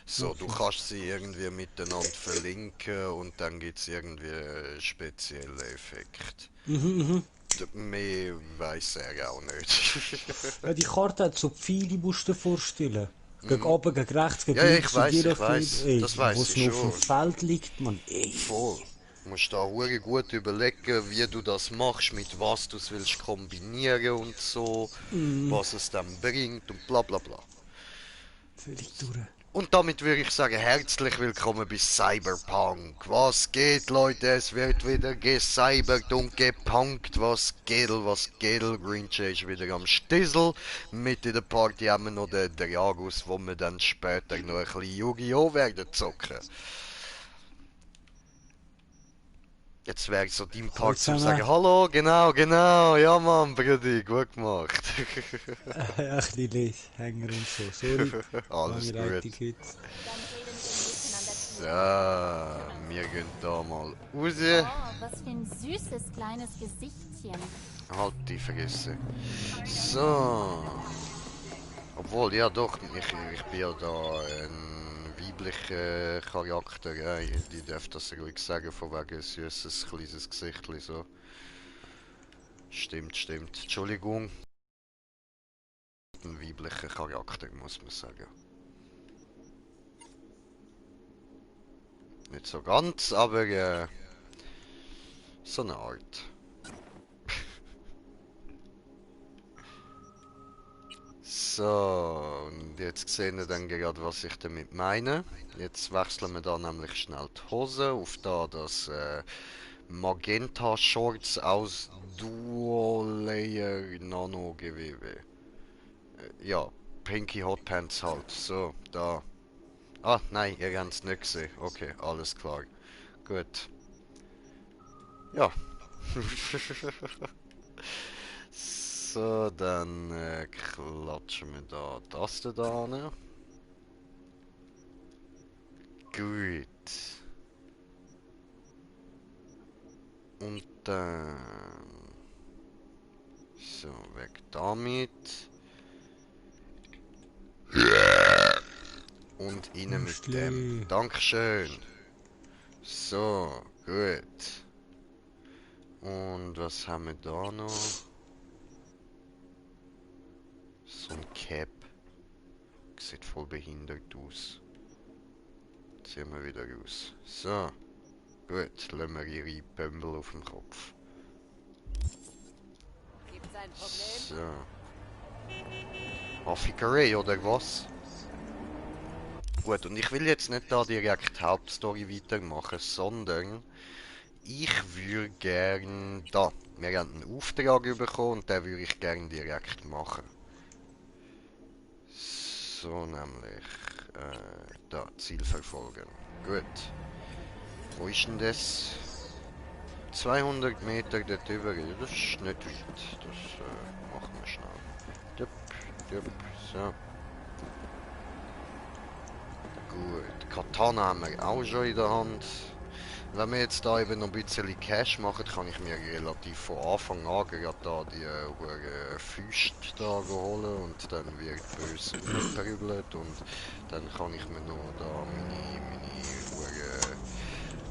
So, du Okay. kannst sie irgendwie miteinander verlinken und dann gibt es irgendwie einen speziellen Effekt. Mhm, mhm. Mehr weiß er auch nicht. Ja, die Karte hat so Pfeile, musst du dir vorstellen. Gegen Mhm. oben, gegen rechts, gegen Ja, ja, links und je ich nachdem, weiß, ey, das wo weiß es ich noch auf dem schon. Feld liegt, man, ey. Voll. Du musst da hure gut überlegen, wie du das machst, mit was du es willst kombinieren und so, was es dann bringt und bla bla bla. Völlig durch. Und damit würde ich sagen, herzlich willkommen bei Cyberpunk. Was geht, Leute? Es wird wieder gecybert und gepunkt. Was geht? Green Jay ist wieder am Stissel. Mit in der Party haben wir noch den Dragus, wo wir dann später noch ein bisschen Yu-Gi-Oh! Werden zocken. Jetzt wäre so dein Hallo Part zum zusammen. sagen, hallo, genau, ja Mann, Brudi, gut gemacht. Ein bisschen Hänger und so. Sorry, Alles lange Leitung gut. heute. Dann rede mit dem Mädchen an der So, Tür. wir gehen da mal raus. Oh, was für ein süßes kleines Gesichtchen. Halt die Fresse. So. Obwohl, ja doch, ich bin ja da ein weiblicher Charakter. Ja. Die darf das ruhig sagen, von wegen süßes kleines Gesichtli so. Stimmt. Entschuldigung. Ein weiblicher Charakter, muss man sagen. Nicht so ganz, aber so eine Art. So, und jetzt sehen wir dann gerade, was ich damit meine. Jetzt wechseln wir da nämlich schnell die Hose auf da das Magenta Shorts aus Dual Layer Nano Gewebe. Ja, Pinky Hot Pants halt. So, da. Ah, nein, ihr habt es nicht gesehen. Okay, alles klar. Gut. Ja. So, dann klatschen wir da das da an. Gut. Und dann... So, weg damit. Und rein mit dem. Würstli. Dankeschön. So, gut. Und was haben wir da noch? So ein Cap. Sieht voll behindert aus. Ziehen wir wieder raus. So, gut. Lassen wir ihre Pömbel auf dem Kopf. Gibt's ein Problem? So. Affikerei oder was? Gut, und ich will jetzt nicht da direkt die Hauptstory weitermachen, sondern ich würde gern da. Wir haben einen Auftrag bekommen und den würde ich gern direkt machen. So nämlich. Da, Ziel verfolgen. Gut. Wo ist denn das? 200 Meter dort drüber. Das ist nicht weit. Das machen wir schnell. Jupp, jupp, so. Gut, Katana haben wir auch schon in der Hand. Wenn wir jetzt da eben noch ein bisschen Cash machen, kann ich mir relativ von Anfang an gerade da die Füße da holen und dann wird böse umgeprügelt und dann kann ich mir noch da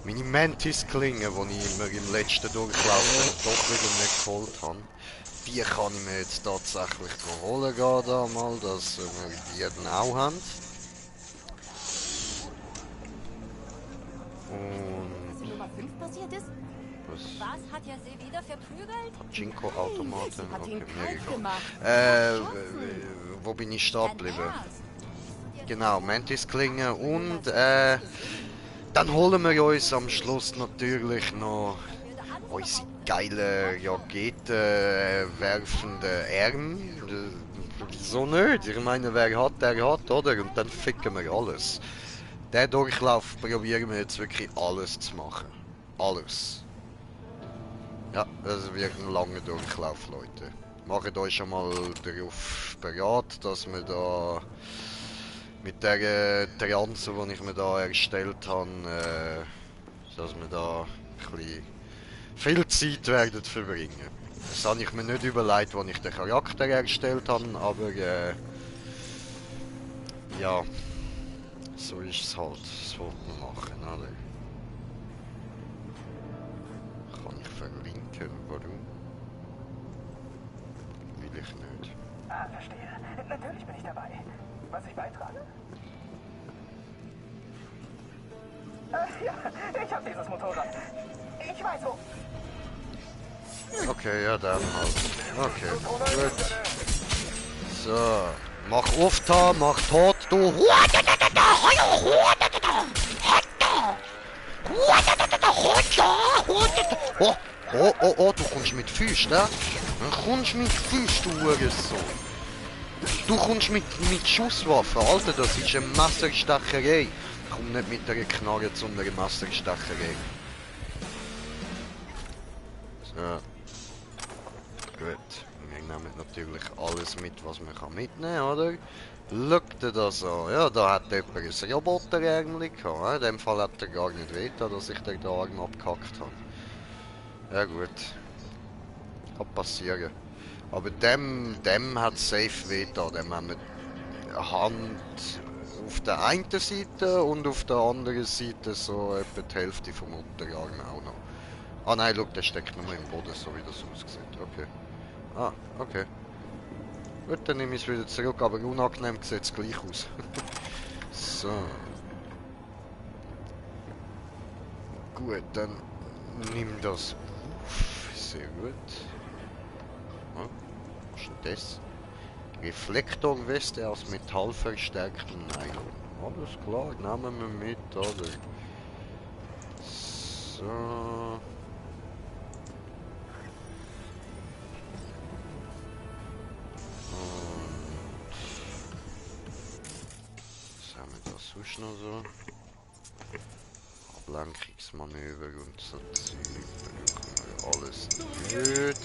meine Mantis-Klingen, die ich mir im letzten Durchlauf dann doch wieder nicht geholt habe. Die kann ich mir jetzt tatsächlich holen gehen da mal, dass wir die dann auch haben. Was Und in Nummer 5 passiert ist? was? Was hat er sie wieder verprügelt? Nein, Pachinko-Automaten? sie hat ihn Okay, mir kalt egal. gemacht. Äh, Erschossen. wo bin ich stehen Dein geblieben? Ernst? Genau, Mantis-Klinge und Niemals gesehen. dann holen wir uns am Schluss natürlich noch Ich werde alles unsere noch geile Rakete werfende Arme. Wieso nicht? Ich meine, wer hat, der hat, oder? Und dann ficken wir alles. Der Durchlauf probieren wir jetzt wirklich alles zu machen. Alles. Ja, das wird ein langer Durchlauf, Leute. Macht euch schon mal darauf bereit, dass wir da mit der Transe, die ich mir da erstellt habe, dass wir da ein bisschen viel Zeit werden verbringen. Das habe ich mir nicht überlegt, als ich den Charakter erstellt habe, aber ja, So ist es halt. Das wollte man machen, oder? Kann ich verlinken? Warum? Will ich nicht. Ah, verstehe. Natürlich bin ich dabei. Was ich beitrage? Ja, ich habe dieses Motorrad. Ich weiß wo. Okay, ja, dann halt. Okay, gut. So. Mach auf da, mach tot, du. Oh, oh, oh, oh, du kommst mit Füßen, ne? Du kommst mit Füßen, du Hurensohn. Du kommst mit Schusswaffen, Alter, das ist eine Messerstecherei. Komm nicht mit einer Knarre zu einer Messerstecherei. So. Gut. Wir nehmen natürlich alles mit, was man mitnehmen kann, oder? Schaut dir das an. Ja, da hat jemand ein Roboterärmchen gehabt. In dem Fall hat er gar nicht wehgetan, dass ich den Arm abgehackt habe. Ja gut. Kann passieren. Aber dem hat es safe wehgetan. Dem haben wir eine Hand auf der einen Seite und auf der anderen Seite so etwa die Hälfte vom Unterarm auch noch. Ah nein, schau, der steckt nur im Boden, so wie das aussieht. Okay. Ah, okay. Gut, dann nehme ich es wieder zurück, aber unangenehm sieht es gleich aus. So. Gut, dann nimm das auf. Sehr gut. Oh, was ist denn das? Reflektorweste aus metallverstärktem Nylon. Alles klar, nehmen wir mit, oder? So. Sonst noch so Ablenkungsmanöver und so Zeug, alles nicht.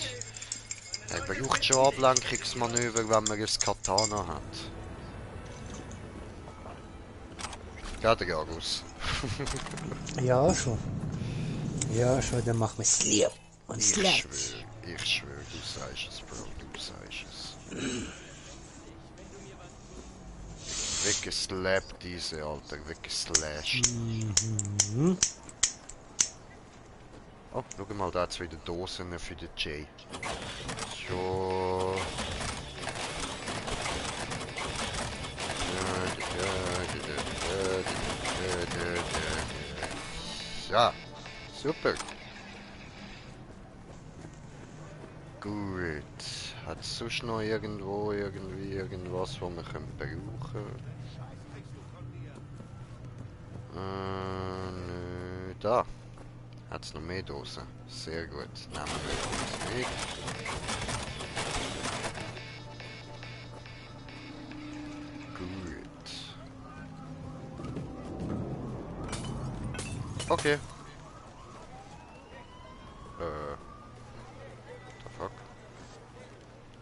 Er braucht schon Ablenkungsmanöver, wenn man ein Katana hat. Ja, der Garus. Ja, schon. Ja, schon, dann machen wir Slip und Ich Slap. schwöre, du sagst es, Bro, du sagst es. Weggeslappt diese, Alter, weggeslasht. Oh, schau mal, da hat's wieder Dosen für den Jay. So. Ja, super. Gut. Hat es sonst noch irgendwo, irgendwas, was wir brauchen können? Nö, da. Hat es noch mehr Dosen? Sehr gut. Nehmen wir uns mit. Gut. Okay. The fuck?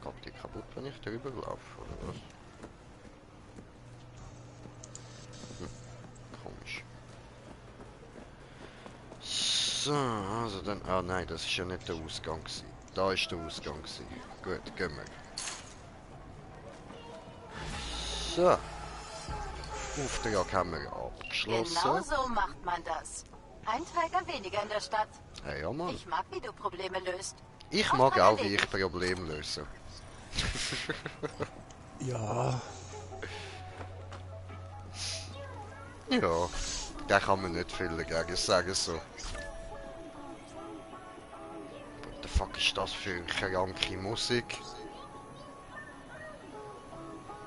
Geht die kaputt, wenn ich drüber laufe, oder was? Komisch. So, also dann... Ah nein, das ist ja nicht der Ausgang gewesen. Da ist der Ausgang gewesen. Gut, gehen wir. So. Auftrag haben wir abgeschlossen. Genau so macht man das. Ein Träger weniger in der Stadt. Hey, ja, Mann. Ich mag, wie du Probleme löst. Ich mag auch, wie ich Probleme löse. Ja, Ja, da kann man nicht viel dagegen sagen, so. What the fuck ist das für eine kranke Musik?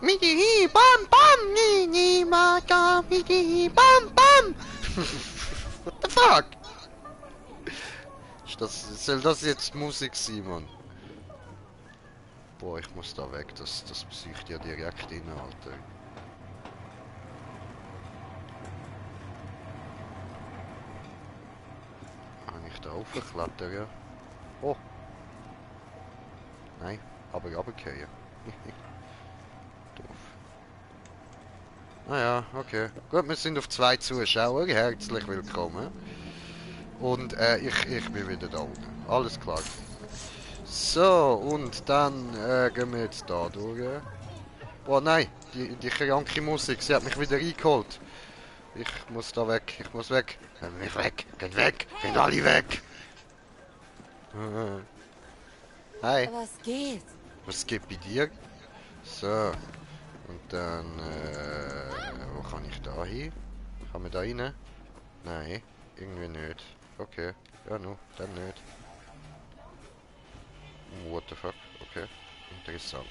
Midi bam bam, ni ni maka, midi bam bam. What the fuck? Soll das jetzt Musik sein, Mann? Boah, ich muss da weg, das psycht ja direkt rein, Alter. Kann ich da raufklettern, ja? Oh! Nein, aber runterfallen. Doof. Naja, okay. Gut, wir sind auf 2 Zuschauer, herzlich willkommen. Und ich bin wieder da unten. Alles klar. So, und dann gehen wir jetzt da durch. Boah, nein, die kranke Musik, sie hat mich wieder eingeholt. Ich muss da weg, ich muss weg. Gehen wir weg, geht weg, gehen alle weg. Hi, Was geht? was geht bei dir? So, und dann, wo kann ich da hin? Kann man da rein? Nein, irgendwie nicht. Okay, ja, no, dann nicht. What the fuck, okay, interessant.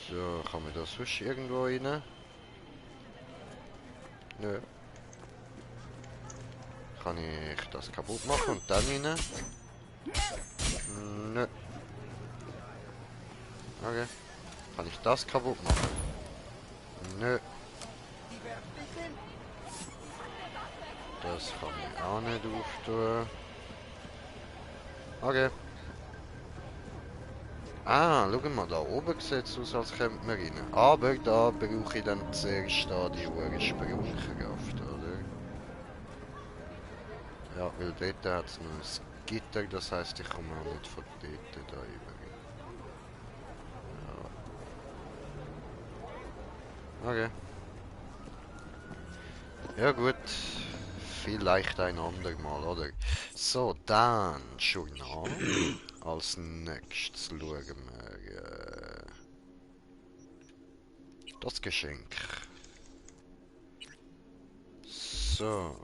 So, kann man da sonst irgendwo rein? Nö. Kann ich das kaputt machen und dann rein? Nö. Okay. Kann ich das kaputt machen? Nö. Das kann ich auch nicht auftun. Okay. Ah, schau mal, da oben sieht es aus, als könnte man rein. Aber da brauche ich dann zuerst da die hohe Sprungkraft, oder? Ja, weil dort hat es noch ein Gitter, das heisst, ich komme auch nicht von dort da über. Ja. Okay. Ja gut, vielleicht ein andermal, oder? So, dann Journal. Als nächstes schauen wir das Geschenk. So.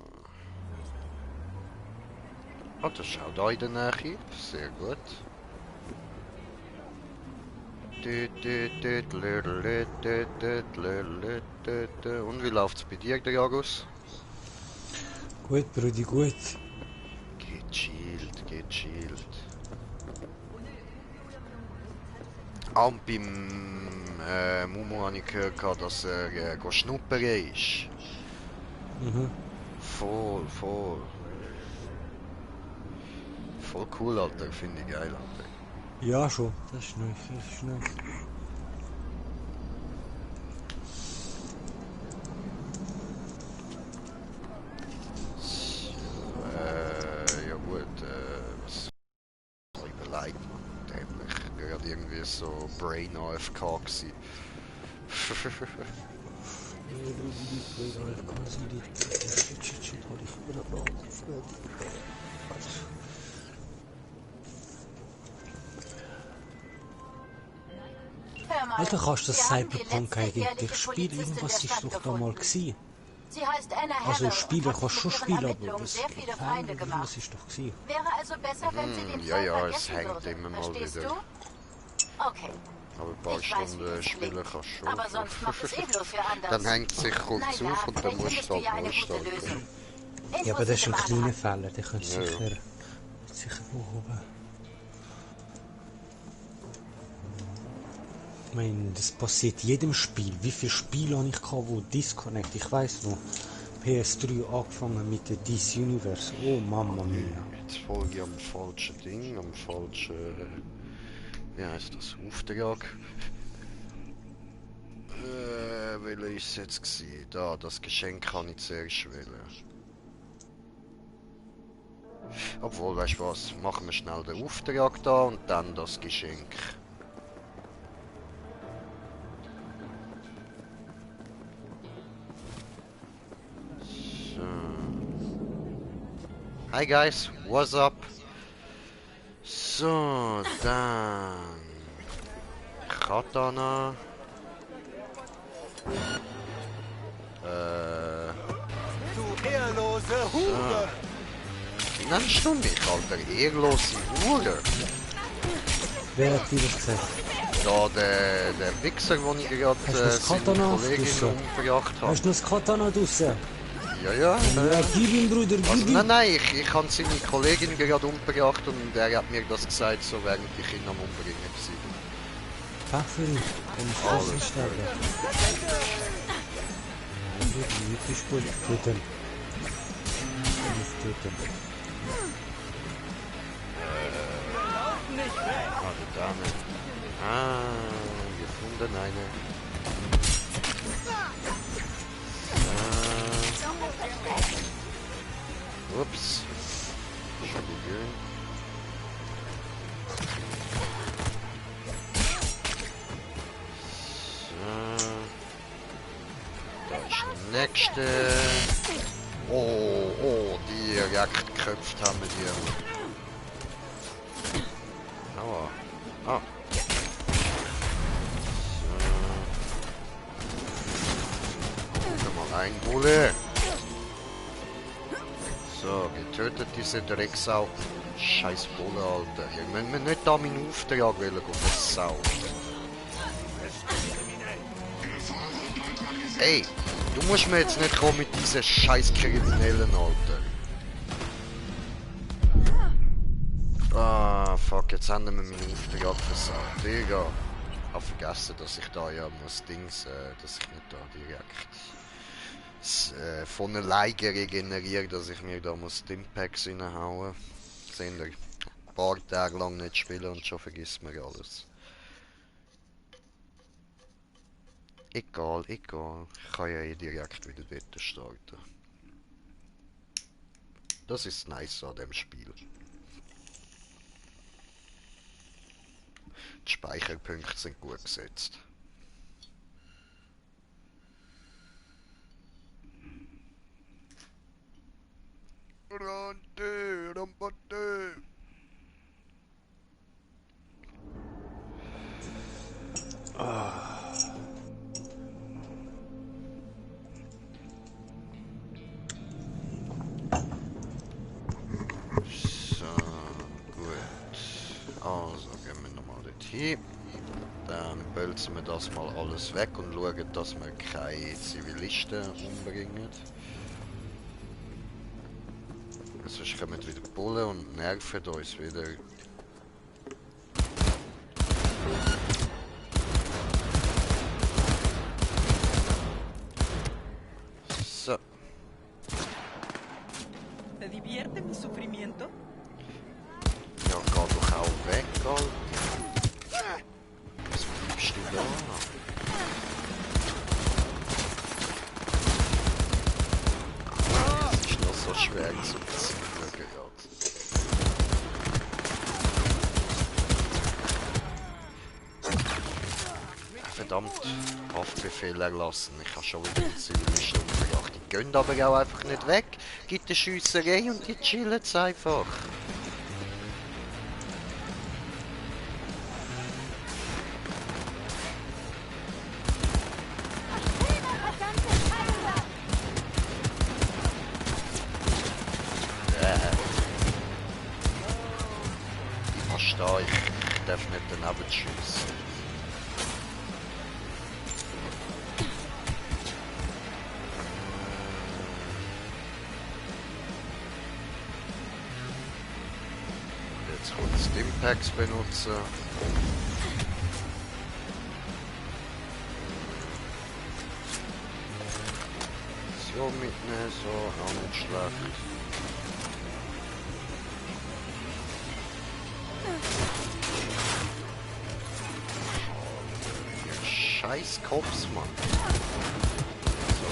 Oh, das schaut da in der Nähe. Sehr gut. Und wie läuft's bei dir, Dragus? Gut, Brudi, gut. Gechillt, gechillt. Auch beim Mumu habe ich gehört, dass er schnuppern ist. Mhm. Voll, voll. Voll cool, Alter. Finde ich geil, Alter. Ja, schon. Das ist nice, das ist nice. Ja gut, was soll ich überlegen, Mann? Dämlich. Gerade irgendwie so Brain AFK gewesen. Hör mal, Alter, kannst du das wir haben die Cyberpunk letzte eigentlich ehrliche spielen? Polizistin Irgendwas der ist Stadt doch da mal gefunden. gewesen. Sie heißt Anna Also Harrow spielen und hat kannst du schon mit ihren spielen, aber Ermittlungen das sehr viele Game, Feinde gemacht. irgendwas ist doch gewesen. Wäre also besser, wenn sie den Ja, Fall ja, es vergessen hängt würde. immer mal Verstehst wieder. du? Okay. Aber ein paar Ich weiß, wie Stunden das spielen klingt. kannst du schon. Aber sonst macht es eh bloß wer anders. Dann hängt es sich kurz Naja, auf und dann vielleicht musst findest du du ja halt eine neu gute starten. Lösung. Ja, aber das ist ein Infos kleiner im Fehler, den kannst du Ja, ja. sicher behoben. Ich meine, das passiert jedem Spiel. Wie viele Spiele habe ich gehabt, wo Disconnect? Ich weiss noch, PS3 angefangen mit der DC Universe. Oh Mamma mia. Jetzt folge ich am falschen Ding, am falschen... wie heisst das? Auftrag. Welcher ist es jetzt gewesen? Da, das Geschenk kann ich zuerst wählen. Obwohl, weißt du was? Machen wir schnell den Auftrag da und dann das Geschenk. So. Hi guys, what's up? So, dann... Katana. Du ehrlose Hure! Wie nennst du mich, Alter? Ehrlose Hure? Wer hat dir das gesagt? Da, der Wichser, den ich gerade Hast du das seine Katana Kollegin draussen? umgebracht habe. Hast du noch das Katana draussen? Ja, Ja, gib ihm, Bruder, Also, gib ihm. nein, ich habe seine Kollegin gerade umgebracht und er hat mir das gesagt, so während ich ihn am Umbringen war. Pfeffer, komm, ich kann nicht sterben. Nicht ist gut, töten. Nicht töten. Ah, die Dame. Ah, gefunden eine. Ups. Entschuldigung. So. Da ist Nächste. Oh, die Jagd geköpft haben wir hier. Aua. Ah. So. Mal ein Bulle. So, getötet diese Drecksau. Scheiß Bulle, Alter. Wir müssen nicht da meinen Auftrag wählen, das Sau. Ey, du musst mir jetzt nicht kommen mit diesen scheiß Kriminellen, Alter. Ah, fuck, jetzt haben wir meinen Auftrag versagt. Digga. Ich habe vergessen, dass ich da ja muss Dings, dass ich nicht da direkt von alleine regeneriere, dass ich mir da muss Stimpacks reinhauen. Seht ihr, ein paar Tage lang nicht spielen und schon vergisst man alles. Egal. Ich kann ja eh direkt wieder dort starten. Das ist nice an dem Spiel. Die Speicherpunkte sind gut gesetzt. Rambote. So, gut. Also gehen wir nochmal dorthin. Dann bölzen wir das mal alles weg und schauen, dass wir keine Zivilisten umbringen. Sonst kommen wieder Bullen und nerven uns wieder. So. ¿Te divierte mi sufrimiento? Ja, geh doch auch weg, Alter. Was bleibst du da? Es ist noch so schwer zu besiegen gerade. Verdammt, Haftbefehl erlassen. Ich habe schon wieder die Zivilisten umgebracht. Die gehen aber auch einfach nicht weg. Gibt eine Schiesserei und die chillen es einfach. Ich verstehe, ich darf nicht daneben schiessen. Jetzt kurz Stimpacks benutzen. So mitnehmen, so auch nicht schlecht. Scheiß Cops, Mann. So,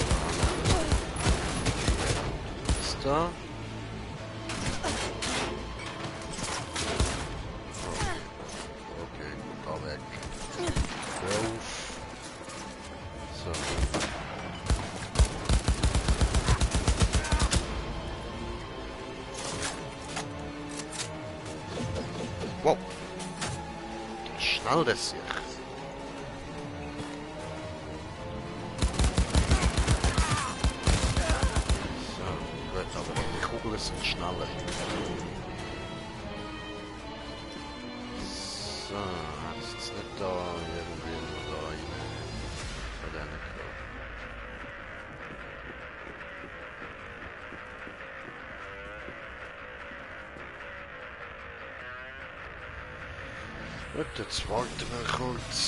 ist da. Okay, gut, da weg. Auf. So. Wow. Schnell das hier. Aber die sind schneller. So, jetzt ist nicht da irgendwie nur da rein. Bei denen gerade. Gut, jetzt warten wir kurz.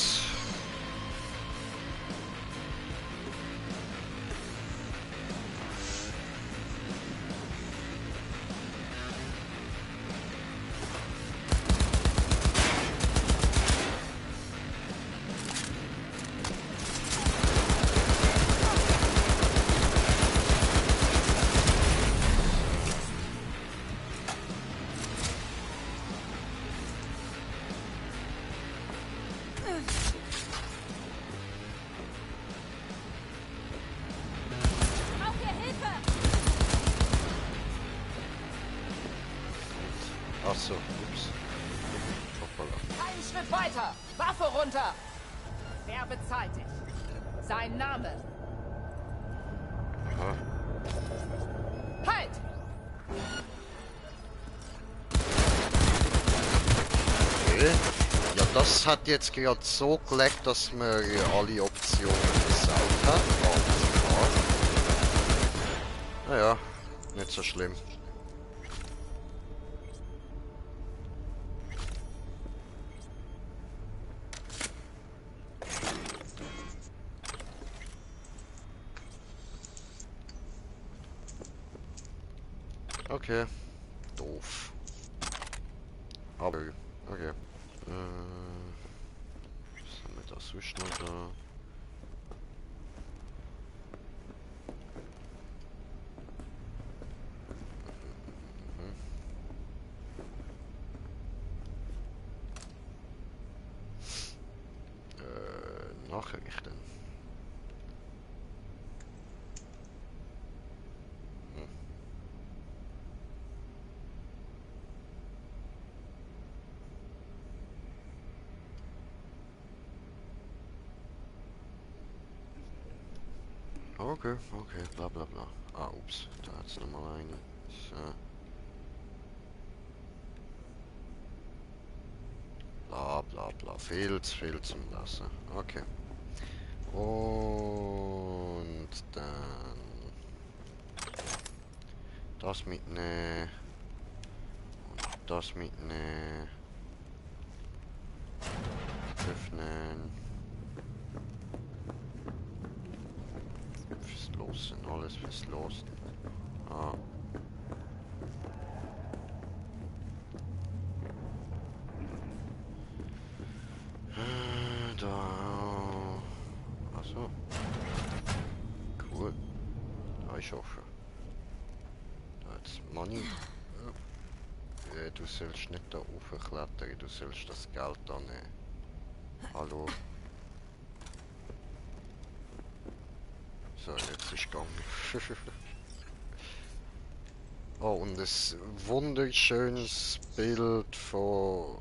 Achso, ups. Hoppala. Einen Schritt weiter! Waffe runter! Wer bezahlt dich? Sein Name. Aha. Halt! Okay. Ja, das hat jetzt gerade so gelegt, dass man alle Optionen versaut hat. Alles klar. Naja, nicht so schlimm. Okay. Doof. Aber, okay. Was haben wir da sonst noch da? Nachrichten. Okay, bla bla bla. Ah, ups, da hat's nochmal eine. So. Bla bla bla. Viel zum Lassen. Okay. Und dann das mitnehmen. Und das mitnehmen. Öffnen. Fürs Losen, alles fürs Losen. Ah. Da. Also. Cool. Da ist offen. Da hat's Money. Du sollst nicht da hochklettern, du sollst das Geld da nehmen. Hallo. So, jetzt ist gegangen. Oh, und ein wunderschönes Bild von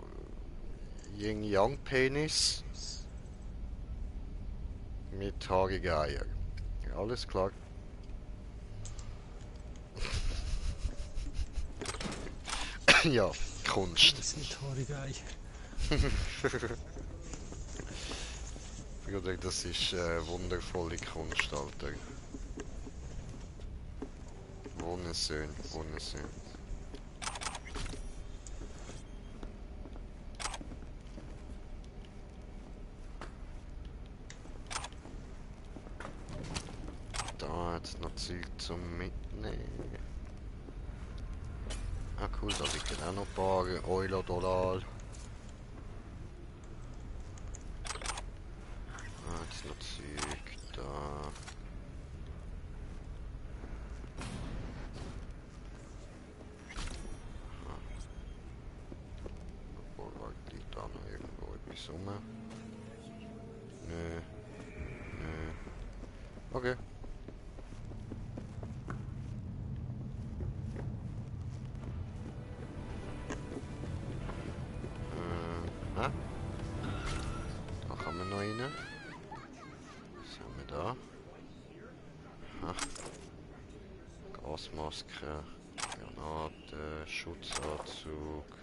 Yin Yang Penis mit haarigen Eier. Ja, alles klar. Ja, Kunst. Das sind haarige Eier. Bruder, das ist wundervolle Kunst, Alter. Wunderschön, wunderschön. Da hat's noch Zeug zum Mitnehmen. Ah cool, da liegen auch noch ein paar Euro-Dollar. Ah, jetzt noch Zeug da. Obwohl, liegt da noch irgendwo etwas rum? Nö. Nö. Okay. Da kann man noch rein. Was haben wir da? Aha. Gasmaske, Granate, Schutzanzug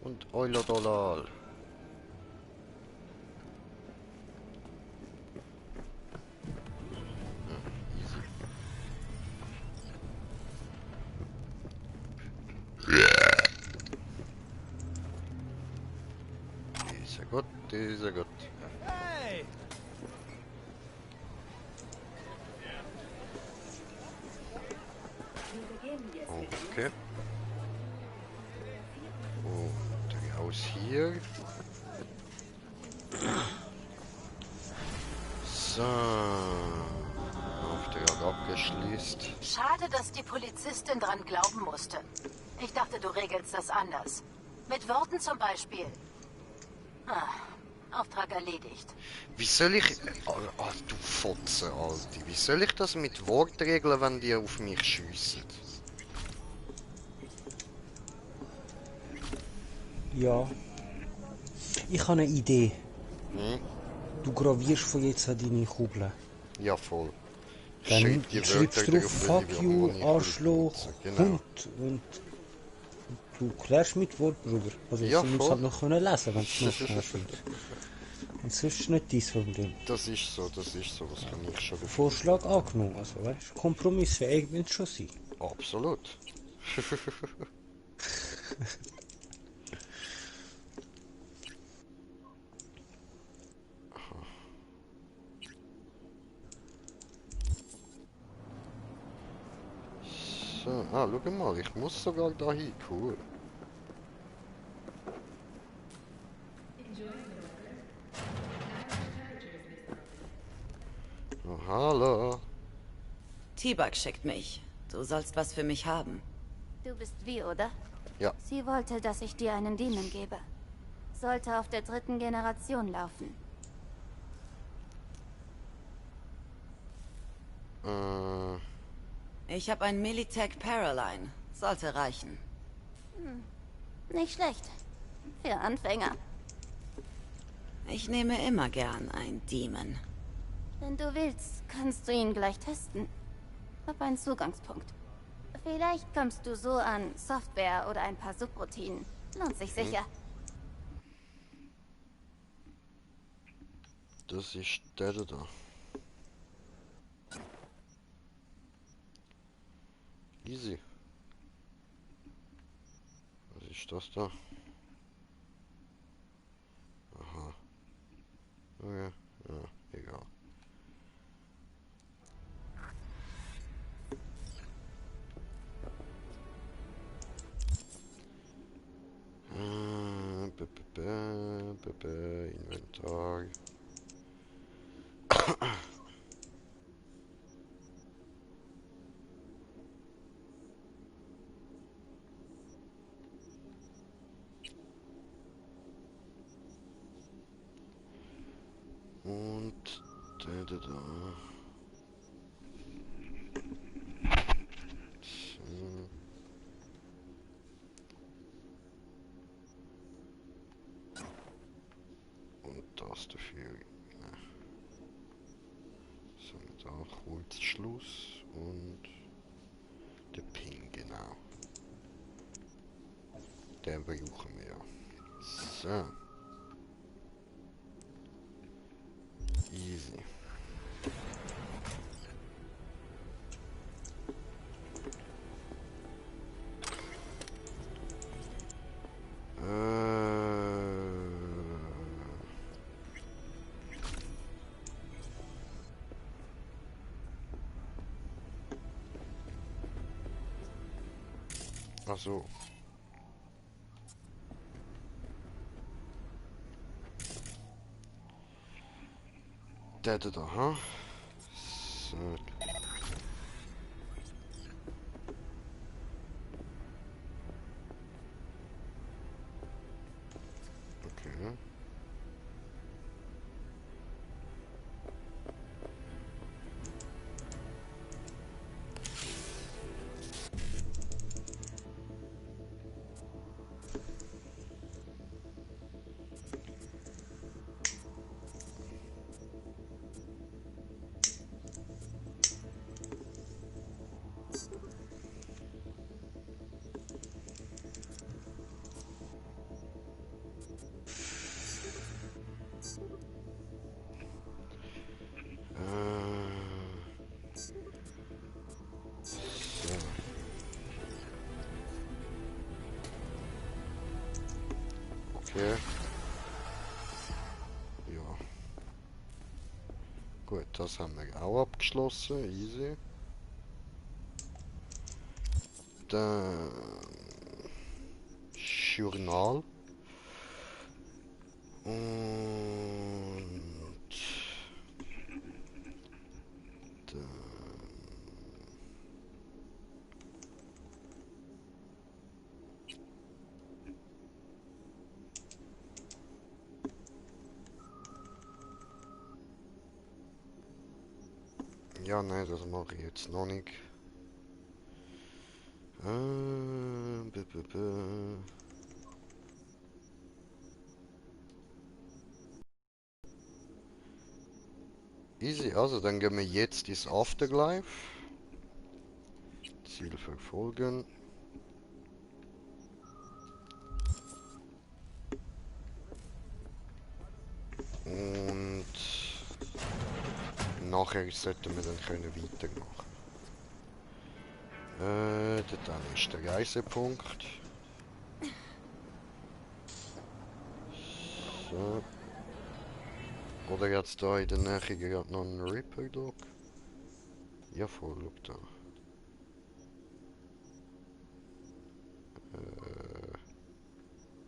und Euro-Dollar. Easy. Ist ja gut. Hey! Okay. Und raus hier. So. Auftrag abgeschlossen. Schade, dass die Polizistin dran glauben musste. Ich dachte, du regelst das anders. Mit Worten zum Beispiel. Auftrag erledigt. Wie soll ich... du Fotze, Alter. Wie soll ich das mit Wort regeln, wenn die auf mich schiessen? Ja. Ich habe eine Idee. Hm? Du gravierst von jetzt an deine Kugeln. Ja, voll. Dann Schreib die schreibst Wörter drauf drauf, Fuck die you, ich Arschloch, benutze. Genau. Hund. Und du klärst mit Wort, Bruder. Also Ja, sie muss voll. halt noch können lesen, wenn du noch schnell schreibst. Und sonst ist nicht dein Problem. Das ist so, das kann ich schon dafür. Vorschlag angenommen. Also weißt, kompromissfähig will es schon sein. Absolut. So, schau mal, ich muss sogar da hin, cool. Oh, hallo. T-Bug schickt mich. Du sollst was für mich haben. Du bist wie, oder? Ja. Sie wollte, dass ich dir einen Demon gebe. Sollte auf der 3. Generation laufen. Ich habe ein Militech Paraline. Sollte reichen. Nicht schlecht. Für Anfänger. Ich nehme immer gern ein Demon. Wenn du willst, kannst du ihn gleich testen. Hab einen Zugangspunkt. Vielleicht kommst du so an Software oder ein paar Subroutinen. Lohnt sich sicher. Das ist der da. Easy. Was ist das da? Aha. Okay. Ja, egal. Inventar. Und da. So. Und das dafür. Ja. So, da Holzschluss und der Pin, genau. Den brauchen wir. So. Easy. Ach so. Der da, ha? So. Okay. Okay. Ja. Gut, das haben wir auch abgeschlossen. Easy. Dann Journal. Und dann ja, nein, das mache ich jetzt noch nicht. Easy, also dann gehen wir jetzt ins Afterlife. Ziel verfolgen. Und nachher sollten wir dann weitermachen. Dann ist der Reisepunkt. So. Oder jetzt da in der Nähe gerade noch einen Ripper Dog? Ja, voll, schau da.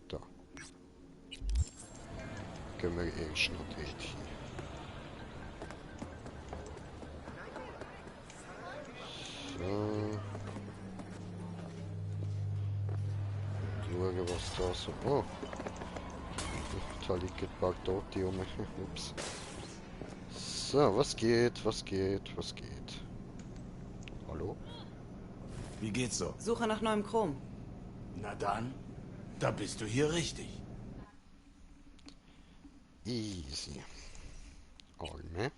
Da. Gehen wir erst noch dort hin. So. Schauen, was da so... Oh! Da liegen ein paar Tote rum. Ups. So, was geht? Was geht? Was geht? Hallo? Wie geht's so? Suche nach neuem Chrom. Na dann, da bist du hier richtig. Easy. Arme.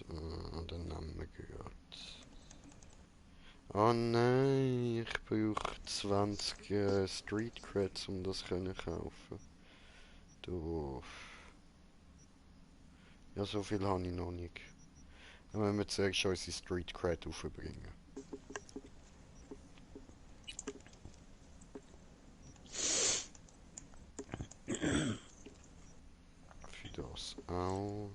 So, dann haben wir gehört. Oh nein, ich brauche 20 Street Creds, um das können kaufen. Doof. Ja, so viel habe ich noch nicht. Dann müssen wir zuerst unsere Street Cred aufbringen. Für das auch.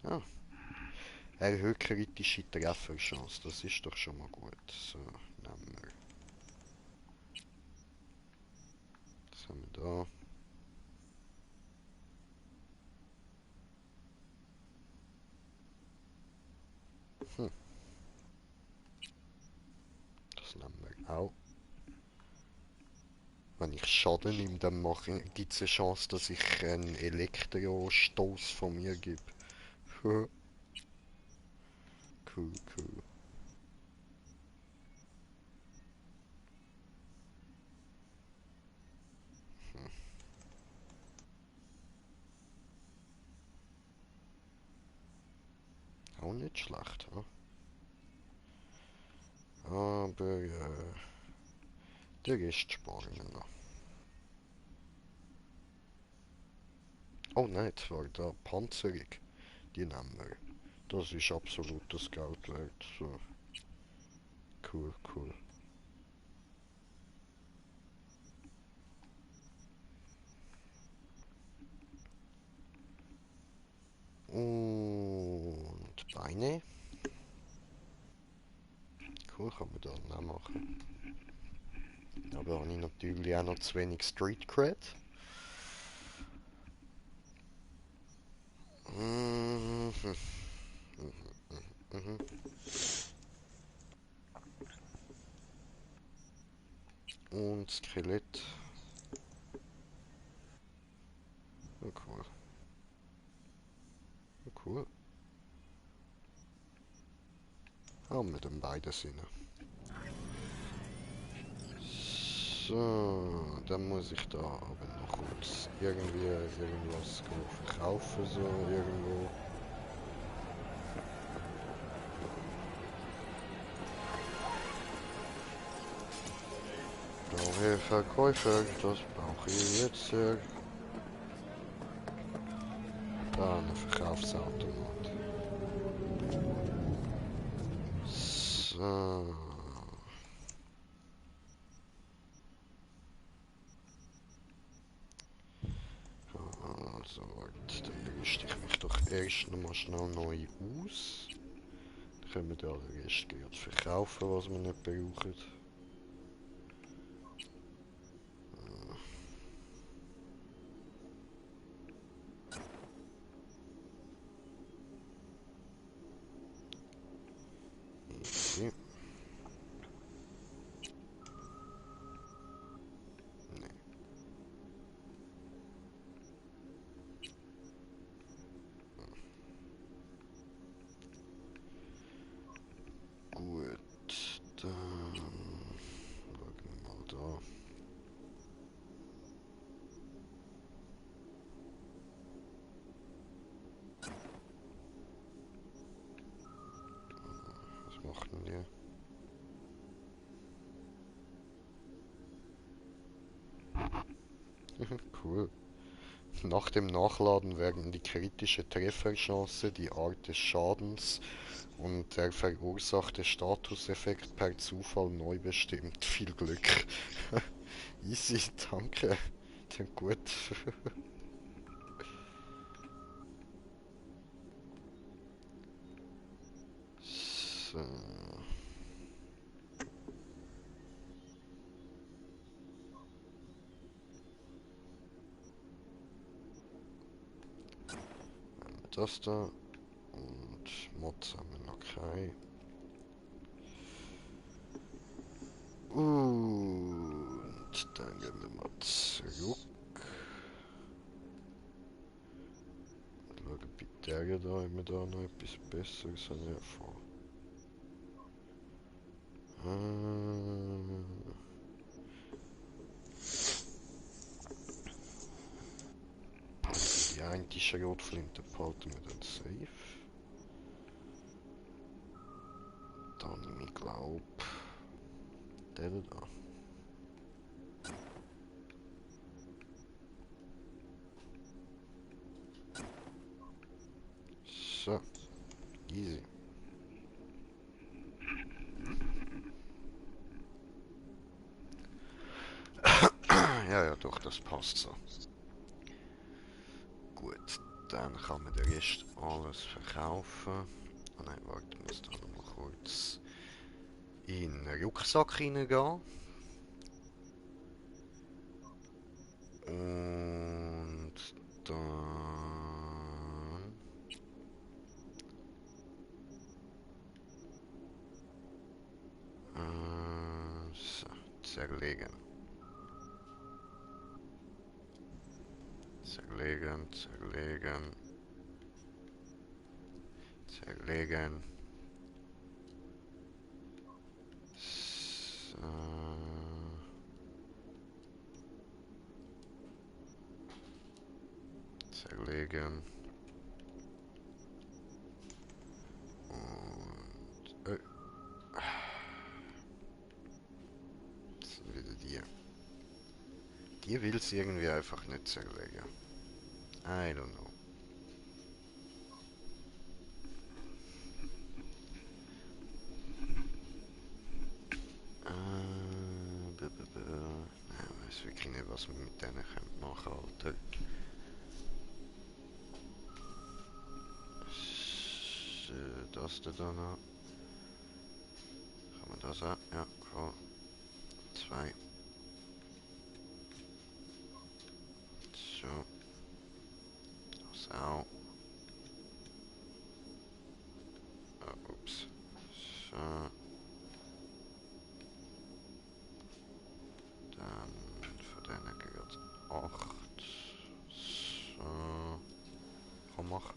Ah. Erhöht kritische Trefferchance, das ist doch schon mal gut. So, nehmen wir. Was haben wir da? Das nehmen wir auch. Wenn ich Schaden nehme, dann gibt es eine Chance, dass ich einen Elektrostoß von mir gebe. Cool, cool. Auch nicht schlecht, hm? Aber der Rest sparen wir noch. Oh nein, jetzt war da Panzerung. Die nehmen wir. Das ist absolut das Geld wert. So. Cool. Und Beine. Cool, kann man da auch machen. Aber habe ich natürlich auch noch zu wenig Street Cred. Und Skelett. Oh, cool. Cool. Haben wir dann beide Sinne. So, dann muss ich da aber noch kurz irgendwas verkaufen, so irgendwo. Da, Herr Verkäufer, das brauche ich jetzt. Da, ein Verkaufsautomat. So. Also, dann rüste ich mich doch erst noch mal schnell neu aus. Dann können wir da den Rest gerade verkaufen, was wir nicht brauchen. Easy. macht denn die? Cool. Nach dem Nachladen werden die kritische Trefferchance, die Art des Schadens und der verursachte Statuseffekt per Zufall neu bestimmt. Viel Glück. Easy, danke. Gut. So. Das da und Mods haben wir noch keine. Und dann gehen wir mal zurück. Schauen, bei der da haben wir da noch etwas Besseres an hervor. Die eine Schrotflinte behalten wir dann safe. Dann, ich glaube, der da. So, easy. Ja, doch, das passt so. Gut, dann kann man den Rest alles verkaufen. Oh nein, warte, ich muss da noch mal kurz in den Rucksack reingehen. Und dann... so, zerlegen. Zerlegen, zerlegen. Zerlegen. So. Zerlegen. Und... das sind wieder die. Die will es irgendwie einfach nicht zerlegen. I don't know. Ich weiß wirklich nicht, was wir mit denen machen können, Alter. Das da noch. Kann man das auch? Ja, cool. 2. So. Das auch. Oh, ups. So. Dann von denen geht 8. So. Komm, mach.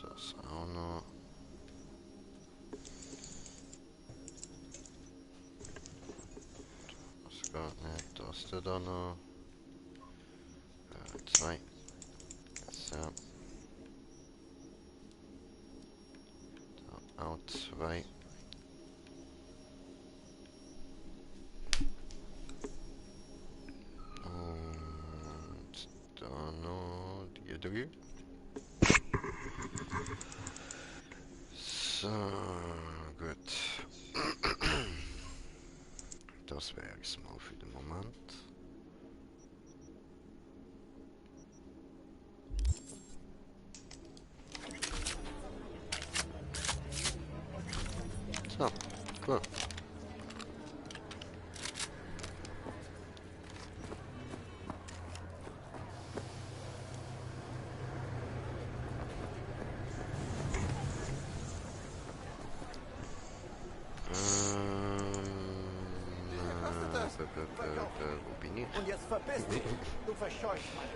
Das auch noch. Das geht nicht. Das da noch. 2. So. Da auch 2. Und da noch die 3. So, gut. Das wäre es mal für den Moment. So, cool. Und jetzt verpiss dich. Du verscheuchst meine.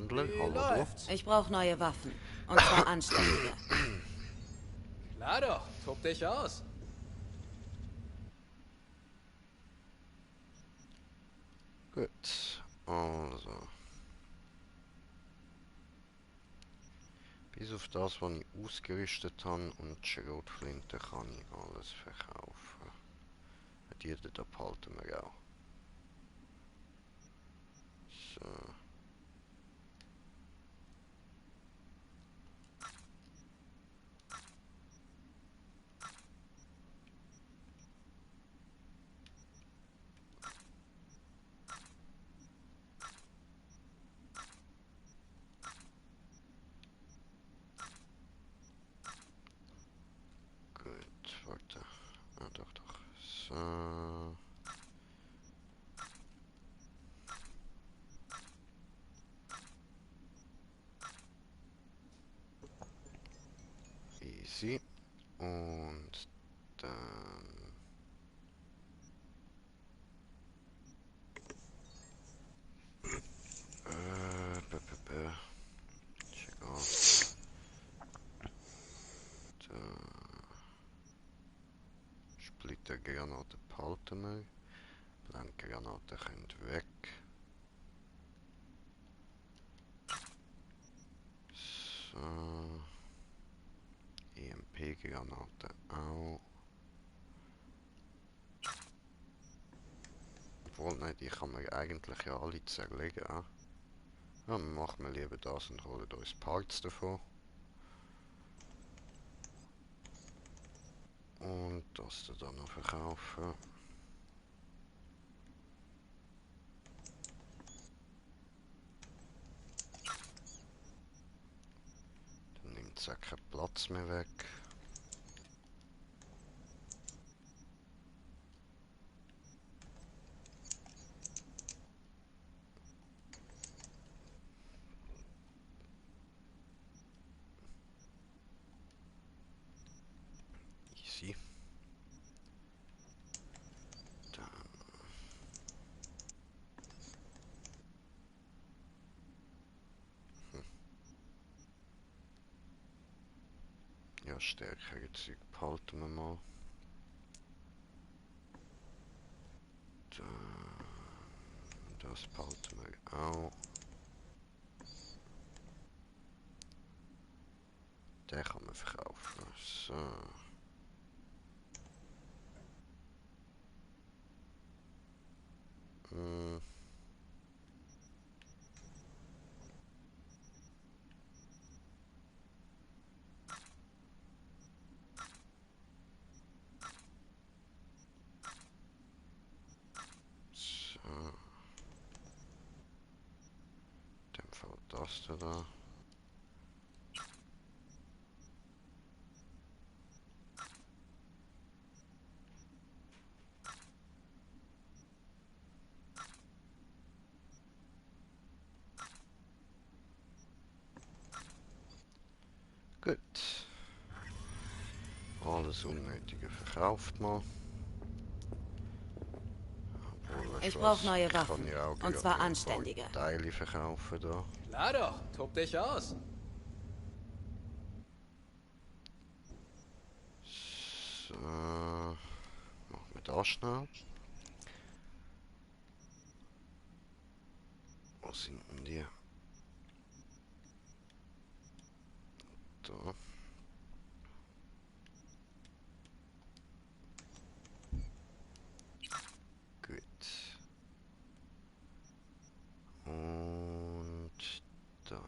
Waffenhändler. Wie Hallo läuft's? Ich brauche neue Waffen. Und zwar anständige. Klar doch, tob dich aus. du. Gut. Also. Bis auf das, was ich ausgerüstet habe und die Schrotflinte kann ich alles verkaufen. Die da behalten wir auch. So. Gut, warte. Ah, doch, doch. So. Easy. Und dann... Check out. Da. Splittergranate behalten wir. Blendgranate können weg. So. EMP-Granate auch. Obwohl, nein, die kann man eigentlich ja alle zerlegen. Ja, dann machen wir lieber das und holen uns Parts davon. Und das dann noch verkaufen. Dann nimmt es auch keinen Platz mehr weg. Easy. Dann. Ja, stärkere Zeug behalten wir mal. Dann, das behalten wir auch. Den kann man verkaufen. So. Hm. So. In dem Fall das da. Gut. Alles Unnötige verkauft mal. Obwohl, Ich weißt du brauche was, neue ich kann Waffen. ja auch Und gerade zwar noch ein anständige. paar Teile verkaufen da. Klar doch, tob dich aus. So. Machen wir das schnell. Wo sind denn die? Da. Gut. Und da.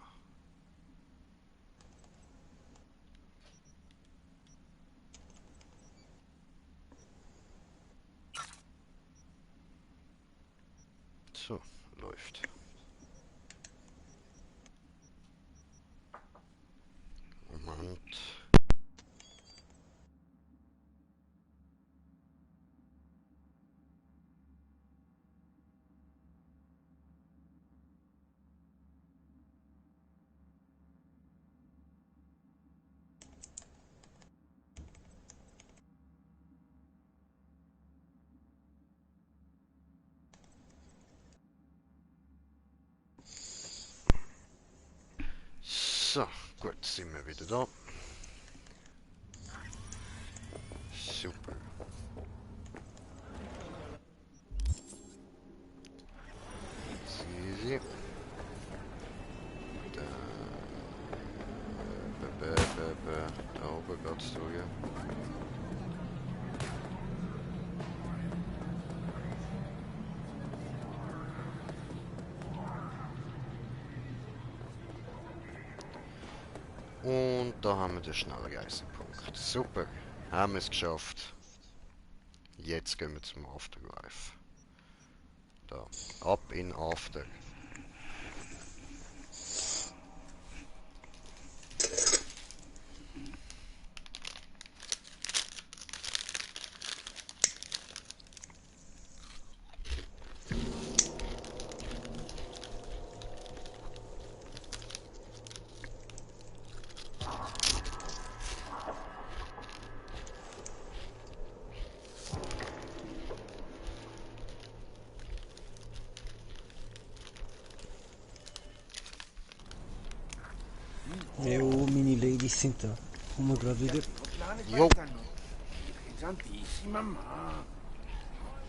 So, läuft. Moment. So, gut, sind wir wieder da. Super. Easy. Da oben geht's durch. Und da haben wir den Schnellreisepunkt. Super, haben wir es geschafft. Jetzt gehen wir zum Afterlife. Da, ab in After. Jo, meine Ladies sind da. Kommen wir gerade wieder. Jo. Santísima mamá.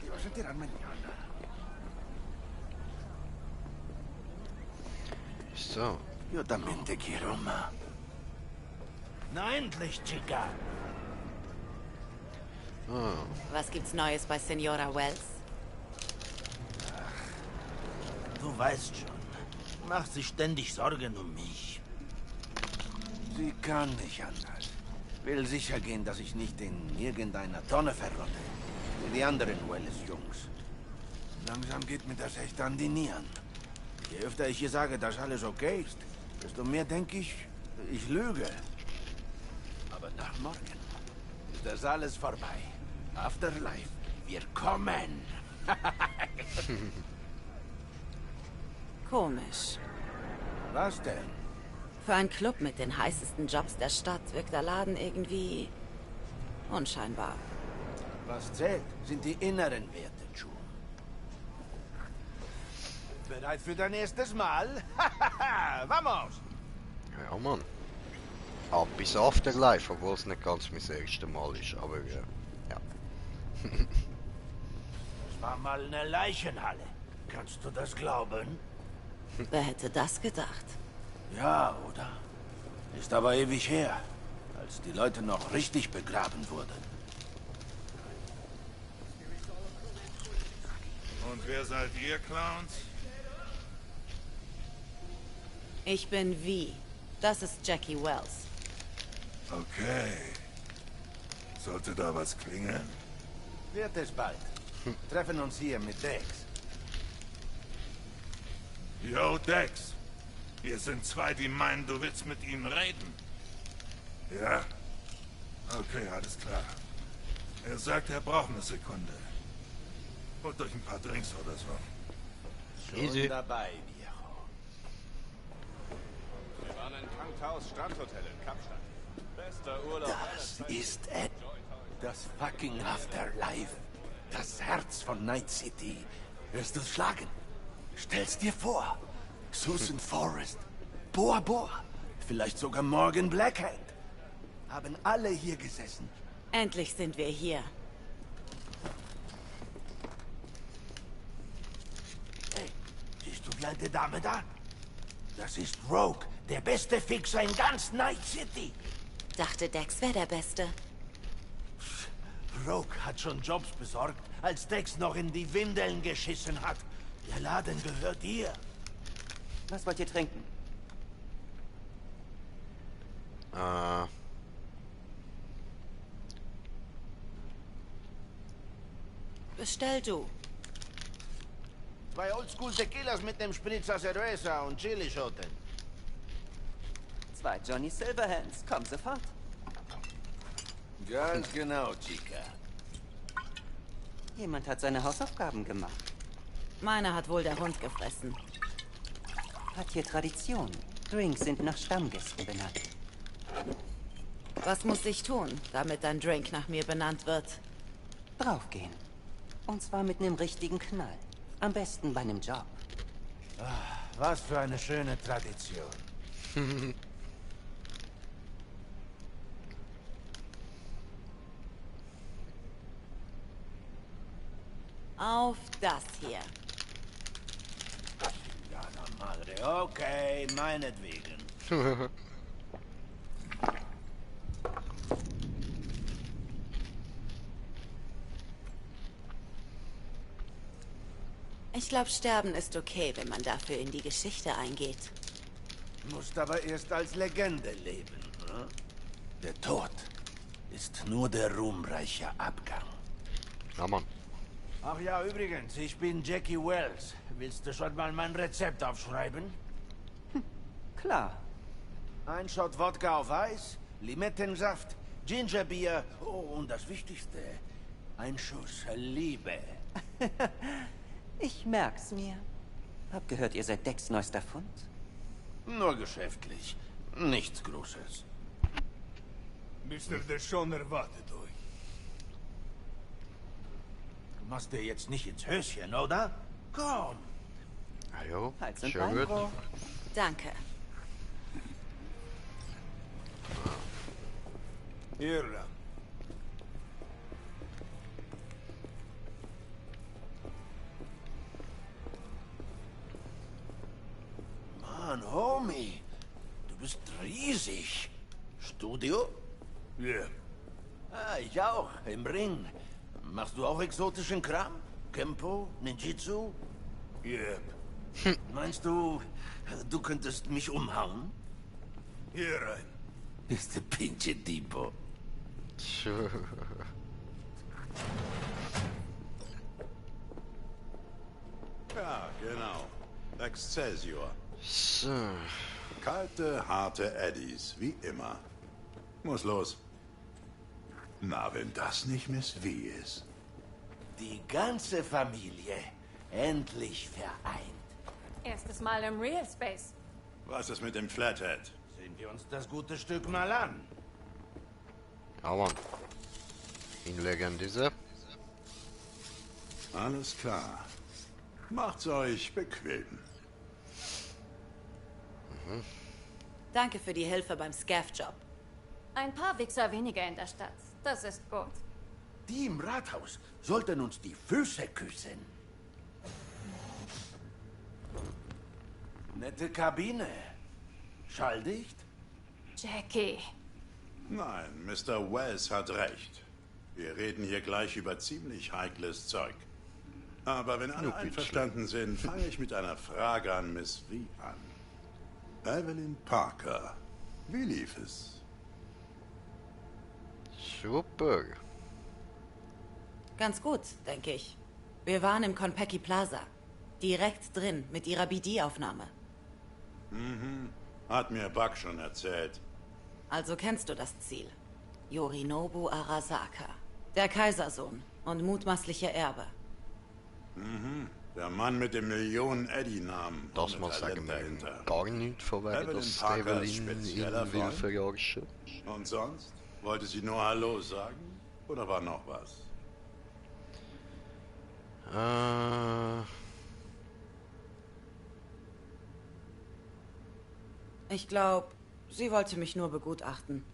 Te vas a enterar mañana. So. Yo también te quiero, ma. Na endlich, chica. Ah. Was gibt's Neues bei Senora Wells? Du weißt schon. Macht sich ständig Sorgen um mich. Sie kann nicht anders. Will sicher gehen, dass ich nicht in irgendeiner Tonne verrotte. Wie die anderen Wells-Jungs. Langsam geht mir das echt an die Nieren. Je öfter ich ihr sage, dass alles okay ist, desto mehr denke ich, ich lüge. Aber nach morgen ist das alles vorbei. Afterlife, wir kommen. Komisch. Was denn? Für einen Club mit den heißesten Jobs der Stadt wirkt der Laden irgendwie unscheinbar. Was zählt, sind die inneren Werte, Ju. Bereit für dein erstes Mal? Vamos! Ja, Mann. Ab bis Afterlife, obwohl es nicht ganz mein erstes Mal ist, aber ja. Es war mal eine Leichenhalle. Kannst du das glauben? Wer hätte das gedacht? Ja, oder? Ist aber ewig her, als die Leute noch richtig begraben wurden. Und wer seid ihr, Clowns? Ich bin Vi. Das ist Jackie Wells. Okay. Sollte da was klingeln? Wird es bald. Treffen uns hier mit Dex. Yo, Dex. Hier sind zwei, die meinen, du willst mit ihnen reden. Ja? Okay, alles klar. Er sagt, er braucht eine Sekunde. Holt euch ein paar Drinks oder so. Schon dabei, Viejo. Wir waren in Kangtaus Strandhotel in Kapstadt. Bester Urlaub. Das ist es. Das fucking Afterlife. Das Herz von Night City. Wirst du's schlagen? Stell's dir vor. Susan Forrest, Bora Bora, vielleicht sogar Morgan Blackhand. Haben alle hier gesessen. Endlich sind wir hier. Hey, siehst du die alte Dame da? Das ist Rogue, der beste Fixer in ganz Night City. Dachte Dex wäre der Beste. Rogue hat schon Jobs besorgt, als Dex noch in die Windeln geschissen hat. Der Laden gehört ihr. Was wollt ihr trinken? Bestell du. 2 Oldschool-Tequilas mit dem Spritzer Cerveza und Chilischoten. 2 Johnny Silverhands. Komm sofort. Ganz genau, Chica. Jemand hat seine Hausaufgaben gemacht. Meiner hat wohl der Hund gefressen. Hat hier Tradition. Drinks sind nach Stammgästen benannt. Was muss ich tun, damit dein Drink nach mir benannt wird? Draufgehen. Und zwar mit einem richtigen Knall. Am besten bei einem Job. Was für eine schöne Tradition. auf das hier. Ja, Madre. Okay, meinetwegen. Ich glaube, sterben ist okay, wenn man dafür in die Geschichte eingeht. Musst aber erst als Legende leben. Ne? Der Tod ist nur der ruhmreiche Abgang. Ja, Mann. Ach ja, übrigens, ich bin Jackie Wells. Willst du schon mal mein Rezept aufschreiben? Klar. Ein Shot Wodka auf Eis, Limettensaft, Gingerbier und das Wichtigste, ein Schuss Liebe. Ich merk's mir. Hab gehört, ihr seid Decks neuester Fund? Nur geschäftlich. Nichts Großes. Mr. Deshoner wartet euch. Du machst dir jetzt nicht ins Höschen, oder? Komm. Ah, jo. Hals und Schön Bein gut. hoch. Danke. Hier lang. Mann, Homie. Du bist riesig. Studio? Ja. Yeah. Ah, ich auch. Im Ring. Machst du auch exotischen Kram? Kempo? Ninjitsu? Yep. Meinst du, du könntest mich umhauen? Hier rein. Bist du pinche Tipo. Ja, genau. Excelsior. So. Kalte, harte Eddies, wie immer. Muss los. Na, wenn das nicht Miss V ist. Die ganze Familie endlich vereint. Erstes Mal im Real Space. Was ist mit dem Flathead? Sehen wir uns das gute Stück mal an. Ja, Mann. Hinlegen diese. Alles klar. Macht's euch bequem. Danke für die Hilfe beim Scav-Job. Ein paar Wichser weniger in der Stadt. Das ist gut. Die im Rathaus sollten uns die Füße küssen. Nette Kabine. Schalldicht? Jackie. Nein, Mr. Wells hat recht. Wir reden hier gleich über ziemlich heikles Zeug. Aber wenn alle einverstanden sind, fange ich mit einer Frage an Miss V an. Evelyn Parker, wie lief es? Super. Ganz gut, denke ich. Wir waren im Konpeki Plaza. Direkt drin, mit ihrer BD-Aufnahme. Mhm. Hat mir Buck schon erzählt. Also kennst du das Ziel. Yorinobu Arasaka. Der Kaisersohn und mutmaßlicher Erbe. Mhm. Der Mann mit dem Millionen-Eddie-Namen. Das muss sagen, gar nichts von wegen, dass Evelyn ihn will verarschen. Und sonst? Wollte sie nur Hallo sagen? Oder war noch was? Ich glaube, sie wollte mich nur begutachten.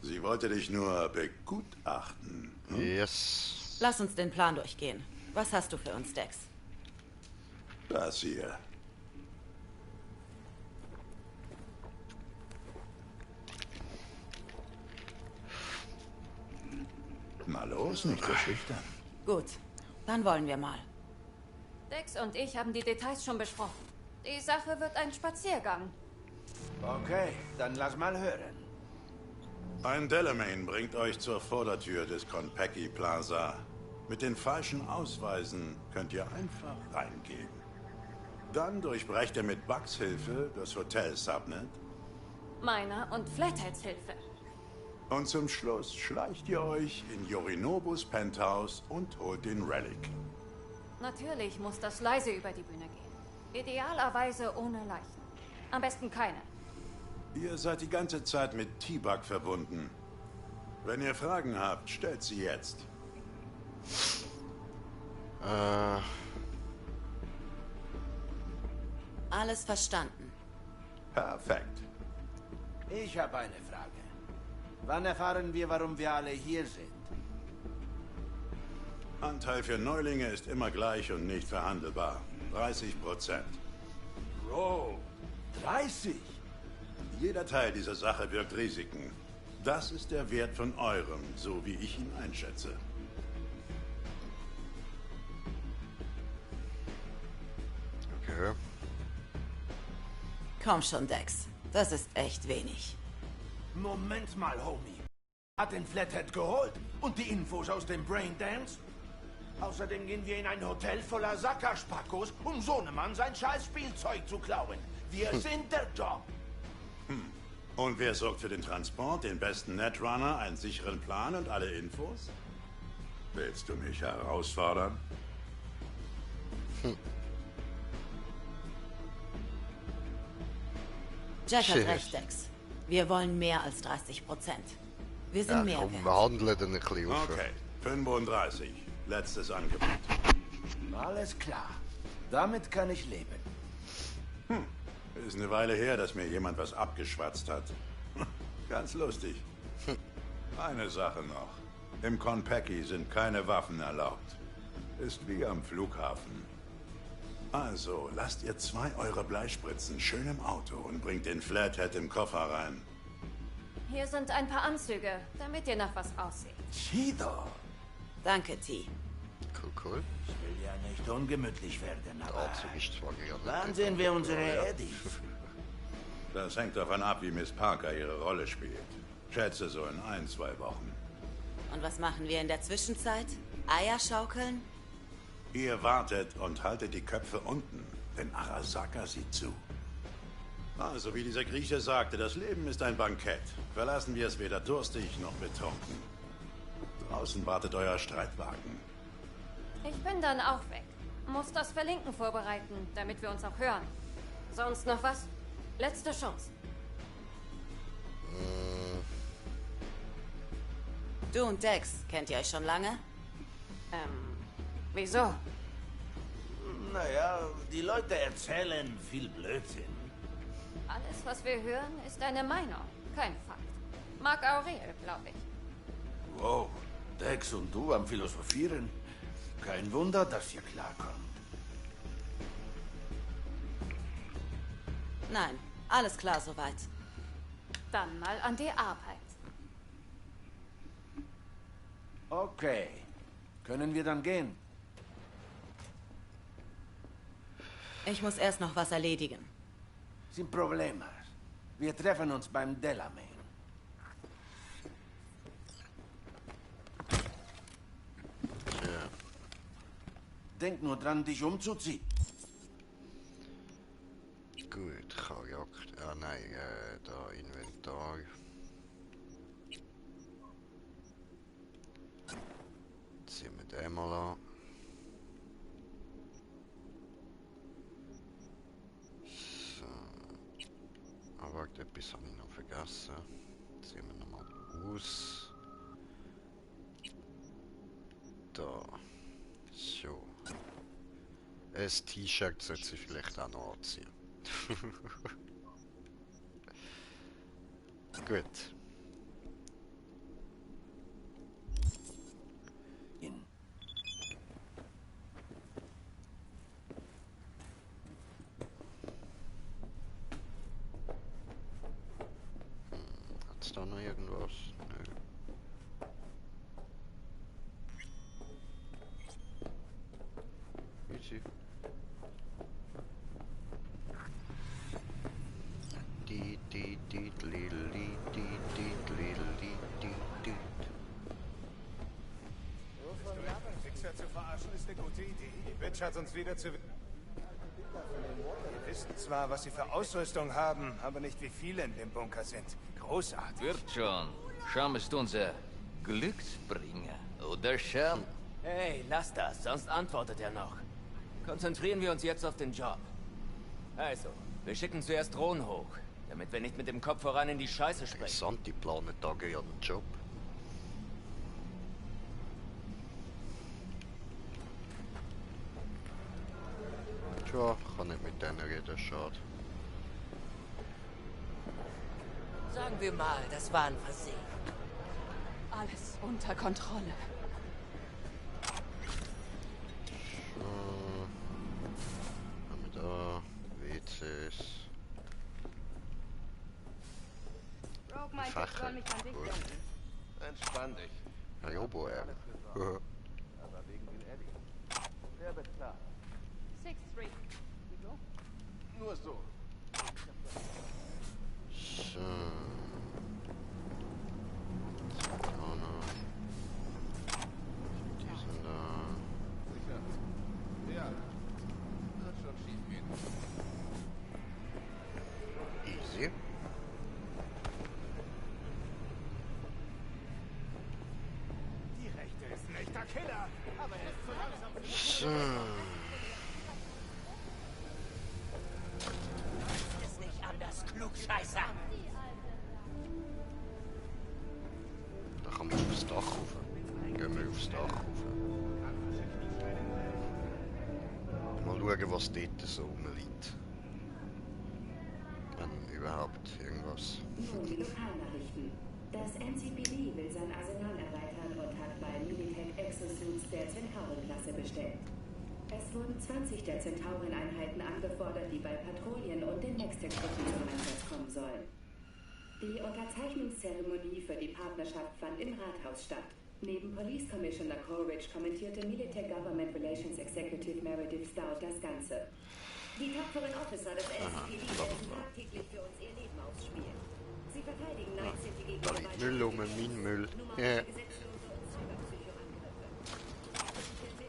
Sie wollte dich nur begutachten. Hm? Yes. Lass uns den Plan durchgehen. Was hast du für uns, Dex? Das hier. Na los, nicht so schüchtern. Gut, dann wollen wir mal. Dex und ich haben die Details schon besprochen. Die Sache wird ein Spaziergang. Okay, dann lass mal hören. Ein Delamain bringt euch zur Vordertür des Konpeki Plaza. Mit den falschen Ausweisen könnt ihr einfach reingehen. Dann durchbrecht ihr mit Bucks Hilfe das Hotel Subnet. Meiner und Flatheads Hilfe. Und zum Schluss schleicht ihr euch in Yorinobus Penthouse und holt den Relic. Natürlich muss das leise über die Bühne gehen. Idealerweise ohne Leichen. Am besten keine. Ihr seid die ganze Zeit mit T-Bug verbunden. Wenn ihr Fragen habt, stellt sie jetzt. Alles verstanden. Perfekt. Ich habe eine Frage. Wann erfahren wir, warum wir alle hier sind? Anteil für Neulinge ist immer gleich und nicht verhandelbar. 30%. Bro, 30? Jeder Teil dieser Sache birgt Risiken. Das ist der Wert von eurem, so wie ich ihn einschätze. Okay. Komm schon, Dex. Das ist echt wenig. Moment mal, Homie. Hat den Flathead geholt und die Infos aus dem Braindance? Außerdem gehen wir in ein Hotel voller Sackerspackos, um Sohnemann sein scheiß Spielzeug zu klauen. Wir sind der Job. Und wer sorgt für den Transport, den besten Netrunner, einen sicheren Plan und alle Infos? Willst du mich herausfordern? Jack hat recht, Dex. Wir wollen mehr als 30%. Wir sind mehr komm, wert. wir handeln dann ein bisschen auf. Okay, 35. Letztes Angebot. Alles klar. Damit kann ich leben. Ist eine Weile her, dass mir jemand was abgeschwatzt hat. Ganz lustig. Eine Sache noch. Im Konpeki sind keine Waffen erlaubt. Ist wie am Flughafen. Also, lasst ihr 2 eure Bleispritzen schön im Auto und bringt den Flathead im Koffer rein. Hier sind ein paar Anzüge, damit ihr nach was aussieht. Cheeto. Danke, T. Cool. Ich will ja nicht ungemütlich werden, aber... Dazu ist zwar gerade Wann sehen wir unsere Eddie? Das hängt davon ab, wie Miss Parker ihre Rolle spielt. Schätze so in 1-2 Wochen. Und was machen wir in der Zwischenzeit? Eier schaukeln? Ihr wartet und haltet die Köpfe unten, denn Arasaka sieht zu. Also, wie dieser Grieche sagte, das Leben ist ein Bankett. Verlassen wir es weder durstig noch betrunken. Draußen wartet euer Streitwagen. Ich bin dann auch weg. Muss das Verlinken vorbereiten, damit wir uns auch hören. Sonst noch was? Letzte Chance. Du und Dex, kennt ihr euch schon lange? Wieso? Naja, die Leute erzählen viel Blödsinn. Alles, was wir hören, ist eine Meinung, kein Fakt. Marc Aurel, glaube ich. Wow, Dex und du am Philosophieren. Kein Wunder, dass ihr klarkommt. Nein, alles klar soweit. Dann mal an die Arbeit. Okay. Können wir dann gehen? Ich muss erst noch was erledigen. Sin problemas. Wir treffen uns beim Delamain. Denk nur dran, dich umzuziehen. Gut, Jagd. Ah nein, da Inventar. Ziehen wir den mal an. So. Aber etwas habe ich noch vergessen. Ziehen wir nochmal aus. Da. So. Ein T-Shirt sollte ich vielleicht auch noch anziehen. Gut. Hat's da noch irgendwas? Nö. Easy. Fixer zu verarschen ist eine gute Idee. Die Bitch hat uns wieder zu... Wir wissen zwar, was sie für Ausrüstung haben, aber nicht, wie viele in dem Bunker sind. Großartig. Wird schon. Scham ist unser Glücksbringer, oder Sham? Hey, lass das, sonst antwortet er noch. Konzentrieren wir uns jetzt auf den Job. Also, wir schicken zuerst Drohnen hoch, damit wir nicht mit dem Kopf voran in die Scheiße springen. Interessant, die planen da gerne einen Job. Tja, kann nicht mit denen reden, schade. Sagen wir mal, das war ein Versehen. Alles unter Kontrolle. Haben wir da WCs. Rogue meinte, ich soll mich an dich wenden. Entspann dich. Ja, Jobo, ja. Aber wegen den Eddie. Wer bezahlt? 6th Street. Wieso? Nur so. So. Zahntorne. Die sind da. Sicher. Ja. Wird schon schief gehen. Easy. Die Rechte ist ein echter Killer, aber er ist zu langsam. So. Ist nicht anders, Klugscheißer. Da kann man aufs Dach rauf. Gehen wir aufs Dach rauf. Mal schauen, was dort so rumliegt. Wenn überhaupt irgendwas. Nun die Lokalnachrichten. Das NCPD will sein Arsenal erweitern und hat bei Militech Exosuits der Centauri-Klasse bestellt. Es wurden 20 der Centauren-Einheiten angefordert, die bei Patrouillen und den Next-Tech-Truppen zum Einsatz kommen sollen. Die Unterzeichnungszeremonie für die Partnerschaft fand im Rathaus statt. Neben Police Commissioner Coleridge kommentierte Military Government Relations Executive Meredith Stout das Ganze. Die tapferen Officer des NCPD werden tagtäglich für uns ihr Leben ausspielen. Sie verteidigen Night City gegen Da liegt Müll um, mein Müll. Ja.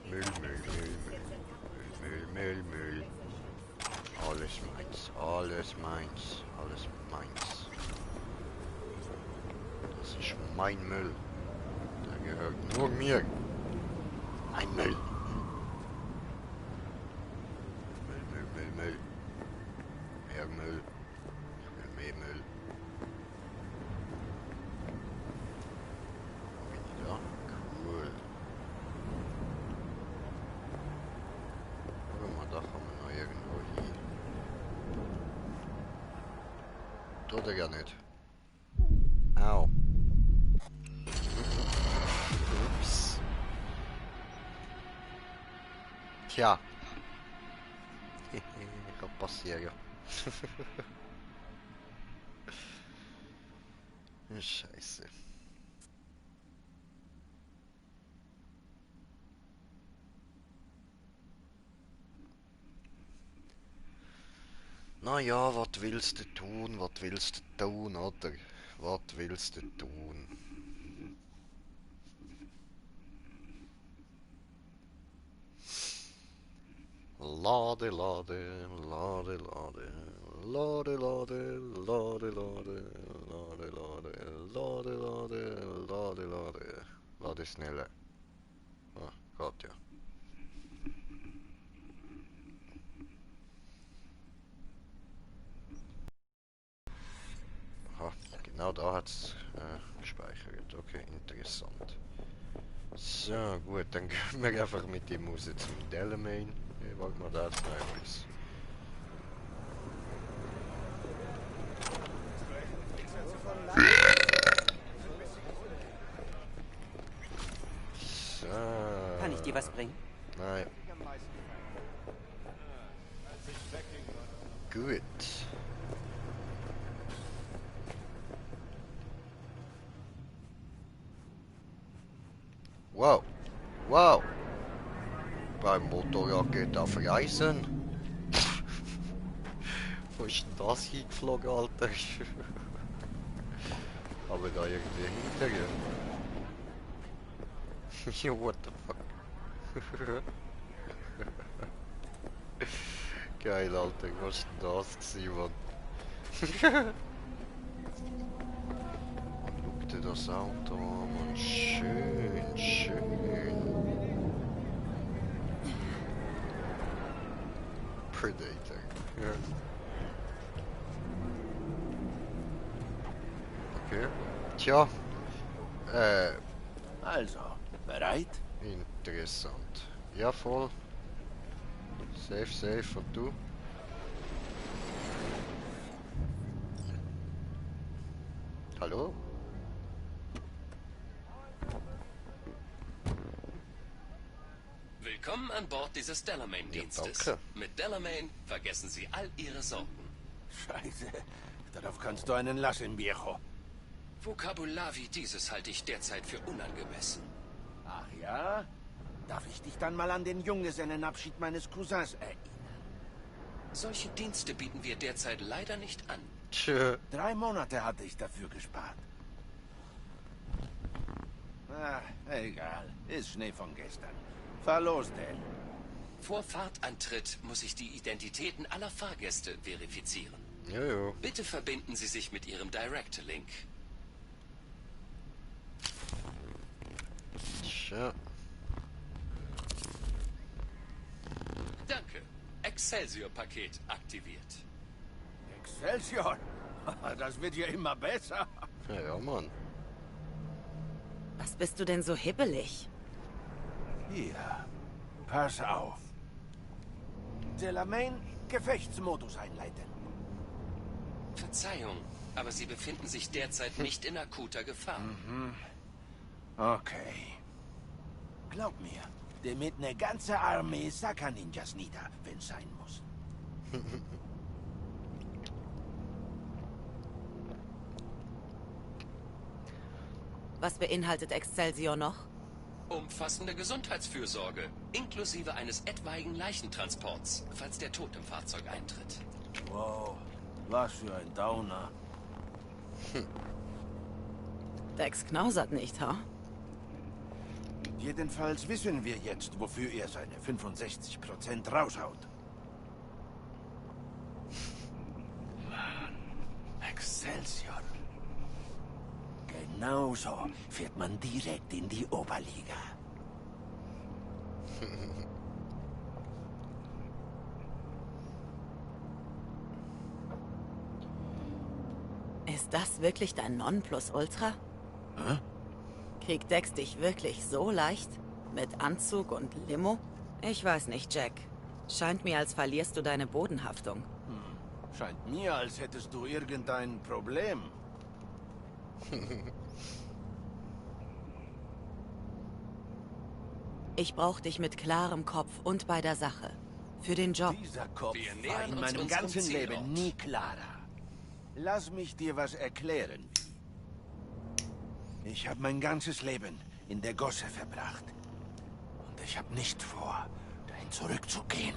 Müll, Müll, Müll, Müll, Müll, Müll, Müll. Alles meins, alles meins, alles meins. Das ist mein Müll. Der gehört nur mir. Mein Müll. Müll, Müll, Müll, Müll. Mehr Müll. Ich will mehr Müll. Wo bin ich da? Cool. Guck mal, da kommen wir noch irgendwo hin. Tut er gar nicht. Au. Ups. Tja. Kann passieren. Scheiße. Na ja, was willst du tun? Was willst du tun, oder? Was willst du tun? Lade, lade, lade, lade, lade, lade, lade, lade, lade, lade, lade, lade, lade, lade, lade schneller. Ah, geht ja. Aha, genau da hat es gespeichert. Okay, interessant. So, gut, dann gehen wir einfach mit dem Maus zum Delamain. Ich wollte mal da jetzt noch etwas. So. Kann ich dir was bringen? Nein. Gut. Wow. Wow. Beim Motorrad geht auf Reisen. Wo ist denn das hingeflogen, Alter? Aber da irgendwie hinterher. Yo, what the fuck? Geil, Alter. Was ist denn das gewesen, Mann? Guck dir das Auto an, Mann. Schön, schön. Predator. Ja. Okay. Tja. Also, bereit? Interessant. Ja, voll. Safe, safe. Und du? Hallo? Willkommen an Bord dieses Delamain-Dienstes. Ja, Mit Delamain vergessen Sie all Ihre Sorgen. Scheiße. Darauf kannst du einen lassen, Viejo. Vokabular wie dieses halte ich derzeit für unangemessen. Ach ja? Darf ich dich dann mal an den Junggesellenabschied meines Cousins erinnern? Solche Dienste bieten wir derzeit leider nicht an. Tschö. 3 Monate hatte ich dafür gespart. Egal. Ist Schnee von gestern. Fahr los, Del. Vor Fahrtantritt muss ich die Identitäten aller Fahrgäste verifizieren. Jojo. Bitte verbinden Sie sich mit Ihrem Direct-Link. Tja. Danke. Excelsior-Paket aktiviert. Excelsior? Das wird ja immer besser. Ja, Mann. Was bist du denn so hibbelig? Hier. Pass auf. Delamain, Gefechtsmodus einleiten. Verzeihung, aber Sie befinden sich derzeit nicht in akuter Gefahr. Okay. Glaub mir, der mit eine ganze Armee Saka-Ninjas nieder, wenn's sein muss. Was beinhaltet Excelsior noch? Umfassende Gesundheitsfürsorge, inklusive eines etwaigen Leichentransports, falls der Tod im Fahrzeug eintritt. Wow, was für ein Downer. Dex knausert nicht, ha? Jedenfalls wissen wir jetzt, wofür er seine 65% raushaut. Mann, Excelsior. Genau so fährt man direkt in die Oberliga. Ist das wirklich dein Nonplusultra? Hä? Kriegt Dex dich wirklich so leicht? Mit Anzug und Limo? Ich weiß nicht, Jack. Scheint mir, als verlierst du deine Bodenhaftung. Scheint mir, als hättest du irgendein Problem. Ich brauche dich mit klarem Kopf und bei der Sache. Für den Job. Dieser Kopf war in meinem ganzen Leben nie klarer. Lass mich dir was erklären. Ich habe mein ganzes Leben in der Gosse verbracht. Und ich habe nicht vor, dahin zurückzugehen.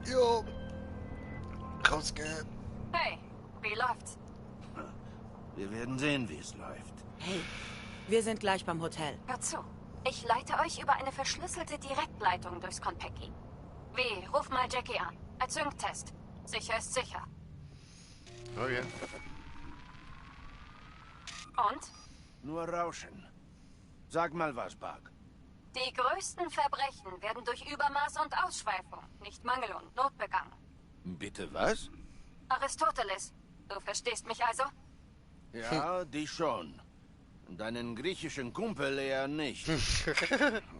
Jo. Rausgehen. Hey, wie läuft's? Wir werden sehen, wie es läuft. Hey, wir sind gleich beim Hotel. Hör zu. Ich leite euch über eine verschlüsselte Direktleitung durchs Konpeki. W, ruf mal Jackie an. Als Sync-Test. Sicher ist sicher. Okay. Und? Nur Rauschen. Sag mal was, Bug. Die größten Verbrechen werden durch Übermaß und Ausschweifung, nicht Mangel und Not begangen. Bitte was? Aristoteles, du verstehst mich also? Ja, die schon. Deinen griechischen Kumpel eher nicht.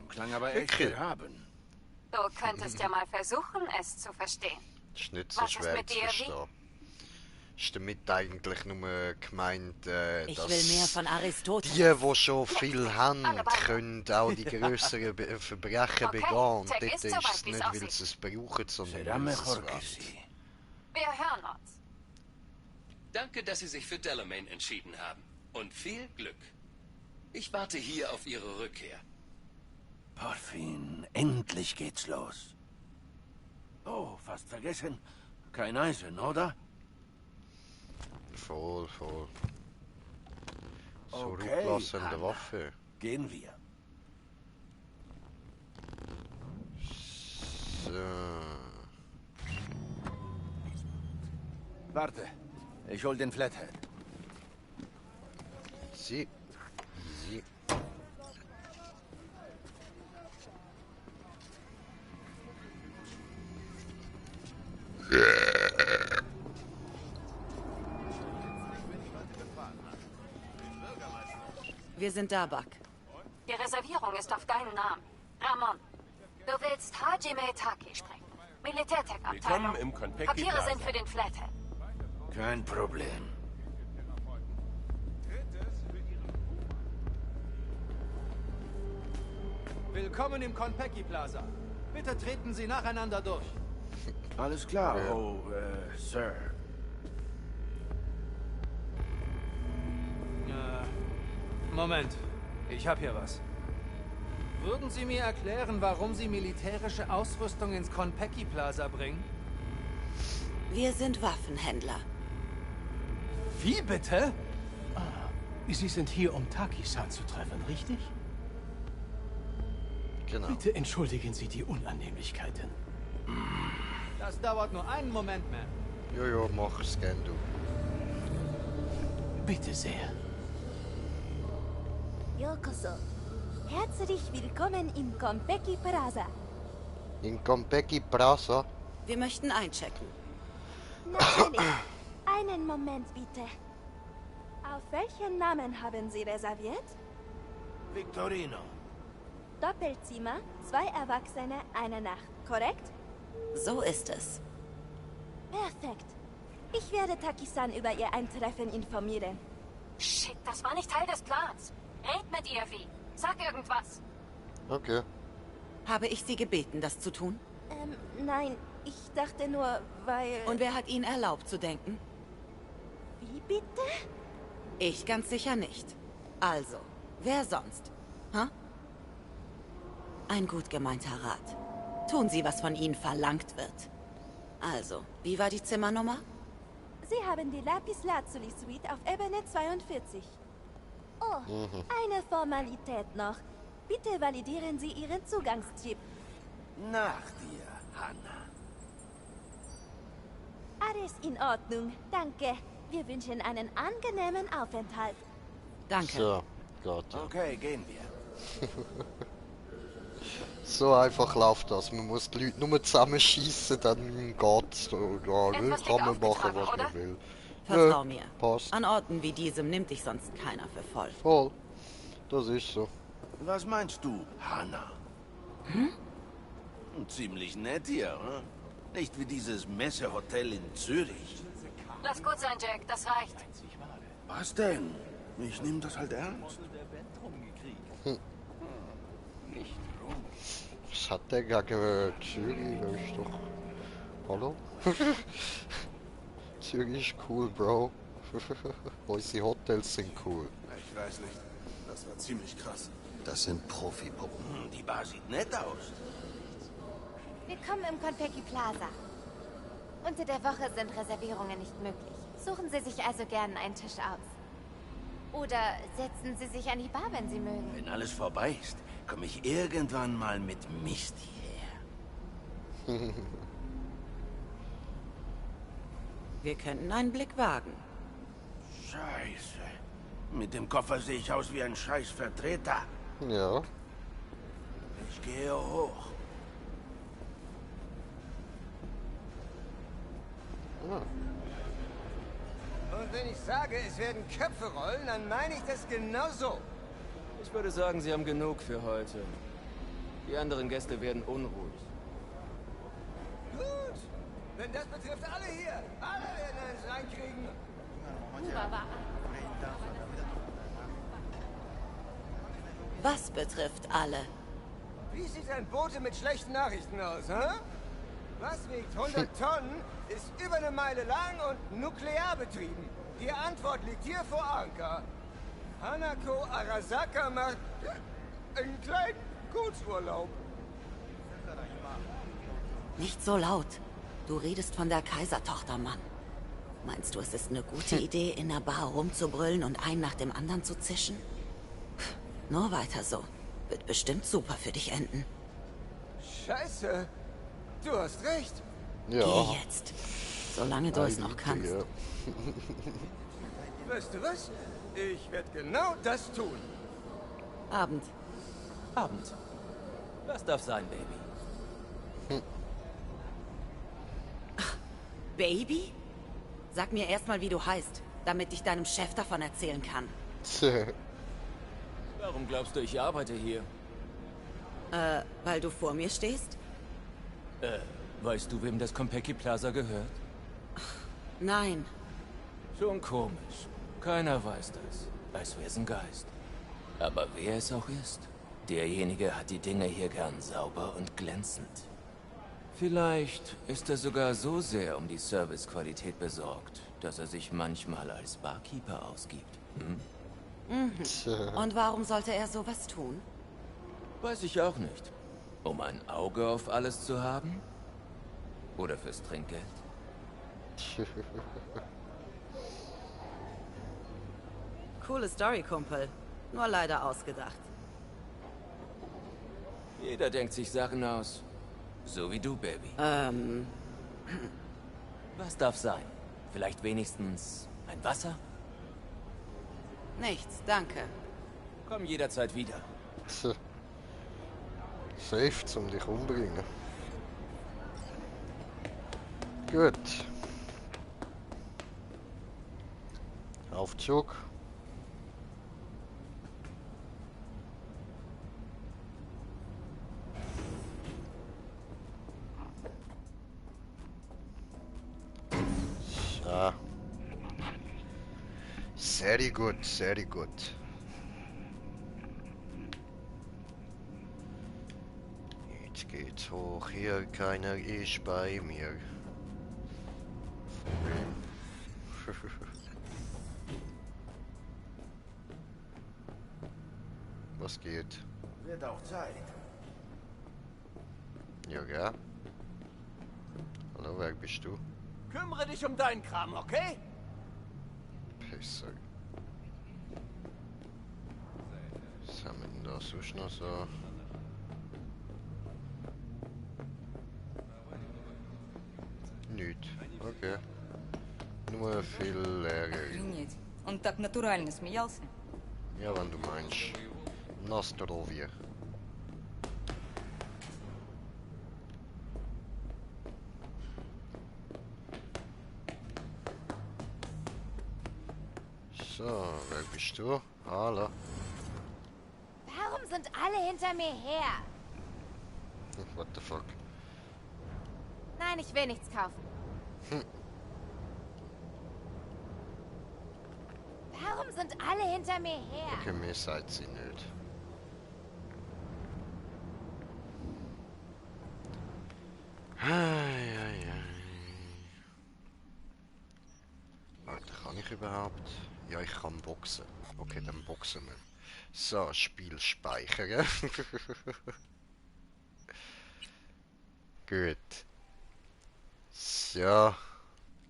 Klang aber echt erhaben. Du könntest ja mal versuchen, es zu verstehen. Das ist nicht so Was ist schwer mit zu dir, verstehen. Ist damit eigentlich nur gemeint, Ich dass will mehr von Aristoteles. die schon viel haben, können auch die größeren Verbrechen begehen. Und Jack dort ist ist soweit, es wie's nicht, weil aussieht. sie es brauchen, sondern Será weil sie es mejor que wollen. sí. Wir hören uns. Danke, dass Sie sich für Delamain entschieden haben. Und viel Glück. Ich warte hier auf Ihre Rückkehr. Porfin, endlich geht's los. Oh, fast vergessen. Kein Eisen, oder? Voll, voll. Okay, Zurücklassende Hanna. Waffe. Gehen wir. So. Warte, ich hol den Flathead. Sie. Sie. Wir sind da, Buck. Die Reservierung ist auf deinen Namen. Ramon, du willst Hajime Taki sprechen. Militärtech-Abteilung. Willkommen im Konpeki Papiere Plaza. sind für den Flathead. Kein Problem. Willkommen im Konpeki Plaza. Bitte treten Sie nacheinander durch. Alles klar, Sir. Moment. Ich habe hier was. Würden Sie mir erklären, warum Sie militärische Ausrüstung ins Konpeki Plaza bringen? Wir sind Waffenhändler. Wie bitte? Sie sind hier, um Taki-san zu treffen, richtig? Genau. Bitte entschuldigen Sie die Unannehmlichkeiten. Das dauert nur einen Moment, Ma'am. Jojo, mach es gern, du. Bitte sehr. Yokoso. Herzlich willkommen im Konpeki Plaza. In Konpeki Plaza? Wir möchten einchecken. Natürlich. Einen Moment, bitte. Auf welchen Namen haben Sie reserviert? Victorino. Doppelzimmer, 2 Erwachsene, eine Nacht, korrekt? So ist es. Perfekt. Ich werde Taki-san über Ihr Eintreffen informieren. Shit, das war nicht Teil des Plans. Red mit ihr, wie. Sag irgendwas. Okay. Habe ich Sie gebeten, das zu tun? Nein, ich dachte nur, weil... Und wer hat Ihnen erlaubt zu denken? Wie bitte? Ich ganz sicher nicht. Also, wer sonst? Ha? Ein gut gemeinter Rat. Tun Sie, was von Ihnen verlangt wird. Also, wie war die Zimmernummer? Sie haben die Lapis Lazuli Suite auf Ebene 42. Oh, eine Formalität noch. Bitte validieren Sie Ihren Zugangschip. Nach dir, Hannah. Alles in Ordnung, danke. Wir wünschen einen angenehmen Aufenthalt. Danke. So, Gott. Okay, gehen wir. So einfach läuft das. Man muss die Leute nur zusammenschießen, dann geht's. Ja, kann man machen, was man will. Vertrau mir. Passt. An Orten wie diesem nimmt dich sonst keiner für voll. Voll. Das ist so. Was meinst du, Hannah? Hm? Ziemlich nett hier, hm? Nicht wie dieses Messehotel in Zürich. Lass gut sein, Jack. Das reicht. Was denn? Ich nehme das halt ernst. Hm. Was hat der gegen Zürich? Das ist doch... Hallo? Zürich ist cool, Bro. Unsere Hotels sind cool. Ich weiß nicht. Das war ziemlich krass. Das sind Profi-Puppen. Die Bar sieht nett aus. Willkommen im Konpeki Plaza. Unter der Woche sind Reservierungen nicht möglich. Suchen Sie sich also gern einen Tisch aus. Oder setzen Sie sich an die Bar, wenn Sie mögen. Wenn alles vorbei ist, komme ich irgendwann mal mit Misty her. Wir könnten einen Blick wagen. Scheiße. Mit dem Koffer sehe ich aus wie ein Scheißvertreter. Ja. Ich gehe hoch. Und wenn ich sage, es werden Köpfe rollen, dann meine ich das genauso. Ich würde sagen, Sie haben genug für heute. Die anderen Gäste werden unruhig. Gut. Denn das betrifft alle hier. Alle werden eins reinkriegen. Was betrifft alle? Wie sieht ein Bote mit schlechten Nachrichten aus, hä? Was wiegt 100 Tonnen, ist über eine Meile lang und nuklear betrieben. Die Antwort liegt hier vor Anker. Hanako Arasaka macht einen kleinen Kurzurlaub. Nicht so laut. Du redest von der Kaisertochter, Mann. Meinst du, es ist eine gute Idee, in der Bar rumzubrüllen und einen nach dem anderen zu zischen? Nur weiter so. Wird bestimmt super für dich enden. Scheiße. Du hast recht. Ja. Geh jetzt. Solange du es noch kannst. Weißt du was? Ich werde genau das tun. Abend. Abend. Das darf sein, Baby. Baby? Sag mir erstmal, wie du heißt, damit ich deinem Chef davon erzählen kann. Warum glaubst du, ich arbeite hier? Weil du vor mir stehst? Weißt du, wem das Konpeki Plaza gehört? Nein. Schon komisch. Keiner weiß das. Als wär's ein Geist. Aber wer es auch ist, Derjenige hat die Dinge hier gern sauber und glänzend. Vielleicht ist er sogar so sehr um die Servicequalität besorgt, dass er sich manchmal als Barkeeper ausgibt. Hm? Mhm. Und warum sollte er sowas tun? Weiß ich auch nicht. Um ein Auge auf alles zu haben? Oder fürs Trinkgeld? Coole Story, Kumpel. Nur leider ausgedacht. Jeder denkt sich Sachen aus. So wie du, Baby. Was darf sein? Vielleicht wenigstens ein Wasser? Nichts, danke. Komm jederzeit wieder. Safe zum dich umbringen. Gut. Aufzug. So. Sehr gut, sehr gut. Jetzt geht's hoch, hier keiner ist bei mir. Was geht? Wird auch Zeit. Ja, ja. Hallo, wer bist du? Kümmere dich um deinen Kram, okay? Pisser. Was haben wir denn da sonst noch so? Nicht. Okay. Nur viel Ärger. Охренеть. Он так натурально смеялся. Ja, wenn du meinst. Nostrovia. So, wer bist du? Hallo. Warum sind alle hinter mir her? What the fuck? Nein, ich will nichts kaufen. Warum sind alle hinter mir her? Okay, mir seid sie nicht. Warte, kann ich überhaupt? Ja, ich kann boxen. Okay, dann boxen wir. So, Spiel speichern. Gut. So.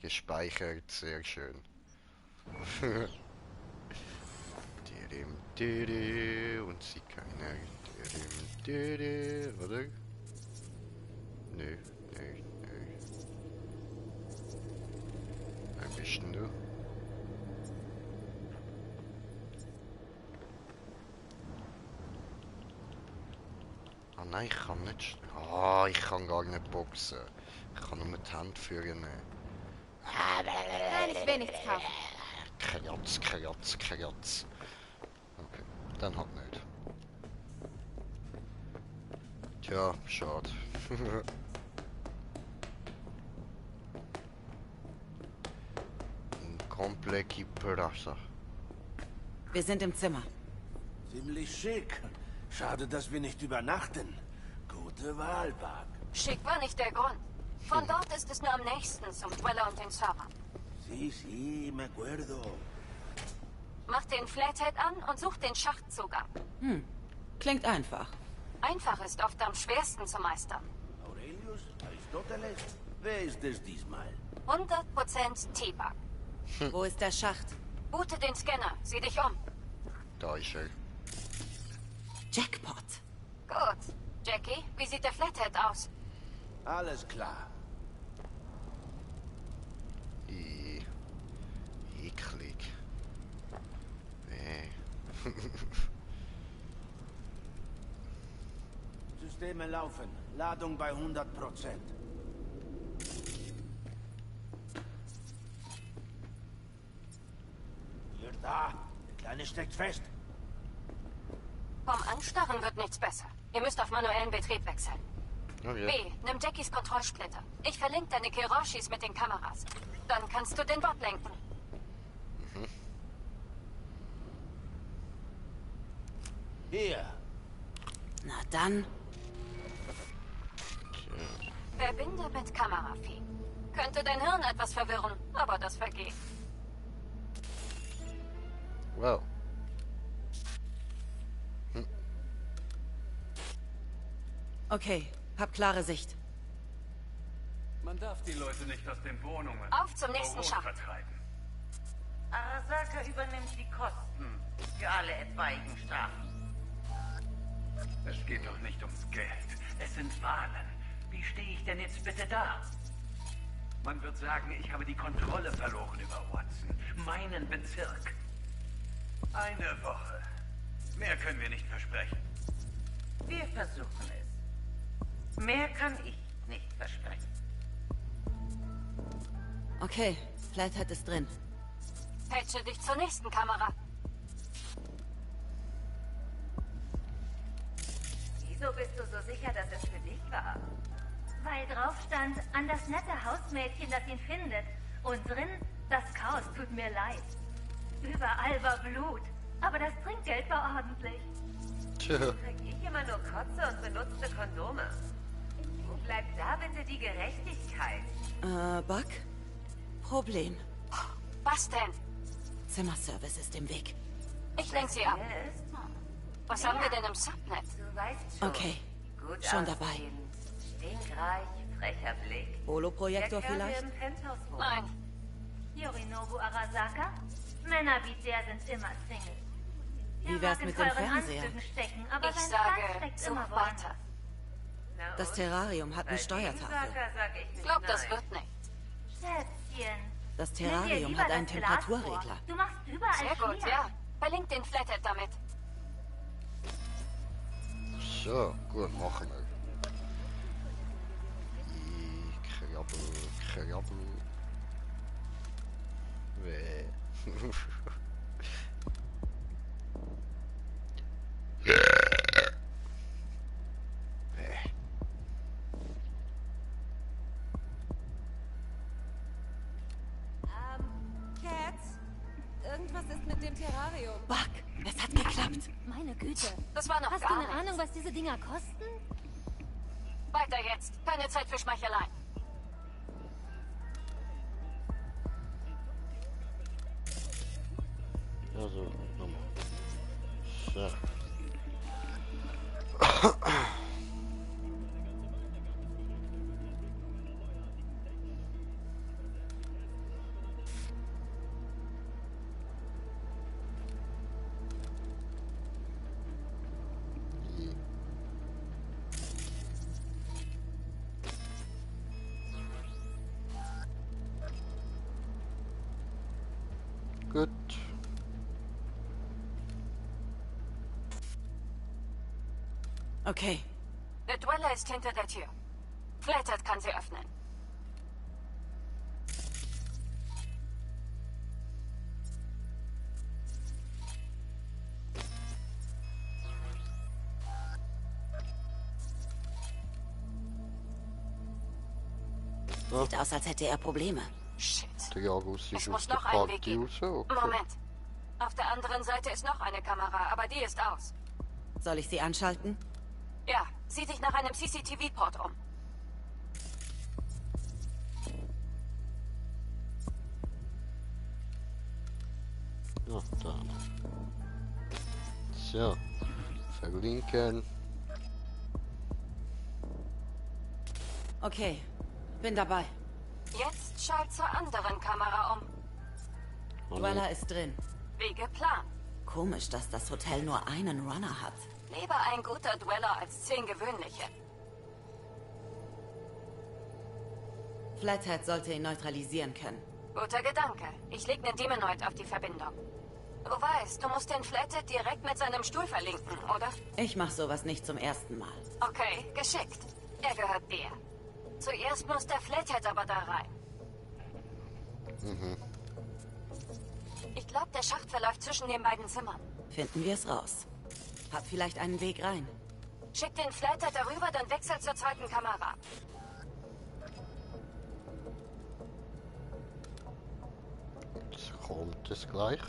Gespeichert, sehr schön. Und sie keiner. Oder? Nö, nö, nö. Wer bist denn du? Ah nein, ich kann nicht. Ah, ich kann gar nicht boxen. Ich kann nur die Hand führen. Nein, ich will nichts kaufen. Kratz, kratz, kratz. Okay, dann halt nicht. Tja, schade. Ein komplette Prasse. Wir sind im Zimmer. Ziemlich schick. Schade, dass wir nicht übernachten. Gute Wahl, Buck. Schick war nicht der Grund. Von dort ist es nur am nächsten zum Dweller und den Servern. Sí, me acuerdo. Mach den Flathead an und such den Schachtzugang. Klingt einfach. Einfach ist oft am schwersten zu meistern. Aurelius? Aristoteles? Wer ist es diesmal? 100% T-Bug. Wo ist der Schacht? Boote den Scanner. Sieh dich um. Da ist er. Jackpot. Gut. Jackie, wie sieht der Flathead aus? Alles klar. Eklig. Systeme laufen. Ladung bei 100%. Hier, da. Der Kleine steckt fest. Vom Anstarren wird nichts besser. Ihr müsst auf manuellen Betrieb wechseln. Okay. B, nimm Jackies Kontrollsplitter. Ich verlinke deine Kiroshis mit den Kameras. Dann kannst du den Bot lenken. Hier. Na dann. Verbinde mit Kameravieh. Könnte dein Hirn etwas verwirren, aber das vergeht. Wow. Okay, hab klare Sicht. Man darf die Leute nicht aus den Wohnungen Auf zum nächsten Schacht. vertreiben. Arasaka übernimmt die Kosten für alle etwaigen Strafen. Es geht doch nicht ums Geld. Es sind Wahlen. Wie stehe ich denn jetzt bitte da? Man wird sagen, ich habe die Kontrolle verloren über Watson. Meinen Bezirk. Eine Woche. Mehr können wir nicht versprechen. Wir versuchen es. Mehr kann ich nicht versprechen. Okay, Flathead ist drin. Patche dich zur nächsten Kamera. Wieso bist du so sicher, dass es für dich war? Weil drauf stand, an das nette Hausmädchen, das ihn findet. Und drin, das Chaos tut mir leid. Überall war Blut, aber das Trinkgeld war ordentlich. Krieg ich immer nur Kotze und benutzte Kondome. Wo bleibt da bitte die Gerechtigkeit? Buck? Problem. Was denn? Zimmerservice ist im Weg. Ich lenk sie ab. Was haben wir denn im Subnet? Du weißt schon. Okay, Gut schon dabei. aussehend, stinkreich, frecher Blick. Holoprojektor Der Kerl, der vielleicht? im Penthouse wohnt. Nein. Yorinobu Arasaka? Männer wie der sind immer Single. Wie wär's mit dem Fernseher? Stecken, aber Ich sein sage, Plan steckt such immer weiter. Das Terrarium hat eine Bei Steuertafel. Saker sag ich nicht Glaub, das nein. wird nicht. Schätzchen. Das Nimm dir Terrarium lieber hat einen das Glas vor. Temperaturregler. Du machst überall Sehr gut, Fehler. ja. Verlink den Flathead damit. So, gut, machen wir. Krabbel. Weh. Cats? Irgendwas ist mit dem Terrarium. Buck, es hat geklappt. Meine Güte. Das war noch Hast du gar eine nichts. Ahnung, was diese Dinger kosten? Weiter jetzt. Keine Zeit für Schmeichelei. Also, nochmal. So. Gut. Okay, Der Dweller ist hinter der Tür. Flathead kann sie öffnen. sieht aus, als hätte er Probleme. Shit. Der August Es ist muss aus der noch einen Weg Party geben. raus. Okay. Moment. Auf der anderen Seite ist noch eine Kamera, aber die ist aus. Soll ich sie anschalten? Ja, sieh dich nach einem CCTV-Port um. Ja, da. So. Verlinken. Okay, bin dabei. Jetzt schalt zur anderen Kamera um. Dweller ist drin. Wie geplant. Komisch, dass das Hotel nur einen Runner hat. Lieber ein guter Dweller als 10 gewöhnliche. Flathead sollte ihn neutralisieren können. Guter Gedanke. Ich leg nen Demonoid auf die Verbindung. Du weißt, du musst den Flathead direkt mit seinem Stuhl verlinken, oder? Ich mach sowas nicht zum ersten Mal. Okay, geschickt. Er gehört dir. Zuerst muss der Flathead aber da rein. Mhm. Ich glaube, der Schacht verläuft zwischen den beiden Zimmern. Finden wir es raus. Hab vielleicht einen Weg rein. Schick den Flathead darüber, dann wechsel zur zweiten Kamera. Jetzt kommt es gleich.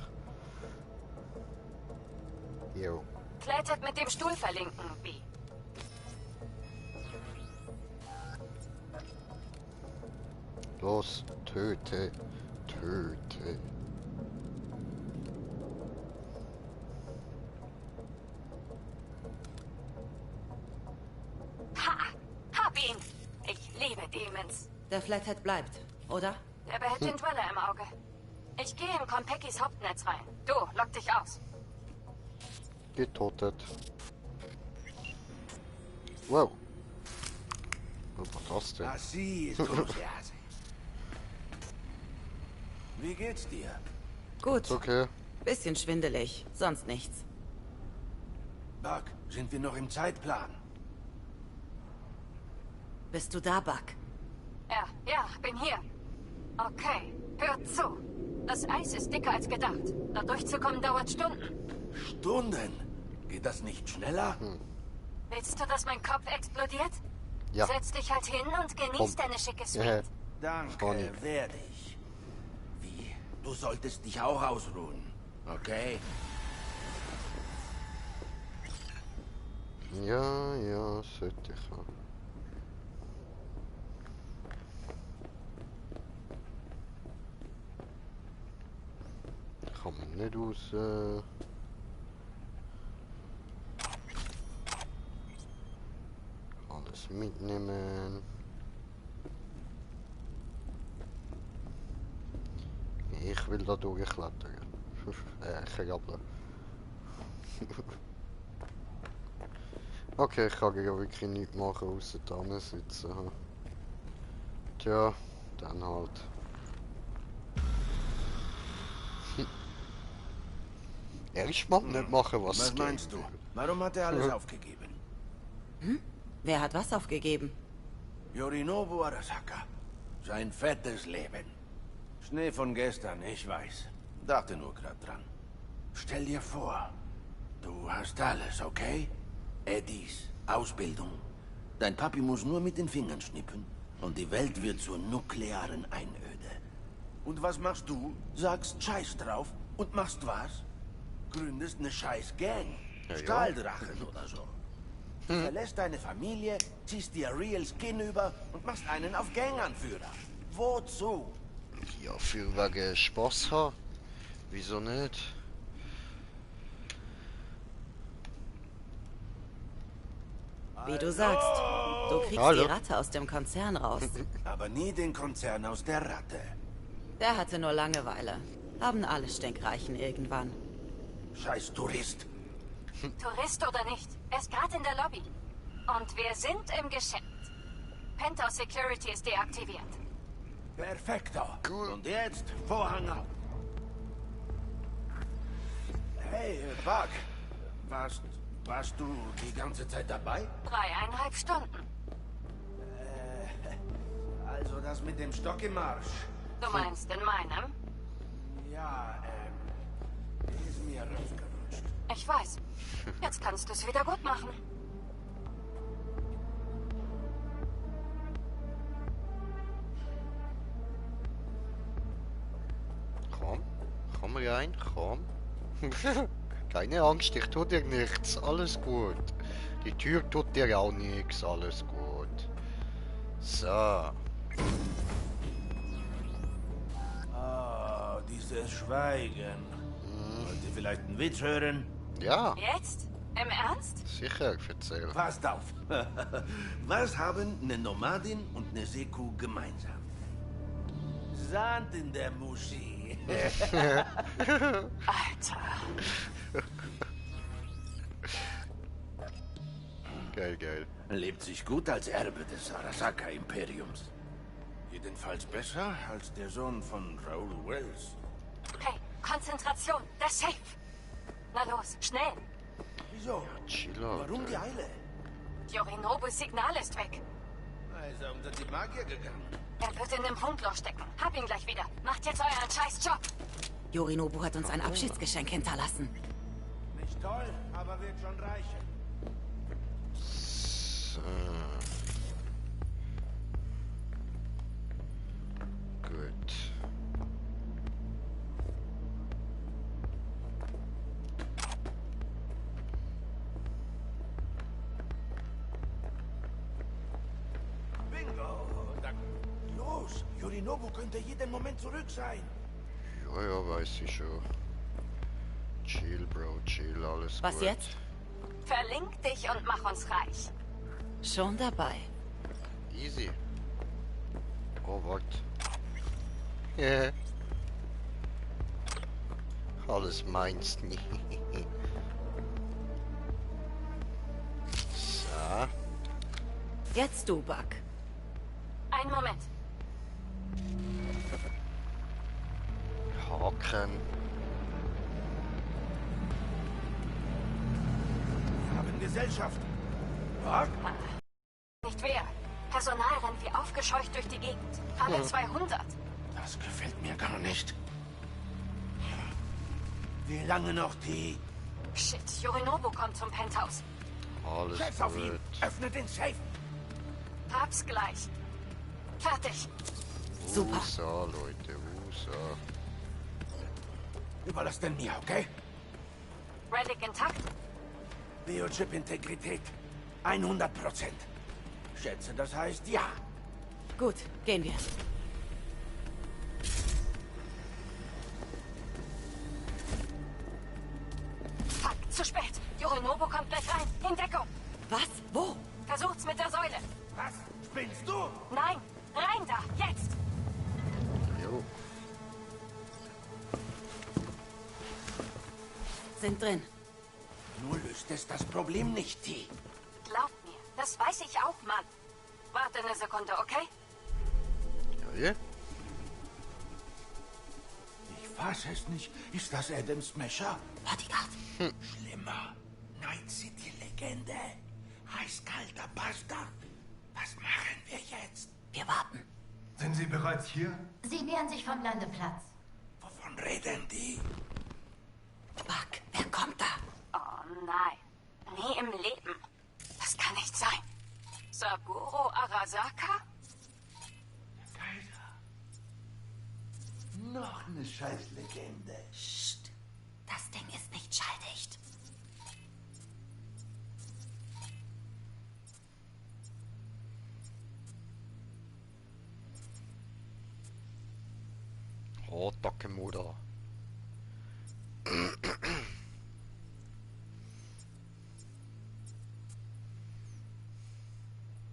Jo. Flathead mit dem Stuhl verlinken, wie? Los, töte. Töte. Ha! Hab ihn! Ich liebe Demons. Der Flathead bleibt, oder? Der behält den Dweller im Auge. Ich gehe in Konpekis Hauptnetz rein. Du, lock dich aus. Getötet. Wow. Was war das denn? Ah, sie ist große Hase. Wie geht's dir? Gut. Okay. Bisschen schwindelig, sonst nichts. Buck, sind wir noch im Zeitplan? Bist du da, Buck? Ja, bin hier. Okay, hört zu. Das Eis ist dicker als gedacht. Da durchzukommen dauert Stunden. Stunden? Geht das nicht schneller? Willst du, dass mein Kopf explodiert? Ja. Setz dich halt hin und genieß deine schicke Suite. Danke, werde ich. Wie? Du solltest dich auch ausruhen, okay? Ja, sollte ich auch. Kann man nicht raus. Alles mitnehmen. Ich will da durchklettern. Krabbeln. Okay, ich kann ja wirklich nichts machen, außer da sitzen. Tja, dann halt. Erstmal nicht machen, was geht. meinst du? Warum hat er alles aufgegeben? Hm? Wer hat was aufgegeben? Yorinobu Arasaka. Sein fettes Leben. Schnee von gestern, ich weiß. Dachte nur grad dran. Stell dir vor, du hast alles, okay? Eddies, Ausbildung. Dein Papi muss nur mit den Fingern schnippen und die Welt wird zur nuklearen Einöde. Und was machst du? Sagst Scheiß drauf und machst was? Gründest eine scheiß Gang. Stahldrachen oder so. Verlässt deine Familie, ziehst dir Real Skin über und machst einen auf Ganganführer. Wozu? Ja, für wegen Spaß haben. Wieso nicht? Wie du sagst, du kriegst Hallo. die Ratte aus dem Konzern raus. Aber nie den Konzern aus der Ratte. Der hatte nur Langeweile. Haben alle Stinkreichen irgendwann. Scheiß Tourist. Tourist oder nicht, er ist gerade in der Lobby. Und wir sind im Geschäft. Penthouse Security ist deaktiviert. Perfekto. Und jetzt Vorhang auf. Hey, Buck. Warst du die ganze Zeit dabei? 3,5 Stunden. Also das mit dem Stock im Marsch. Du meinst in meinem? Ja, ist mir rausgerutscht. Ich weiß. Jetzt kannst du es wieder gut machen. Komm rein, komm. Keine Angst, ich tue dir nichts, alles gut. Die Tür tut dir auch nichts, alles gut. So. Oh, dieses Schweigen. Wollt ihr vielleicht einen Witz hören? Ja. Jetzt? Im Ernst? Sicher, erzähl. Passt auf. Was haben eine Nomadin und eine Seku gemeinsam? Sand in der Muschi. Alter. Geil. Lebt sich gut als Erbe des Arasaka-Imperiums. Jedenfalls besser als der Sohn von Raoul Wells. Hey, Konzentration, das Safe. Na los, schnell. Wieso? Chill out, Warum die Eile? Yorinobus Signal ist weg. Ist er unter die Magier gegangen? Er wird in dem Funkloch stecken. Hab ihn gleich wieder. Macht jetzt euren scheiß Job. Yorinobu hat uns ein Abschiedsgeschenk hinterlassen. Nicht toll, aber wird schon reichen. So. Gut. Bingo! Los, Yorinobu könnte jeden Moment zurück sein. Ja, ja, weiß ich schon. Chill, Bro, chill, alles Was gut. jetzt? Verlink dich und mach uns reich. Schon dabei. Easy. Oh, warte. Yeah. Alles meinst nicht. So. Jetzt du, Buck. Einen Moment. Haken. Wir haben Gesellschaft. Was? Nicht wer. Personal rennt wie aufgescheucht durch die Gegend. Falle 200. Das gefällt mir gar nicht. Wie lange noch die... Shit, Yorinobu kommt zum Penthouse. Alles Scheiß auf gut. ihn. Öffne den Safe. Hab's gleich. Fertig. Super. USA, Leute, USA. Überlass den mir, okay? Relic intakt? Biochip-Integrität 100%. Schätze, das heißt ja. Gut, gehen wir. Fuck, zu spät. Yorinobu kommt gleich rein. In Deckung. Was? Wo? Versucht's mit der Säule. Was? Spinnst du? Nein. Rein da. Jetzt. Jo. Sind drin. Nur löst es das Problem nicht, T. Glaub mir, das weiß ich auch, Mann. Warte eine Sekunde, okay? Ja, ja. Ich fass es nicht. Ist das Adam Smasher? Bodyguard. Schlimmer. Night City-Legende. Eiskalter Bastard. Was machen wir jetzt? Wir warten. Sind Sie bereits hier? Sie nähern sich vom Landeplatz. Wovon reden die? Buck, wer kommt da? Oh nein. Nie im Leben. Das kann nicht sein. Saburo Arasaka? Kaiser. Noch eine Scheißlegende. Psst. Das Ding ist nicht schalldicht. Oh, Takemura.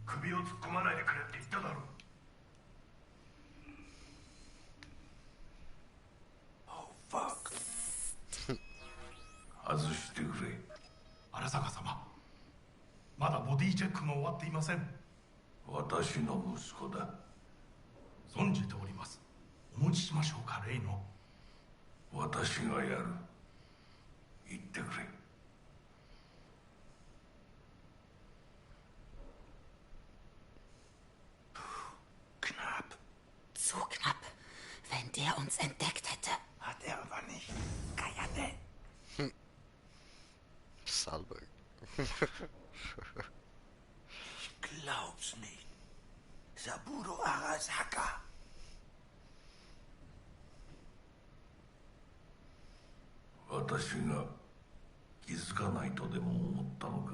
首を突っ込まないでくれって言っただろう。外してくれ。荒坂様、まだボディチェックが終わっていません。私の息子だ。存じております。お持ちしましょうか、レイノ。私がやる。言ってくれ。Zu knapp. Wenn der uns entdeckt hätte. Hat er aber nicht. Kayate. Salve. Ich glaub's nicht. Saburo Arasaka. Watashi ga kizukanai to demo omotta no ka?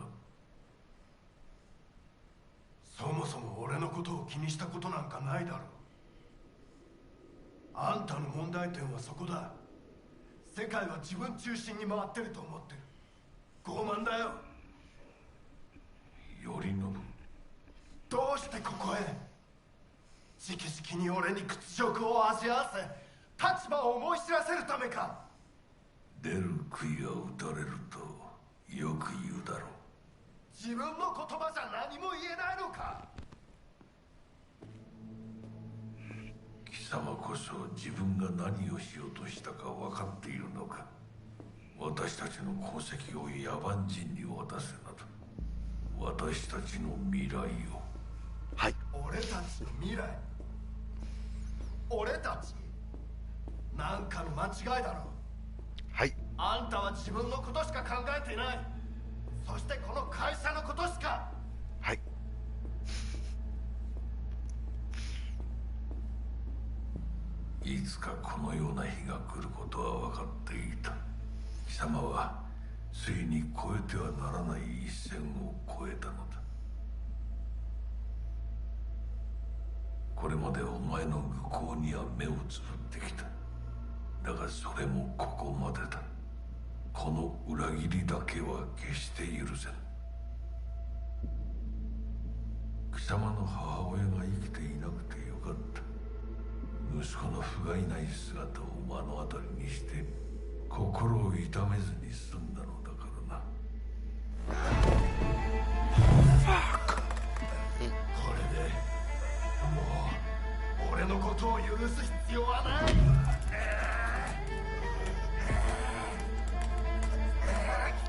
そもそも俺のことを気にしたことなんかないだろう。あんたの問題点はそこだ。世界は自分中心に回ってると思ってる。傲慢だよ。頼信、どうしてここへ？直々に俺に屈辱を味わわせ、立場を思い知らせるためか。出る杭を打たれるとよく言うだろう。自分の言葉じゃ何も言えないのか。貴様こそ自分が何をしようとしたか分かっているのか。私たちの功績を野蛮人に渡せなど、私たちの未来を。はい。俺たちの未来。俺たち。なんかの間違いだろう。はい。あんたは自分のことしか考えていない。そしてこの会社のことしか。はい。いつかこのような日が来ることは分かっていた。貴様はついに越えてはならない一線を越えたのだ。これまでお前の愚行には目をつぶってきた。だがそれもここまでだ。この裏切りだけは決して許せん。貴様の母親が生きていなくてよかった。息子の不甲斐ない姿を目の当たりにして心を痛めずに済んだのだからな。これでもう俺のことを許す必要はない。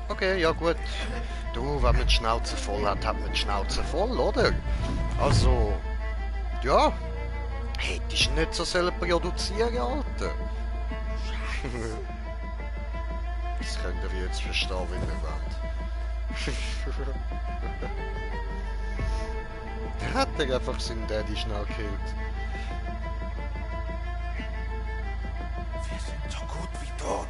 Okay, ja gut. Du, wer mit Schnauze voll hat, hat mit Schnauze voll, oder? Also, ja. Hättest du nicht so sollen produzieren, Alter. Das könnt ihr jetzt verstehen, wenn ihr wollt. Der hat er einfach seinen Daddy schnell gekillt. Wir sind so gut wie tot.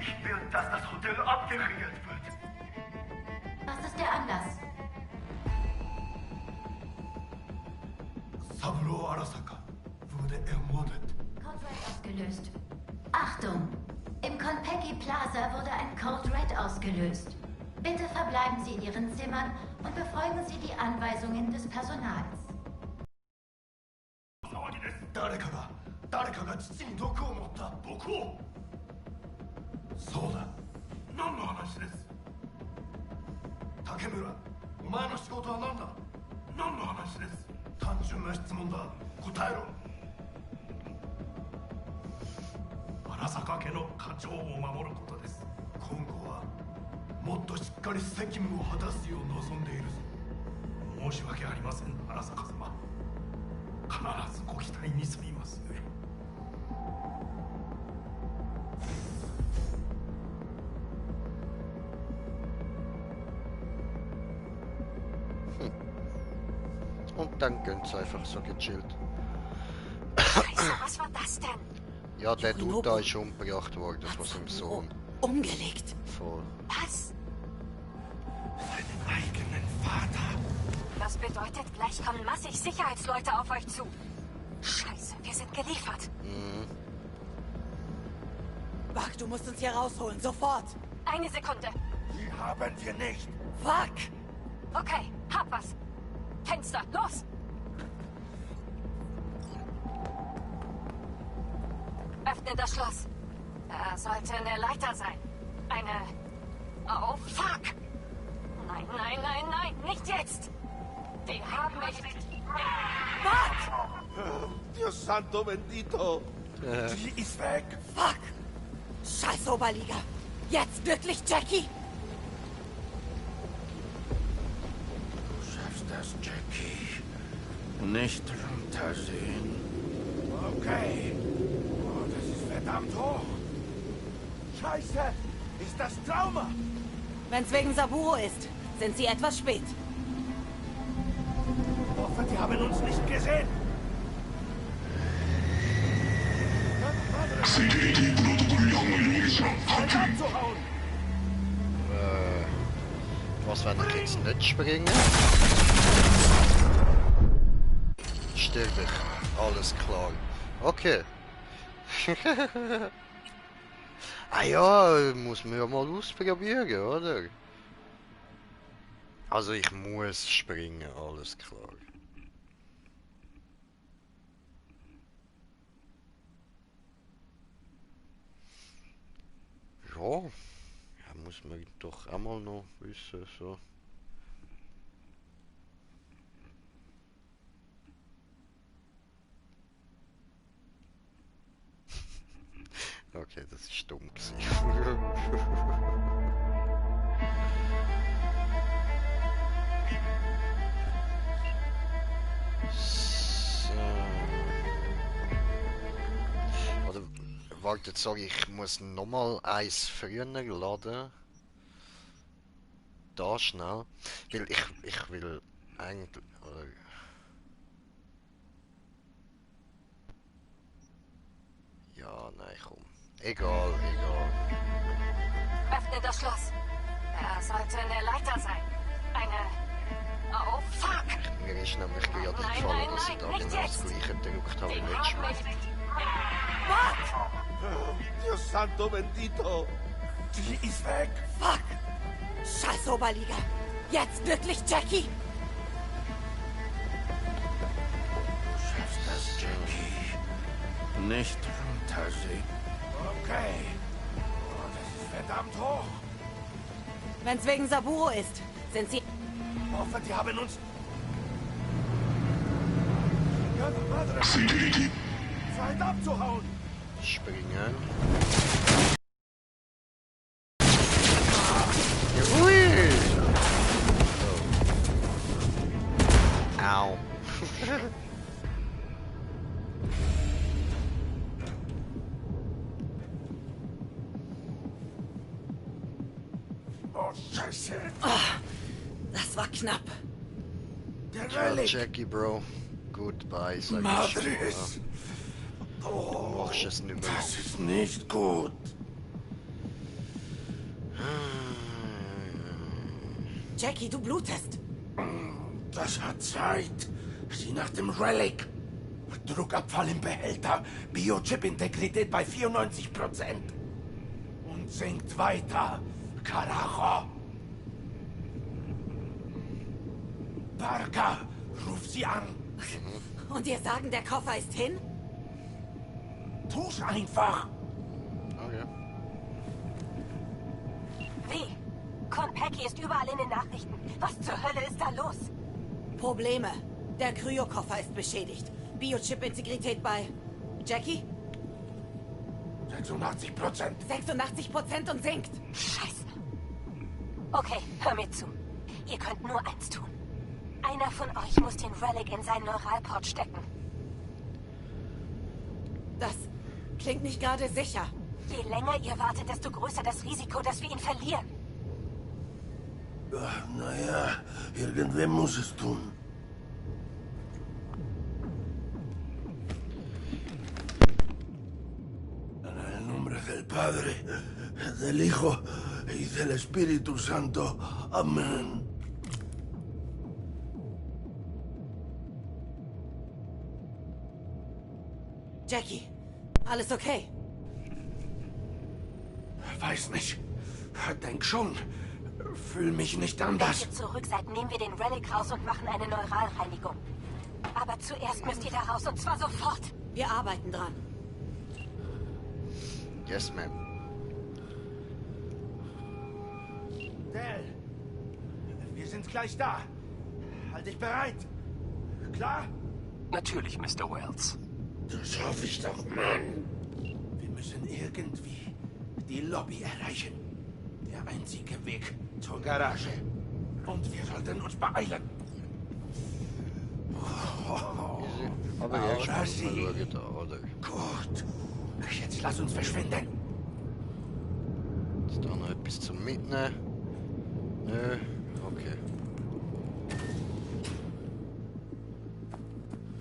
Ich will, dass das Hotel abgeriegelt wird. Was ist der Anlass? Saburo Arasaka wurde ermordet. Code Red ausgelöst. Achtung! Im Konpeki Plaza wurde ein Code Red ausgelöst. Bitte verbleiben Sie in Ihren Zimmern und befolgen Sie die Anweisungen des Personals. 誰かが父に毒を持った。毒を。そうだ。何の話です。竹村、お前の仕事は何だ。何の話です。単純な質問だ。答えろ。荒坂家の家長を守ることです。今後はもっとしっかり責務を果たすよう望んでいるぞ。申し訳ありません、荒坂様。必ずご期待に沿いますゆえ。Und dann gönnt's einfach so gechillt. Scheiße, was war das denn? Ja, der Dude da ist umgebracht worden von seinem Sohn. Umgelegt. Voll. Was? Seinen eigenen Vater. Das bedeutet, gleich kommen massig Sicherheitsleute auf euch zu. Scheiße, wir sind geliefert. Buck, du musst uns hier rausholen, sofort. Eine Sekunde. Die haben wir nicht. Fuck! Okay, hab was. Fenster, los! Öffne das Schloss. Da sollte eine Leiter sein. Eine... Oh, fuck! Nein, nein, nein, nein, nicht jetzt! Die haben mich... Fuck! Dios santo bendito. Sie ist weg. Fuck! Scheiß Oberliga! Jetzt wirklich, Jackie! Du schaffst das, Jackie. Nicht runtersehen. Okay. Oh, das ist verdammt hoch. Scheiße! Ist das Trauma? Wenn's wegen Saburo ist, sind sie etwas spät. Ich hoffe, die haben uns nicht gesehen. Was, wenn ich jetzt nicht springe? Stirb ich. Alles klar. Okay. Ah ja, muss man ja mal ausprobieren, oder? Also ich muss springen, alles klar. Ja, muss man doch einmal noch wissen, so. Okay, das ist dumm gewesen. So. Oder wartet, sorry, ich muss nochmal eins früher laden. Da schnell. Weil ich will Eigentlich, oder? Ja, nein, komm. Egal. Öffne das Schloss. Da sollte eine Leiter sein. Oh, fuck! Mir ist nämlich gerade eingefallen, dass ich da genau das Gleiche gedrückt habe wie letztes Mal. Dios santo bendito! Sie ist weg! Fuck! Scheiß Oberliga! Jetzt wirklich, Jackie! Du schaffst das, Jackie. Nicht runtersehen. Okay. Oh, das ist verdammt hoch. Wenn's wegen Saburo ist, sind sie... Ich hoffe, die haben uns... Zeit abzuhauen! Springen. Ui! Oh. Au. Oh, Scheiße! Das war knapp. Ja, Jackie, Bro. Goodbye, sag ich. Madres! Du machst es nicht mehr. Das ist nicht gut. Jackie, du blutest. Das hat Zeit. Sieh nach dem Relic. Druckabfall im Behälter. Biochip-Integrität bei 94%. Und sinkt weiter. Carajo. Parker, ruf sie an. Und ihr sagen, der Koffer ist hin? Tu's einfach. Okay. Wie? Konpeki ist überall in den Nachrichten. Was zur Hölle ist da los? Probleme. Der Kryokoffer ist beschädigt. Biochip-Integrität bei... Jackie? 86%. 86% und sinkt. Scheiße. Okay, hör mir zu. Ihr könnt nur eins tun. Einer von euch muss den Relic in seinen Neuralport stecken. Das klingt nicht gerade sicher. Je länger ihr wartet, desto größer das Risiko, dass wir ihn verlieren. Naja, irgendwer muss es tun. En el nombre del Padre, del Hijo y del Espíritu Santo. Amén. Jackie, alles okay? Weiß nicht. Denk schon. Fühl mich nicht anders. Wenn ihr zurück seid, nehmen wir den Relic raus und machen eine Neuralreinigung. Aber zuerst müsst ihr da raus, und zwar sofort. Wir arbeiten dran. Yes, ma'am. Del, wir sind gleich da. Halt dich bereit. Klar? Natürlich, Mr. Wells. Das hoffe ich doch, Mann. Wir müssen irgendwie die Lobby erreichen. Der einzige Weg zur Garage. Und wir sollten uns beeilen. Aber jetzt mal schauen da, oder? Gut. Jetzt lass uns verschwinden. Ist da noch etwas zum Mitnehmen? Nö, okay.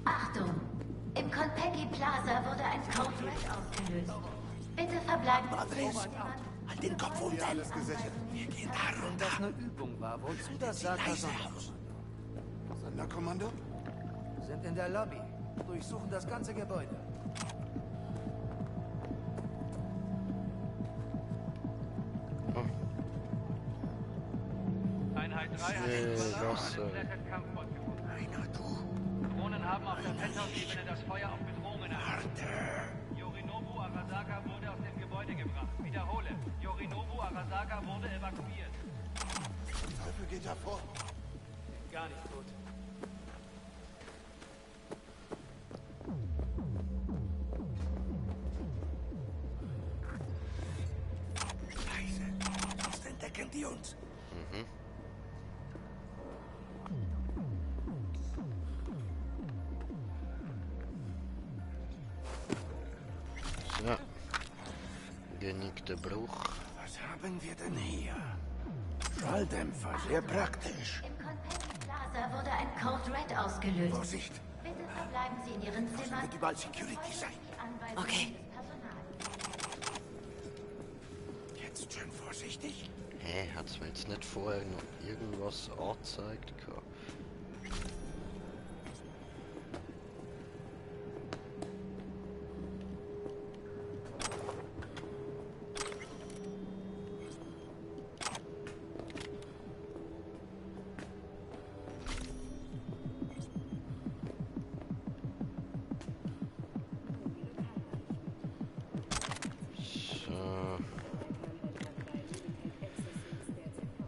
Achtung! Im Konpeki Plaza wurde ein Code Red ausgelöst. Bitte verbleiben Madres, halt den Kopf unten. Wir gehen da Wenn das runter. eine Übung war, wozu das sagt das aus? Sonderkommando? Sind in der Lobby. Durchsuchen das ganze Gebäude. Einheit 3 hat den Kampfbot gefunden. Drohnen haben auf der Penthouse-Ebene das Feuer auf Bedrohungen erhalten. Yorinobu Arasaka wurde aus dem Gebäude gebracht. Wiederhole, Yorinobu Arasaka wurde evakuiert. Teufel geht da vor. Gar nicht gut. Scheiße, sonst entdecken die uns. So. Genickter Bruch. Was haben wir denn hier? Schalldämpfer, sehr praktisch. Im Konpeki Plaza Plaza wurde ein Code Red ausgelöst. Vorsicht! Bitte verbleiben Sie in Ihren Zimmern. Wird überall Security sein. Okay. Jetzt schön vorsichtig. Hä, hat's mir jetzt nicht vorher noch irgendwas angezeigt gehabt?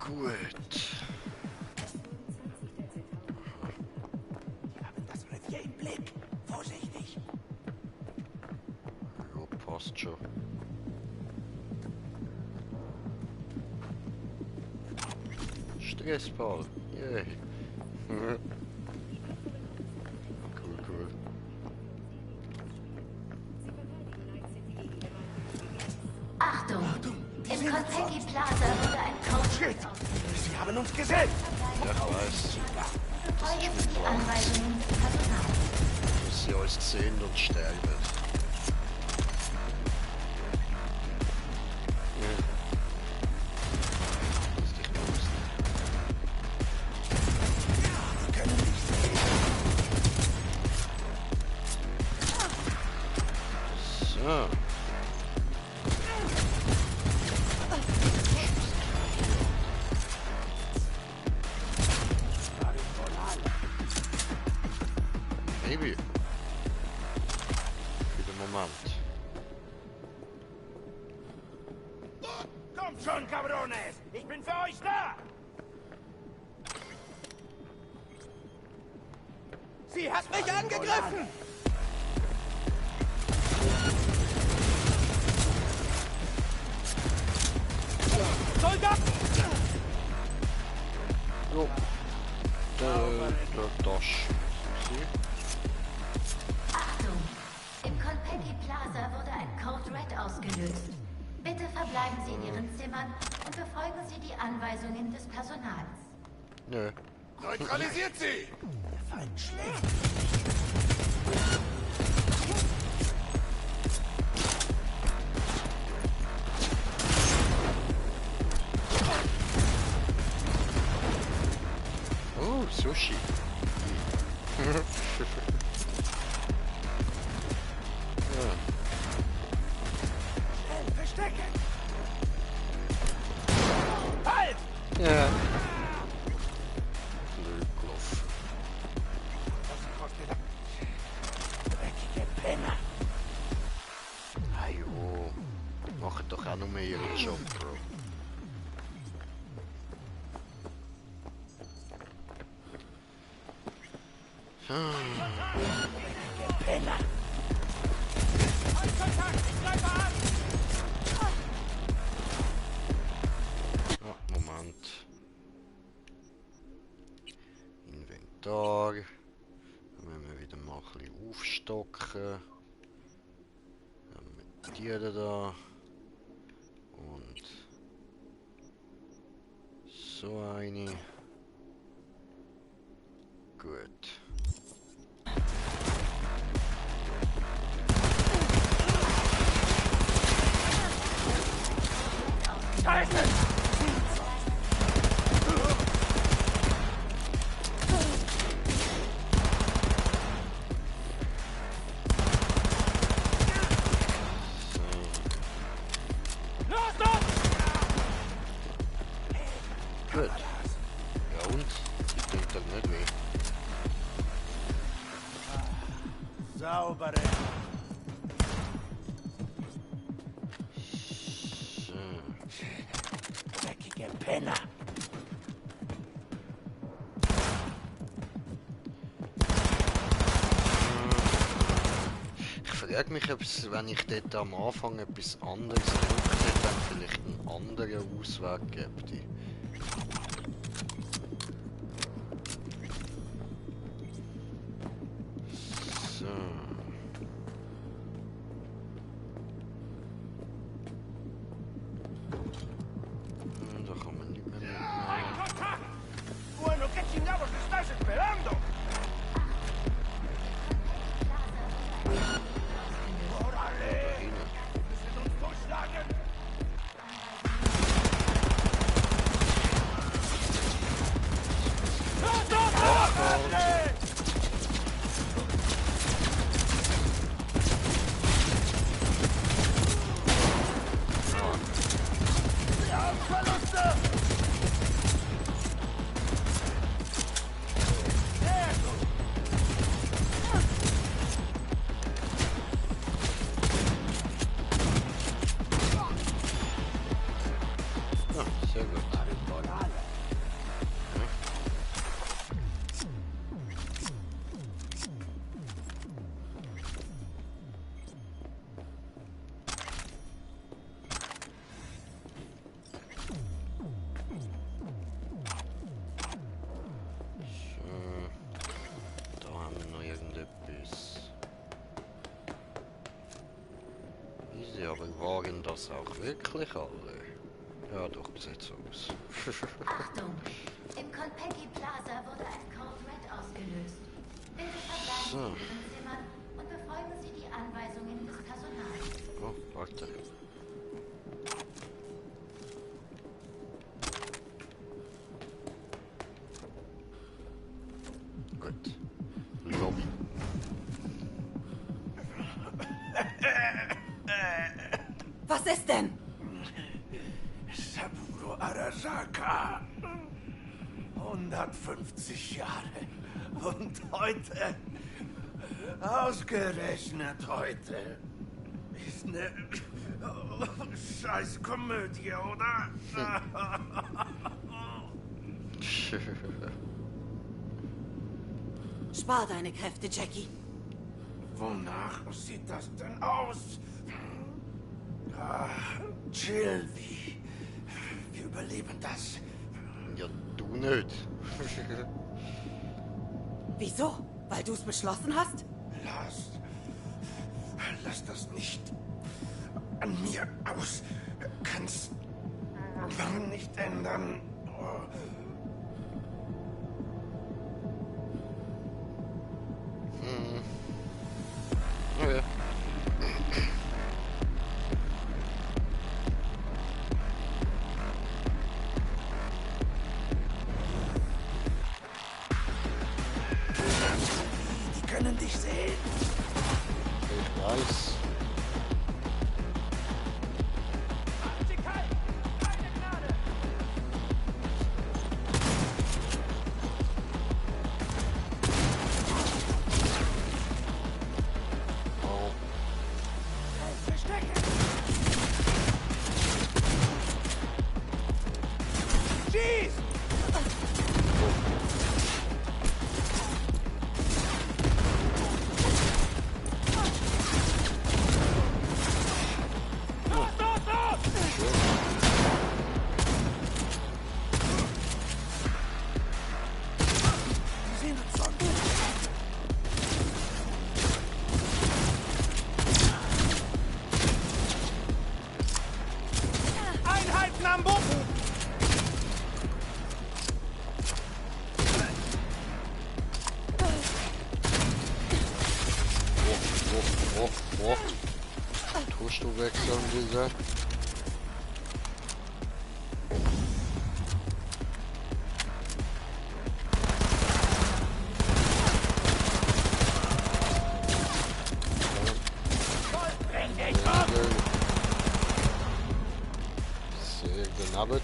Gut. Wir haben das Revier im Blick. Vorsichtig. Jo, passt schon. Stressball. Yay. Cool, cool. Achtung! Im Konpeki Plaza wurde ein Code Red ausgelöst. Sie haben uns gesehen. Ja, ich weiß. Befolgen Sie die Anweisungen des Personals. Dass sie uns sehen und sterben. So. Baby. Für den Moment. Kommt schon, Cabrones! Ich bin für euch da! Sie hat mich angegriffen! Soldat! Jo. Der Dosch. Achtung! Im Konpeki Plaza wurde ein Code Red ausgelöst. Bitte verbleiben Sie in Ihren Zimmern und befolgen Sie die Anweisungen des Personals. Nö. Neutralisiert sie! Der Feind schlägt. Oh, Sushi. Ja. Schnell, verstecken! Halt! Ja. Glückluff. Dreckige Penner. Ah jo. Macht doch auch noch mehr ihren Job, Bro. Penner. Moment. Inventar. Dann müssen wir wieder mal ein bisschen aufstocken. Dann mit dir da. Und so eine. Gut. Scheiße! Los, los! Gut. Ja und? Ich denke doch nicht weh. Saubere. Dreckige Penner. Ich frage mich, ob es, wenn ich dort am Anfang etwas anderes drücke, dann vielleicht einen anderen Ausweg gibt. So. Da kann man nicht mehr mitnehmen. Bueno, ¿qué chingados estás? Ja, aber waren das auch wirklich alle? Ja, doch, sieht so aus. Achtung! Im Konpeki Plaza wurde ein Code Red ausgelöst. Bitte verbleiben Sie in Ihren Zimmern und befolgen Sie die Anweisungen des Personals. Oh, warte. Gut. Lobby. Was ist denn? Saburo Arasaka. 150 Jahre. Und heute, ausgerechnet heute, ist eine scheiß Komödie, oder? Spar deine Kräfte, Jackie. Wonach sieht das denn aus? Chill, wir überleben das. Ja, du nicht. Wieso? Weil du es beschlossen hast? Lass das nicht an mir aus. Kannst nicht ändern. Okay. Die können dich sehen. Ich weiß. Einheiten am Boden! Tust du wechseln, diese? Sehr genabbert.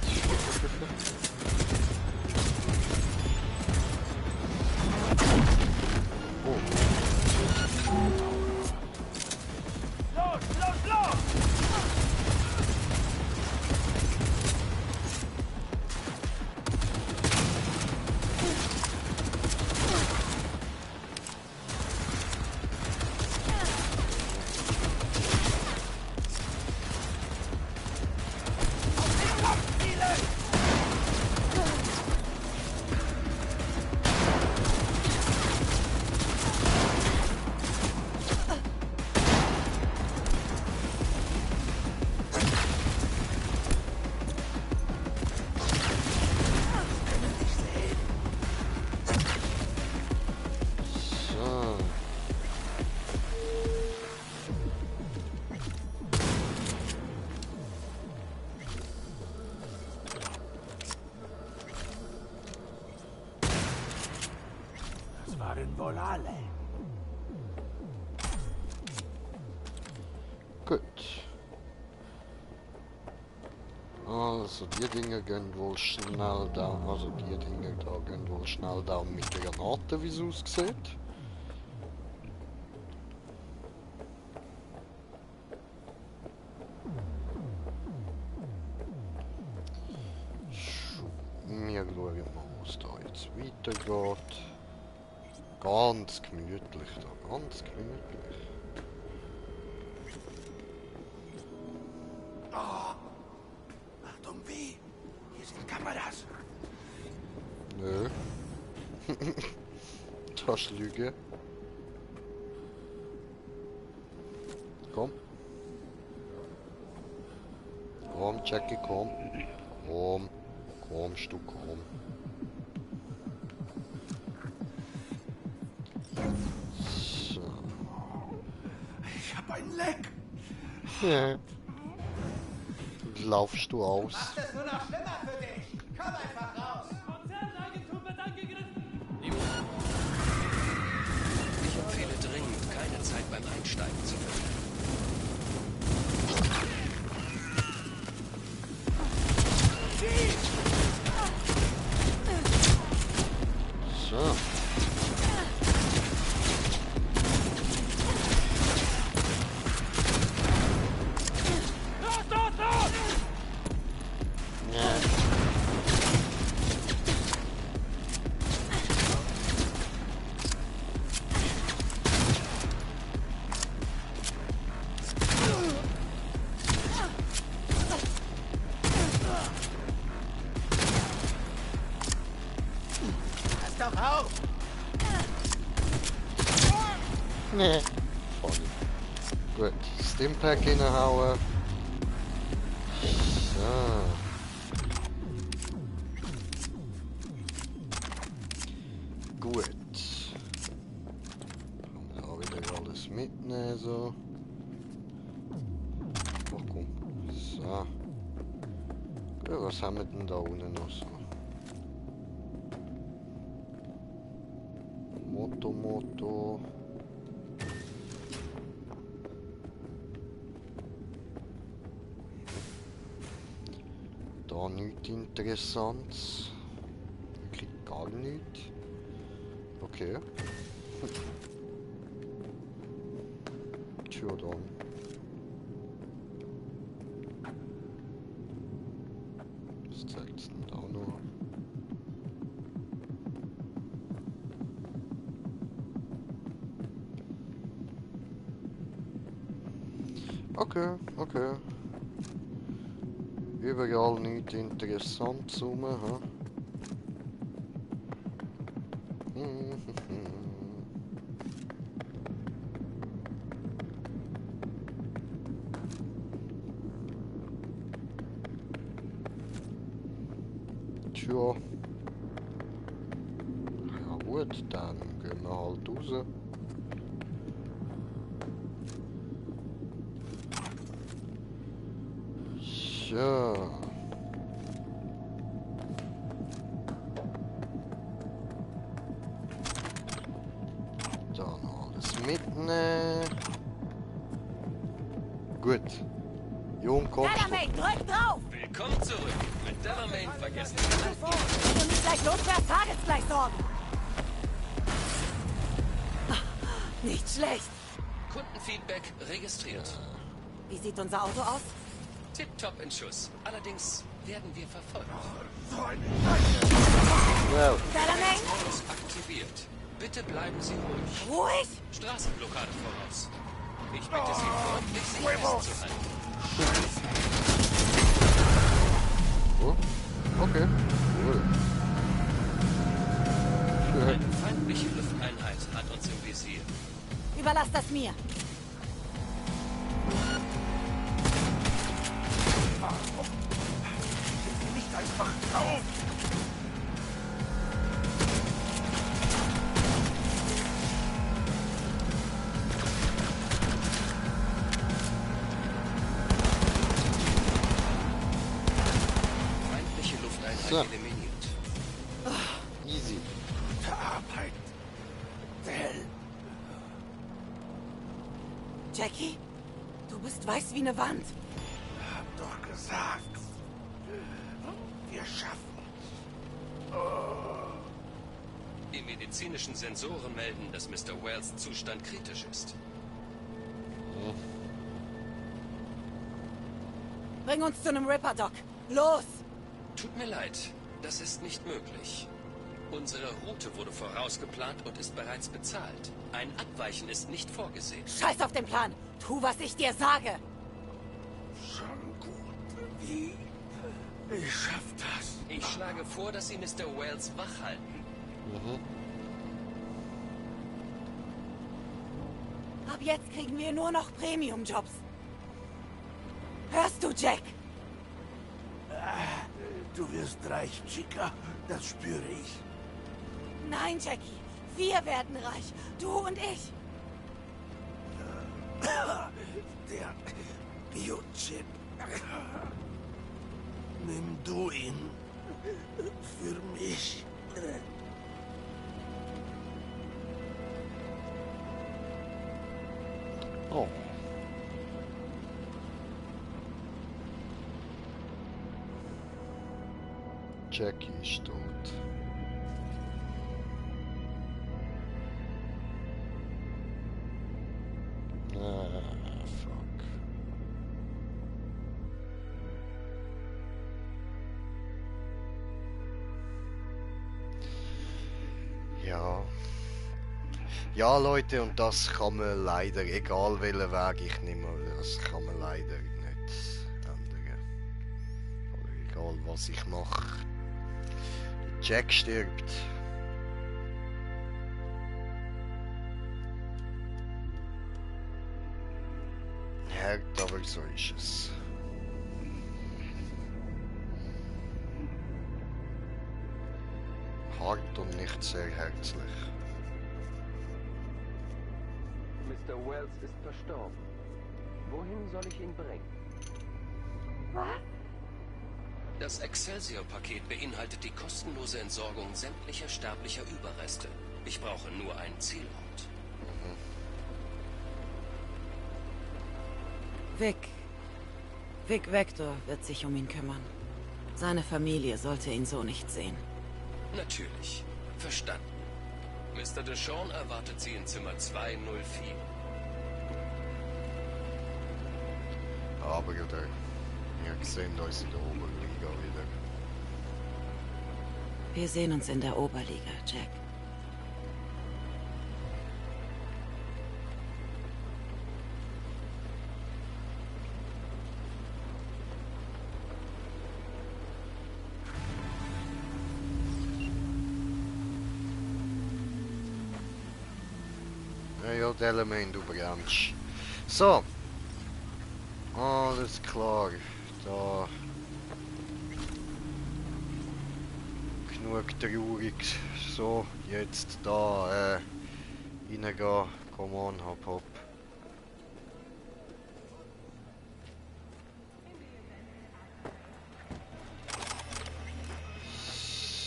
Waren wohl alle. Gut. Also die Dinge gehen wohl schnell down, also die Dinge da gehen wohl schnell down mit der Granate, wie es aussieht. Wir schauen mal, was da jetzt weitergeht. Ganz gemütlich da, ganz gemütlich. Oh. Achtung, wie? Hier sind Kameras. Nö. Das ist Lüge. komm, Jackie, komm. Komm. Kommst du, komm. So. Ich hab ein Leck. Ja. Laufst du aus? Macht es nur noch schlimmer für dich. Komm einfach raus. Konzerneigentum wird angegriffen. Ich empfehle dringend, keine Zeit beim Einsteigen zu verlieren. So. Ja. Pass doch auf. Nee. Voll. Gut. Stimpack reinhauen. So. Gut. Kann man auch wieder alles mitnehmen, so. Ach komm. So. Gut, was haben wir denn da unten noch so? Moto. Da nichts Interessantes. Ich krieg gar nichts. Okay. Tja dann. Was zeigt's denn da noch? Okay. Überall nichts Interessantes rum, ha? Tja. Ja gut, dann gehen wir halt raus. Ja. Da noch alles mitnehmen. Gut. Jung, kommst du? Delamain, drück drauf! Willkommen zurück. Mit Delamain vergessen. Wenn du nicht gleich losfährst, taget's gleich sorgen. Nicht schlecht. Kundenfeedback registriert. Wie sieht unser Auto aus? Tipptopp in Schuss. Allerdings werden wir verfolgt. Ja. Delamain? Modus aktiviert. Bitte bleiben Sie ruhig. Ruhig? Straßenblockade voraus. Ich bitte Sie freundlich, sich festzuhalten. Oh, okay. Cool. Eine feindliche Lufteinheit hat uns im Visier. Überlass das mir. Nicht einfach drauf! Feindliche Lufteinheit So. eliminiert. Easy. Verarbeitet. Del. Jackie? Du bist weiß wie eine Wand. Hab doch gesagt. Wir schaffen. Die medizinischen Sensoren melden, dass Mr. Wells Zustand kritisch ist. Bring uns zu einem Ripper, Doc. Los! Tut mir leid, das ist nicht möglich. Unsere Route wurde vorausgeplant und ist bereits bezahlt. Ein Abweichen ist nicht vorgesehen. Scheiß auf den Plan. Tu, was ich dir sage. Schon gut. Wie? Ich schaff das. Ich schlage vor, dass Sie Mr. Wells wach halten. Ab jetzt kriegen wir nur noch Premium-Jobs. Hörst du, Jack? Du wirst reich, Chica. Das spüre ich. Nein, Jackie. Wir werden reich. Du und ich. Der Biochip. Nimm du ihn. Für mich. Oh. Jackie ist tot. Ah, fuck. Ja. Ja, Leute, und das kann man leider, egal welchen Weg ich nehme, das kann man leider nicht ändern. Oder egal was ich mache. Jack stirbt. Hart, aber so ist es. Hart und nicht sehr herzlich. Mr. Wells ist verstorben. Wohin soll ich ihn bringen? Was? Das Excelsior-Paket beinhaltet die kostenlose Entsorgung sämtlicher sterblicher Überreste. Ich brauche nur einen Zielort. Vic Vector wird sich um ihn kümmern. Seine Familie sollte ihn so nicht sehen. Natürlich. Verstanden. Mr. Deshawn erwartet Sie in Zimmer 204. Aber oder wir sehen uns in der Oberliga wieder. Wir sehen uns in der Oberliga, Jack. Ja, der Element, du brennst. So. Alles klar. Da. Genug traurig. So, jetzt da reingehen. Come on, hopp hopp.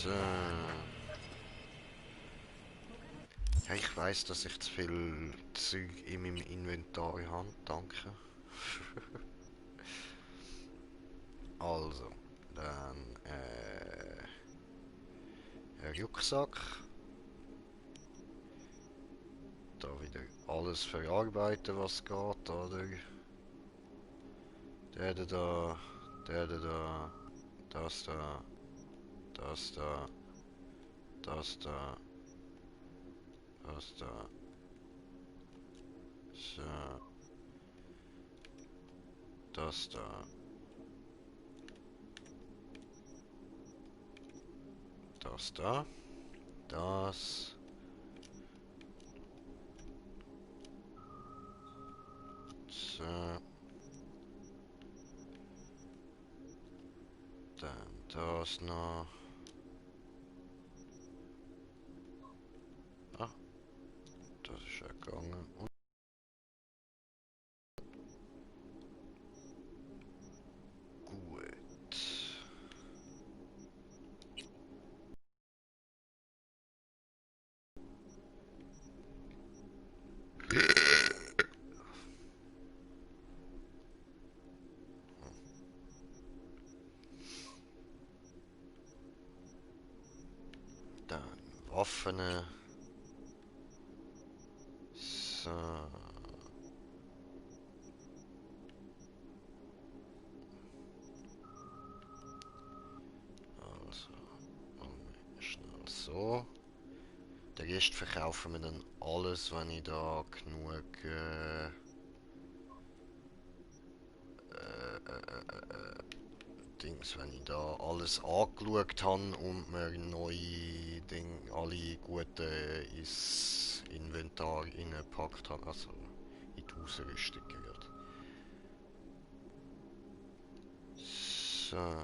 So. Ja, ich weiß, dass ich zu viel Zeug in meinem Inventar habe. Danke. Also, dann ein Rucksack. Da wieder alles verarbeiten, was geht, oder? Der da, das da, das da, das da. Das da. So. Das da. Das da. Das. So. Dann das noch. Ah. Das ist ja gegangen. Und gut. Dann Waffen. So. Also, schnell so. Der Rest verkaufen wir dann alles, wenn ich da genug Dings, wenn ich da alles angeschaut habe und mir neue Dinge, alle guten ins Inventar reingepackt habe, also in die Ausrüstung gerade. So.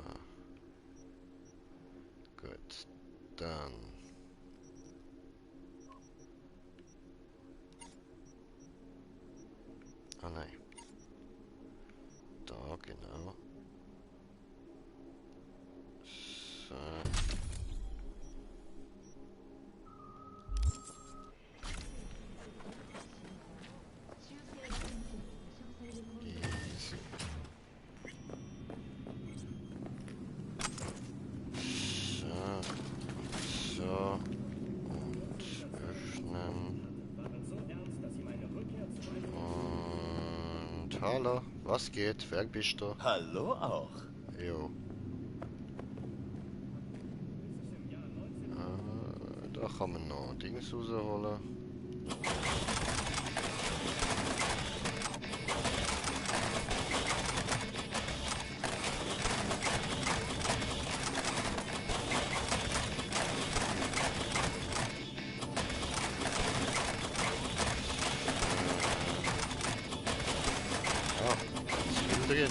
Dann. Ah nein. Da, genau. So. Easy. So. Und öffnen. Und hallo, was geht? Wer bist du? Hallo auch. Jo. Da kann man noch Dings rausholen. Drin.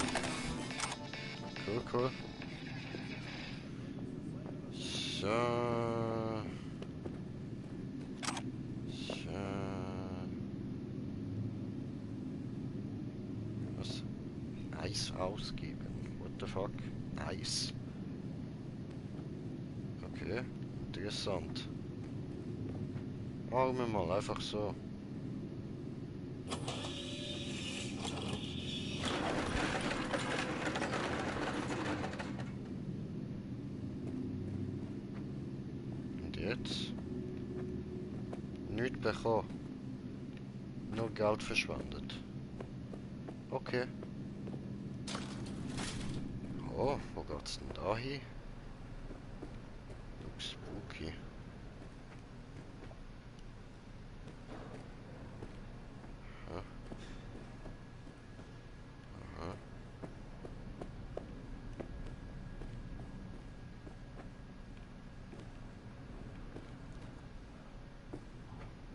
Cool, cool. So. Was? Eis ausgeben. What the fuck? Eis. Okay, interessant. Machen wir mal einfach so. Jetzt nichts bekommen. Nur Geld verschwendet. Okay. Oh, wo geht's denn da hin? Looks spooky. Aha. Aha.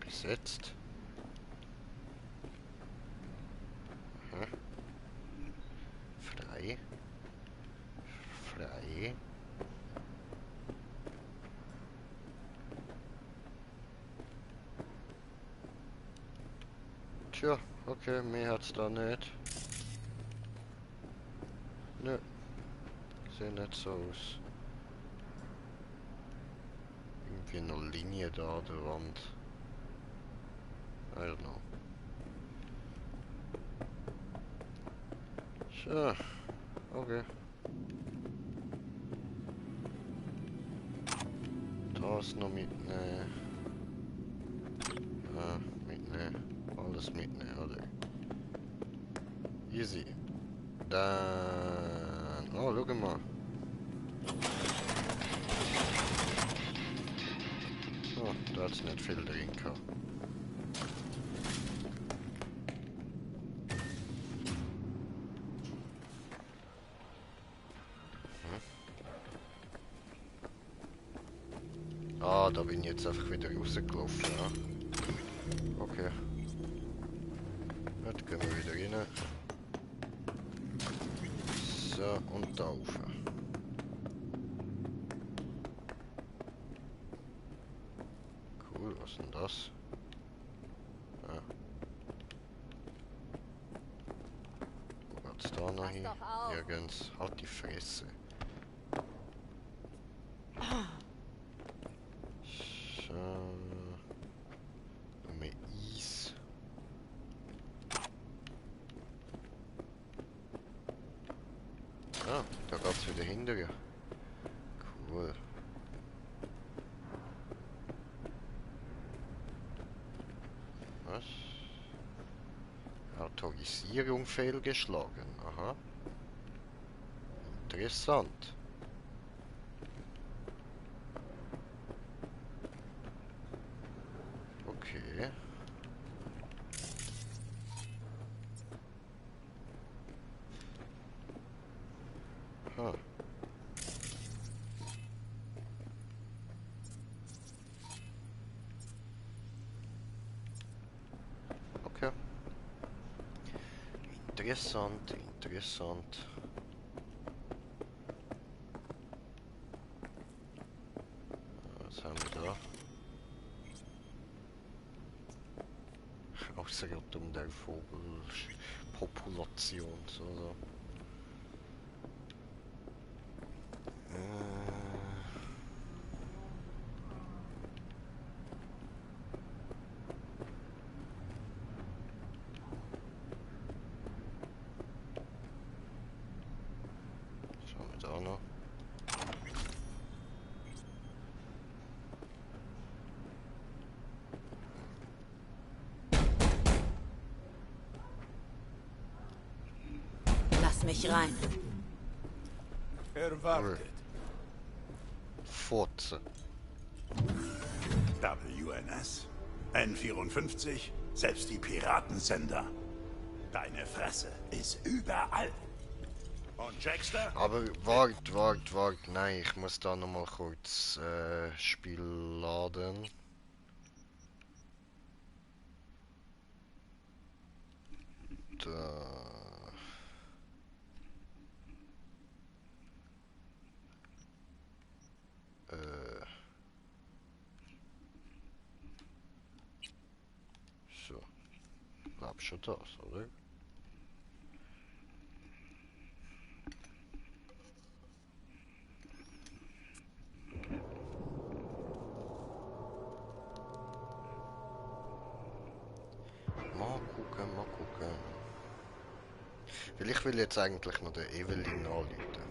Besetzt. Aha. Frei. Frei. Tja, okay, mehr hat's da nicht. Nö. Sieht nicht so aus. Irgendwie eine Linie da an der Wand. I don't know. So, okay. Das noch mitnehmen. Ja, mitnehmen. Alles mitnehmen, oder? Easy. Dann... Oh, schau mal. Oh, da hat's nicht viel drin gehabt. Ah, da bin ich jetzt einfach wieder rausgelaufen, ja. Okay. Jetzt gehen wir wieder rein. So, und da rauf. Cool, was ist denn das? Ah. Wo geht's da noch hin? Nirgends. Halt die Fresse. Mehr Eis. Ah, da geht's wieder hinterher. Cool. Was? Autorisierung fehlgeschlagen. Aha. Interessant. Okay. Huh. Okay. Interessant, interessant. es geht um der Vogelpopulation. So. Schauen wir da noch. Lass mich rein. Erwartet. Furze. WNS. N54. Selbst die Piratensender. Deine Fresse ist überall. Und Jackster? Aber wart. Nein, ich muss da nochmal kurz Spiel laden. Da. So. Glaub schon das, oder? Mal gucken. Weil ich will jetzt eigentlich noch den Evelyn anrufen.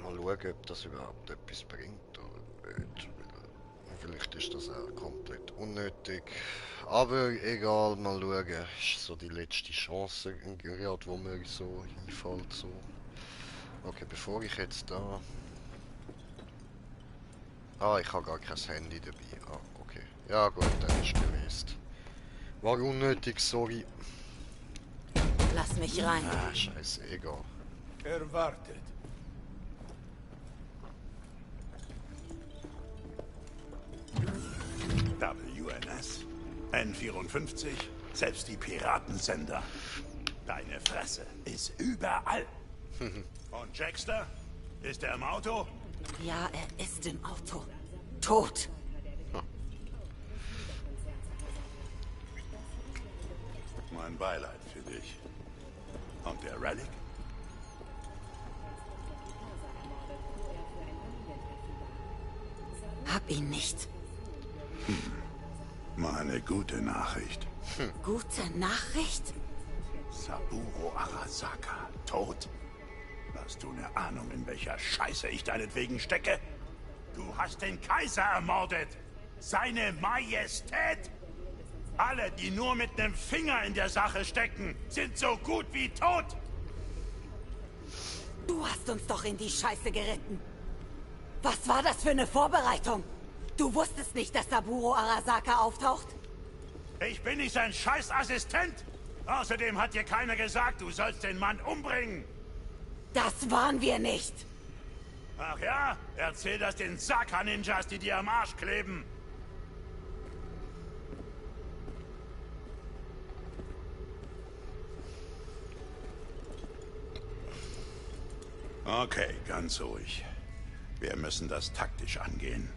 Mal schauen, ob das überhaupt etwas bringt oder nicht. Vielleicht ist das auch komplett unnötig. Aber egal, mal schauen. Ist so die letzte Chance, gerade wo mir so einfällt. So. Okay, bevor ich jetzt da... Ah, ich habe gar kein Handy dabei. Ah, okay. Ja gut, dann ist gelöst. War unnötig, sorry. Lass mich rein. Ah, scheiße, egal. Erwartet. WNS. N54. Selbst die Piratensender. Deine Fresse ist überall. Und Jackster? Ist er im Auto? Ja, er ist im Auto. Tot. Mein Beileid für dich. Und der Relic? Hab ihn nicht. Mal eine gute Nachricht. Gute Nachricht? Saburo Arasaka tot? Hast du eine Ahnung, in welcher Scheiße ich deinetwegen stecke? Du hast den Kaiser ermordet! Seine Majestät! Alle, die nur mit einem Finger in der Sache stecken, sind so gut wie tot! Du hast uns doch in die Scheiße geritten. Was war das für eine Vorbereitung? Du wusstest nicht, dass Saburo Arasaka auftaucht? Ich bin nicht sein Scheißassistent! Außerdem hat dir keiner gesagt, du sollst den Mann umbringen! Das waren wir nicht! Ach ja? Erzähl das den Saka-Ninjas, die dir am Arsch kleben! Okay, ganz ruhig. Wir müssen das taktisch angehen.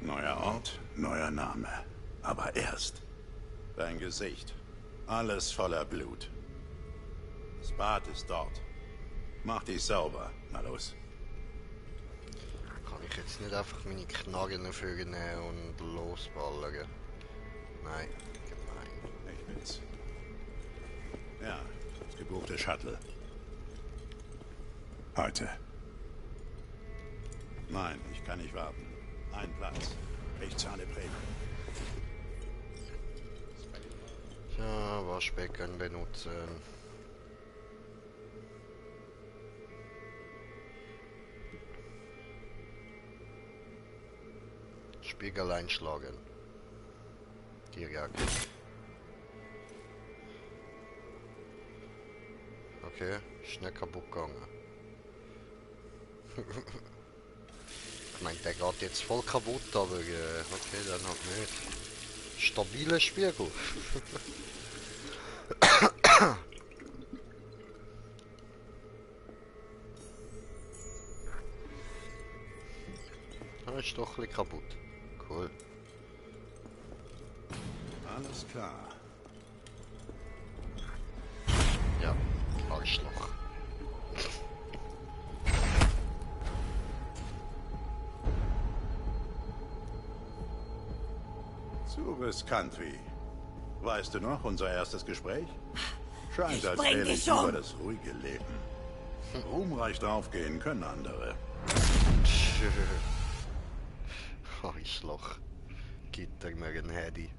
Neuer Ort, neuer Name. Aber erst dein Gesicht. Alles voller Blut. Das Bad ist dort. Mach dich sauber. Na los. Kann ich jetzt nicht einfach meine Knarren nehmen und losballern? Nein, gemein. Ich will's. Ja, das gebuchte Shuttle. Heute. Nein, ich kann nicht warten. Ein Platz. Ich zahle Prämie. Ja, Waschbecken benutzen. Spiegel einschlagen. Direkt. Okay, schnell kaputt gegangen. Ich meine, der geht jetzt voll kaputt, aber okay, dann halt nicht. Stabile Spiegel. Das ist doch ein bisschen kaputt. Cool. Alles klar. Ja, Arschloch. Zu riskant wie. Weißt du noch, unser erstes Gespräch? Scheint, als bring wähle dich ich um. über das ruhige Leben. Ruhmreich draufgehen können andere. Arschloch. Gibt er mir ein Handy.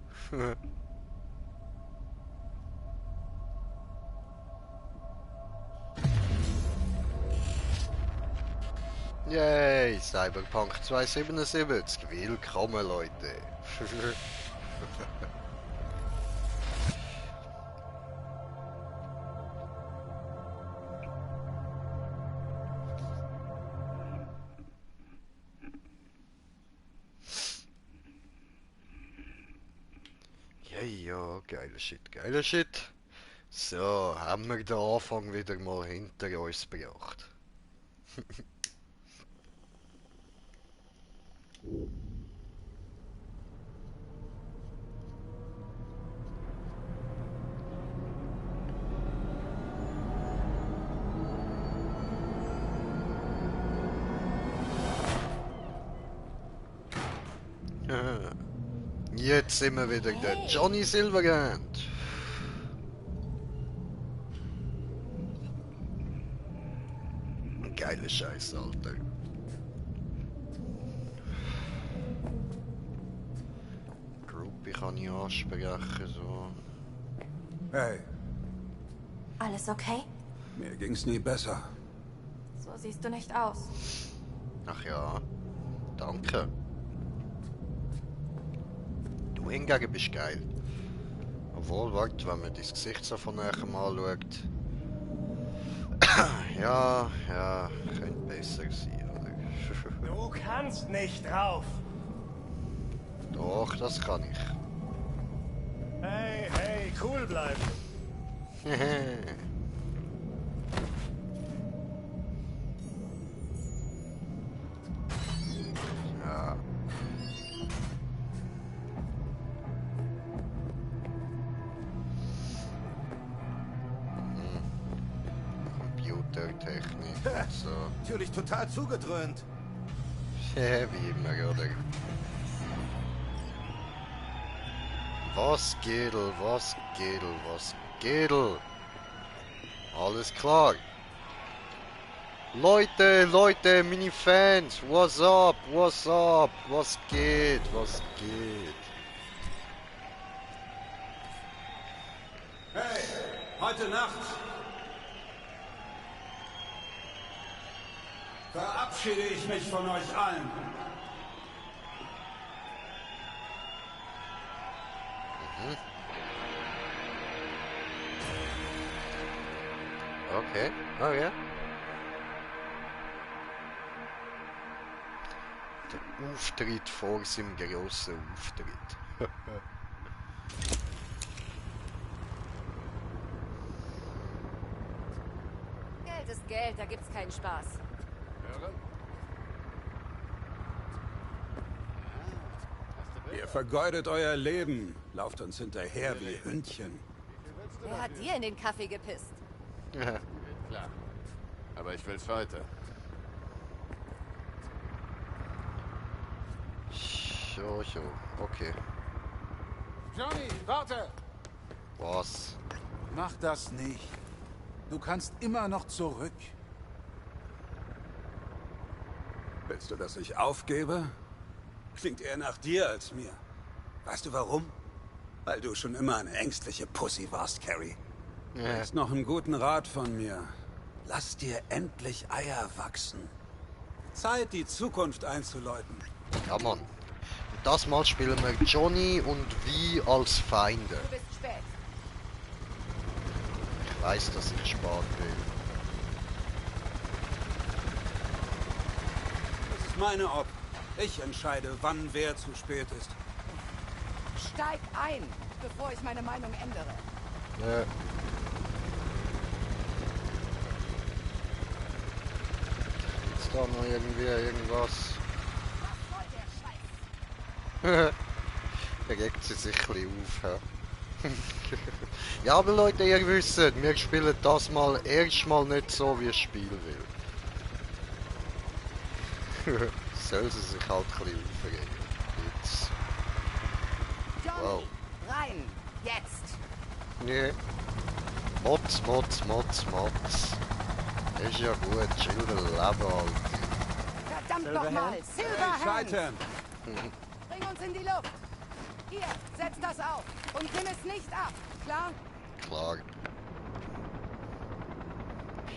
Yay, Cyberpunk 2077. Willkommen, Leute. Ja, geiler Shit, geiler Shit. So, haben wir den Anfang wieder mal hinter uns gebracht. Jetzt sind wir wieder der Johnny Silverhand. Geile Scheiße, Alter. Groupie kann ich ansprechen, so. Hey, Alles okay? mir ging's nie besser. So siehst du nicht aus. Ach ja, danke. Du hingegen bist geil. Obwohl, warte, wenn man dein Gesicht so von näherem anschaut. Ja, könnte besser sein, oder? Du kannst nicht drauf. Doch, das kann ich. Hey, cool bleiben. Ja. Computertechnik und so. Natürlich total zugedröhnt. Wie immer, oder? Was geht? Alles klar. Leute, meine Fans, what's up? Was geht? Hey, heute Nacht verabschiede ich mich von euch allen. Okay, oh ja. Der Auftritt vor seinem grossen Auftritt. Geld ist Geld, da gibt's keinen Spaß. Ihr vergeudet euer Leben, lauft uns hinterher wie Hündchen. Wer hat dir in den Kaffee gepisst? Ja. Klar. Aber ich will's heute. So, okay. Johnny, warte! Was? Mach das nicht. Du kannst immer noch zurück. Willst du, dass ich aufgebe? Klingt eher nach dir als mir. Weißt du warum? Weil du schon immer eine ängstliche Pussy warst, Carrie. Ja. Das ist noch einen guten Rat von mir. Lass dir endlich Eier wachsen. Zeit, die Zukunft einzuläuten. Ja, Mann. Und das Mal spielen wir Johnny und Vi als Feinde. Du bist spät. Ich weiß, dass ich spät bin. auf meine Ob. Ich entscheide, wann wer zu spät ist. Steig ein, bevor ich meine Meinung ändere. Ja. Ist da noch irgendwas? Da regt sie sich ein bisschen auf. Ja. Ja, aber Leute, ihr wisst, wir spielen das mal erstmal nicht so, wie das Spiel will. Soll sie sich halt ein bisschen aufregen. Jetzt. Wow. Rein, jetzt! Nee. Motz. Ist ja gut, Schilder leben halt. Verdammt nochmal! Silverhand! Mhm. Bring uns in die Luft! Hier, setz das auf und nimm es nicht ab, klar? Klar.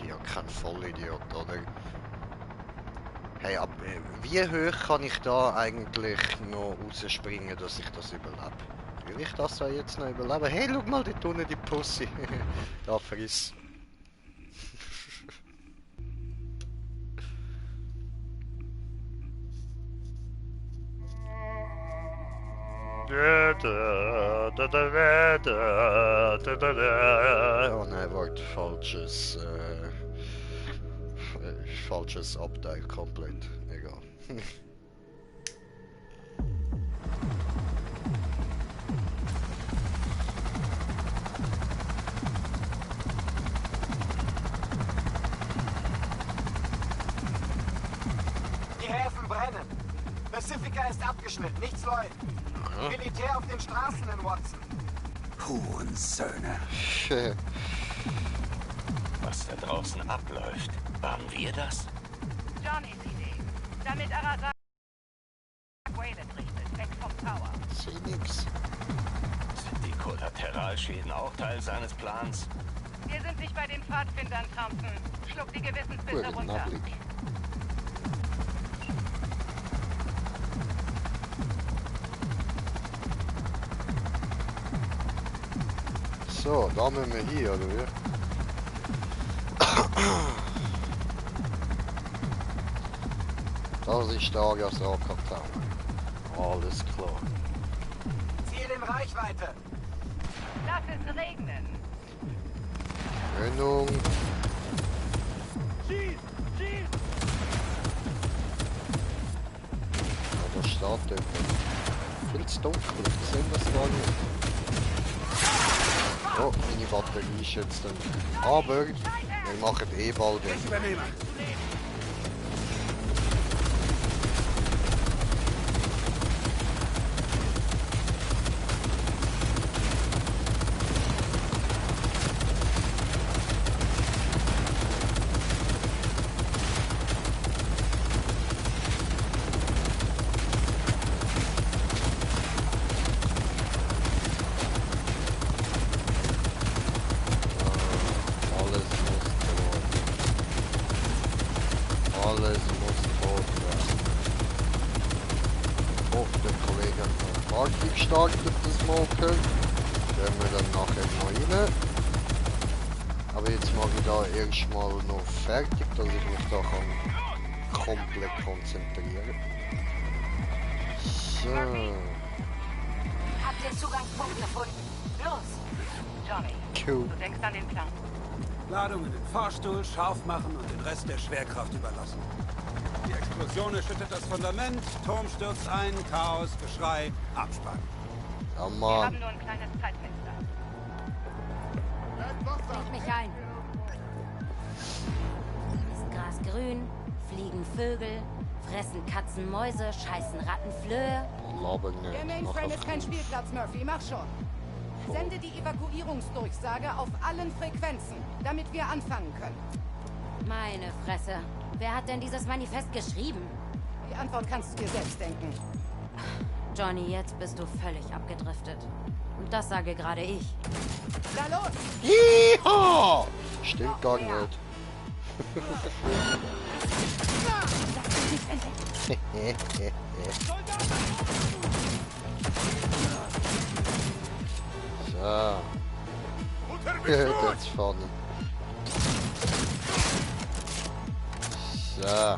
Ja, kein Vollidiot, oder? Hey, aber wie hoch kann ich da eigentlich noch rausspringen, dass ich das überlebe? Will ich das da jetzt noch überleben? Hey, schau mal, dort unten die Pussy. Da, friss. Oh nein, warte, falsches Abteil, komplett, egal. Die Häfen brennen. Pacifica ist abgeschnitten, nichts läuft. Militär auf den Straßen in Watson. Hurensöhne. Was da draußen abläuft, waren wir das? Johnnys Idee. Damit Arasaka Wayland richtet, weg vom Tower. Seh nix. Sind die Kollateralschäden auch Teil seines Plans? Wir sind nicht bei den Pfadfindern, Thompson. Schluck die Gewissensbisse runter. So, da müssen wir hier, oder wie? Das ist der Arasaka Tower. Alles klar. Ziel in Reichweite. Lass es regnen. Gründung. Schieß! Ja, da steht dort. Viel zu dunkel, ich sehe das gar nicht. Oh, meine Batterie ist jetzt dann. Aber wir machen eh bald. Alles muss tot werden. Oh, der Kollege hat eine Party gestartet, das Smoker. Gehen wir dann nachher noch rein. Aber jetzt mache ich da erstmal noch fertig, dass ich mich da kann komplett konzentrieren. So. Habt den Zugangspunkt gefunden. Los! Johnny, Cool. du denkst an den Plan. Ladung in den Fahrstuhl, scharf machen und den Rest der Schwerkraft überlassen. Die Explosion erschüttert das Fundament, Turm stürzt ein, Chaos, Geschrei, Abspann. Ja, Wir Mann. haben nur ein kleines Zeitfenster. Bringt mich ein. Ist Gras grün, fliegen Vögel, fressen Katzen Mäuse, scheißen Ratten Flöhe. Laber Der nicht. Mainframe ist kein Spielplatz, Murphy. Mach schon. Sende die Evakuierungsdurchsage auf allen Frequenzen, damit wir anfangen können. Meine Fresse. Wer hat denn dieses Manifest geschrieben? Die Antwort kannst du dir selbst denken. Johnny, jetzt bist du völlig abgedriftet. Und das sage gerade ich. Na los! Yeehaw! Stimmt gar nicht. So. Jetzt vorne. So.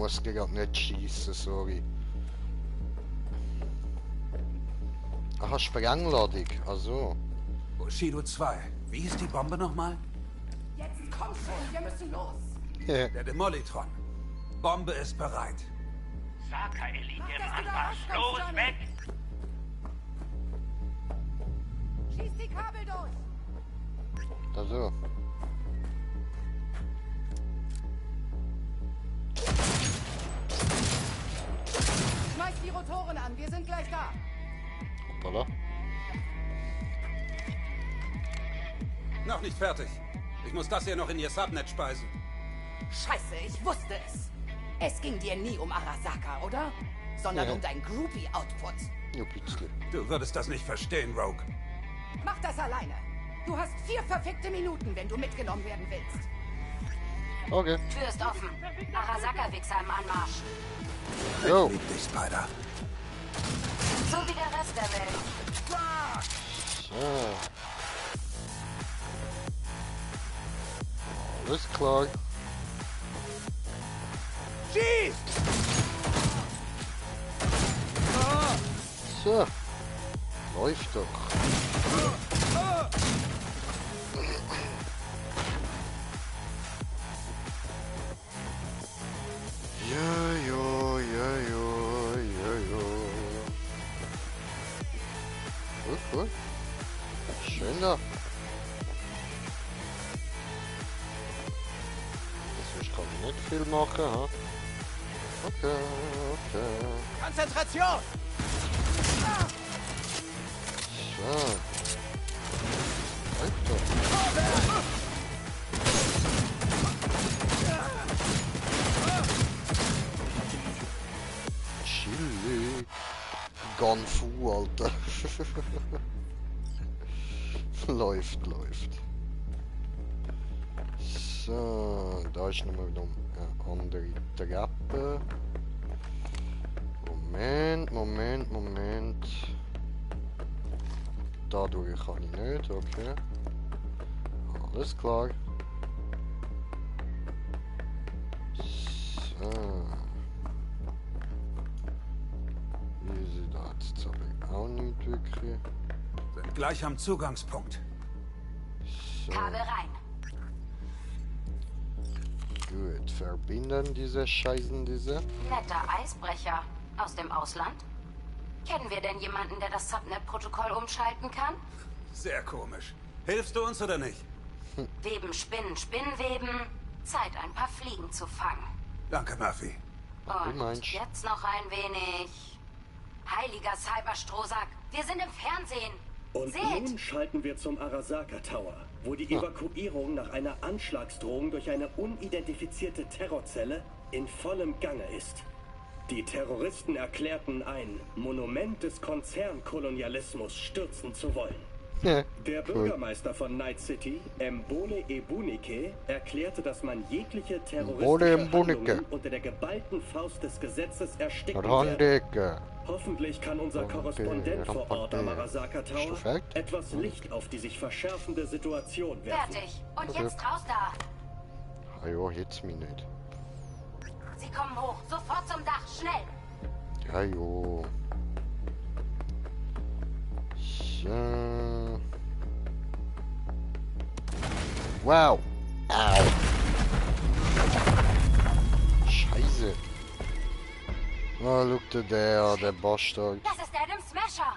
muss gerade nicht schießen, sorry. Aha, Sprengladung, also. Bushido 2, wie ist die Bombe nochmal? Jetzt komm schon, wir müssen los. Der Demolitron. Bombe ist bereit. Saka-Elite im Anmarsch. Los, weg! Schieß die Kabel durch. Also. Schmeiß die Rotoren an, wir sind gleich da. Hoppala. Noch nicht fertig. Ich muss das hier noch in ihr Subnet speisen. Scheiße, ich wusste es. Es ging dir nie um Arasaka, oder? Sondern um dein Groupie-Output. Ja, bitte. Du würdest das nicht verstehen, Rogue. Mach das alleine. Du hast 4 verfickte Minuten, wenn du mitgenommen werden willst. Okay. Tür ist offen. Arasaka-Wichser im Anmarsch. Jo. Ich lieb dich, Spider. So wie der Rest der Welt. So. Alles klar. Schieß! So. Läuft doch. Cool. Schön da. Ich kann nicht viel machen, ha? Okay. Konzentration! So. Läuft doch. Chillig. Gunfu, Alter. läuft. So, da ist nochmal wieder eine andere Treppe. Moment. Dadurch kann ich nicht, okay. Alles klar. So. Wie sieht das jetzt aber auch nicht wirklich. Sind gleich am Zugangspunkt. So. Kabel rein. Gut, verbinden diese Scheißen, diese. Netter Eisbrecher. Aus dem Ausland? Kennen wir denn jemanden, der das Subnet-Protokoll umschalten kann? Sehr komisch. Hilfst du uns oder nicht? Weben, Spinnenweben. Zeit, ein paar Fliegen zu fangen. Danke, Murphy. Und jetzt noch ein wenig... Heiliger Cyberstrohsack, wir sind im Fernsehen. Und Seht! nun schalten wir zum Arasaka Tower, wo die Evakuierung nach einer Anschlagsdrohung durch eine unidentifizierte Terrorzelle in vollem Gange ist. Die Terroristen erklärten, ein Monument des Konzernkolonialismus stürzen zu wollen. Der Bürgermeister von Night City, Mbole Ebunike, erklärte, dass man jegliche terroristische Handlungen unter der geballten Faust des Gesetzes ersticken werde. Hoffentlich kann unser Korrespondent vor Ort am Arasaka Tower etwas Licht auf die sich verschärfende Situation werfen. Fertig. Und jetzt raus da. Ja, jetzt mich nicht. Sie kommen hoch. Sofort zum Dach. Schnell. Ja, jo. So. Wow. Au. Scheiße. Oh, look at der Bastard. Das ist Adam Smasher.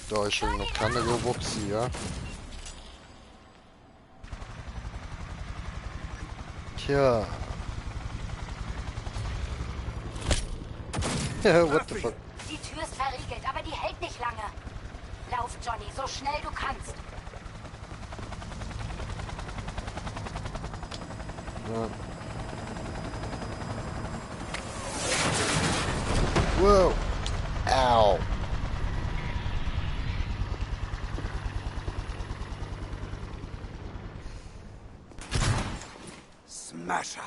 Da ist schon noch keine Robot, ja. Tja. What the fuck? Die Tür ist verriegelt, aber die hält nicht lange. Lauf, Johnny, so schnell du kannst. Ja. Whoa! Ow! Smasher!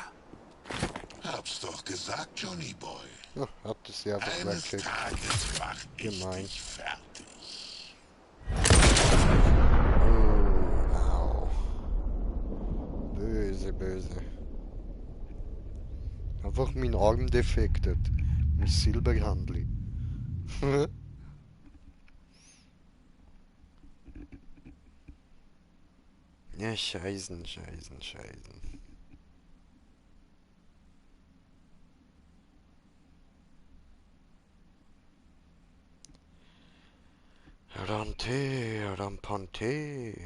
Hab's doch gesagt, Johnny Boy. Ja, habt es ja Eines weggekriegt. Tages mach ich Gemein. dich fertig. Oh, au. Böse. Einfach mein Arm defektet. Mein Silberhandli. Ja, scheißen. Rampante.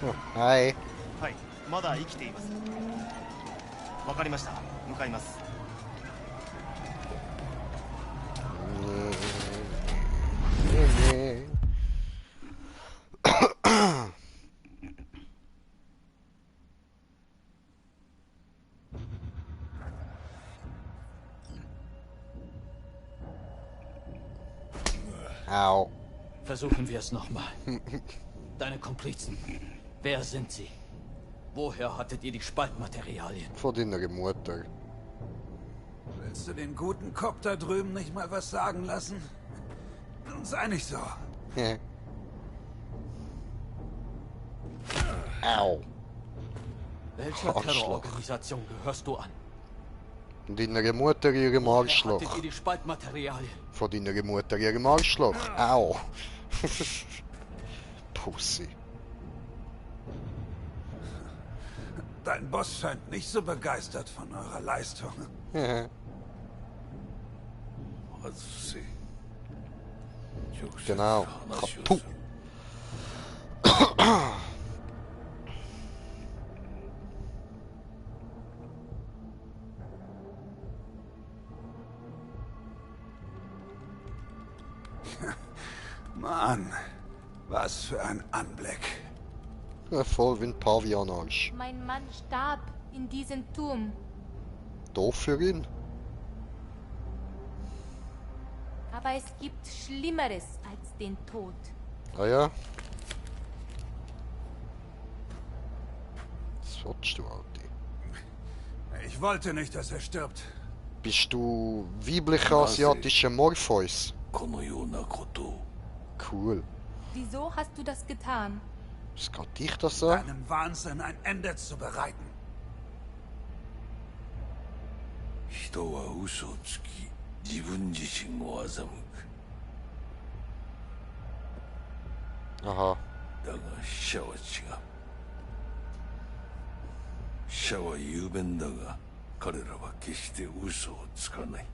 Oh, hi. はい、まだ生きています。わかりました。向かいます。Au. Versuchen wir es nochmal. Deine Komplizen. Wer sind sie? Woher hattet ihr die Spaltmaterialien? Von deiner Mutter. Willst du den guten Kopf da drüben nicht mal was sagen lassen? Sei nicht so. Au. Welcher Terrororganisation gehörst du an? Deiner Mutter ihrem Arschloch. Hattet ihr die Spaltmaterialien? Von deiner Mutter ihrem Arschloch. Au. Pussy. Dein Boss scheint nicht so begeistert von eurer Leistung. Genau. Puh. Mann, was für ein Anblick. Ja, voll wie ein Pavian-Arsch. Mein Mann starb in diesem Turm. Doof für ihn. Aber es gibt Schlimmeres als den Tod. Ah ja. Was willst du, Alter? Ich wollte nicht, dass er stirbt. Bist du weiblicher asiatischer Morpheus? Cool. Wieso hast du das getan? Was geht dich das so? Deinem Wahnsinn ein Ende zu bereiten. Aha. だが死者は違う。死者は雄弁だが、彼らは決して嘘をつかない。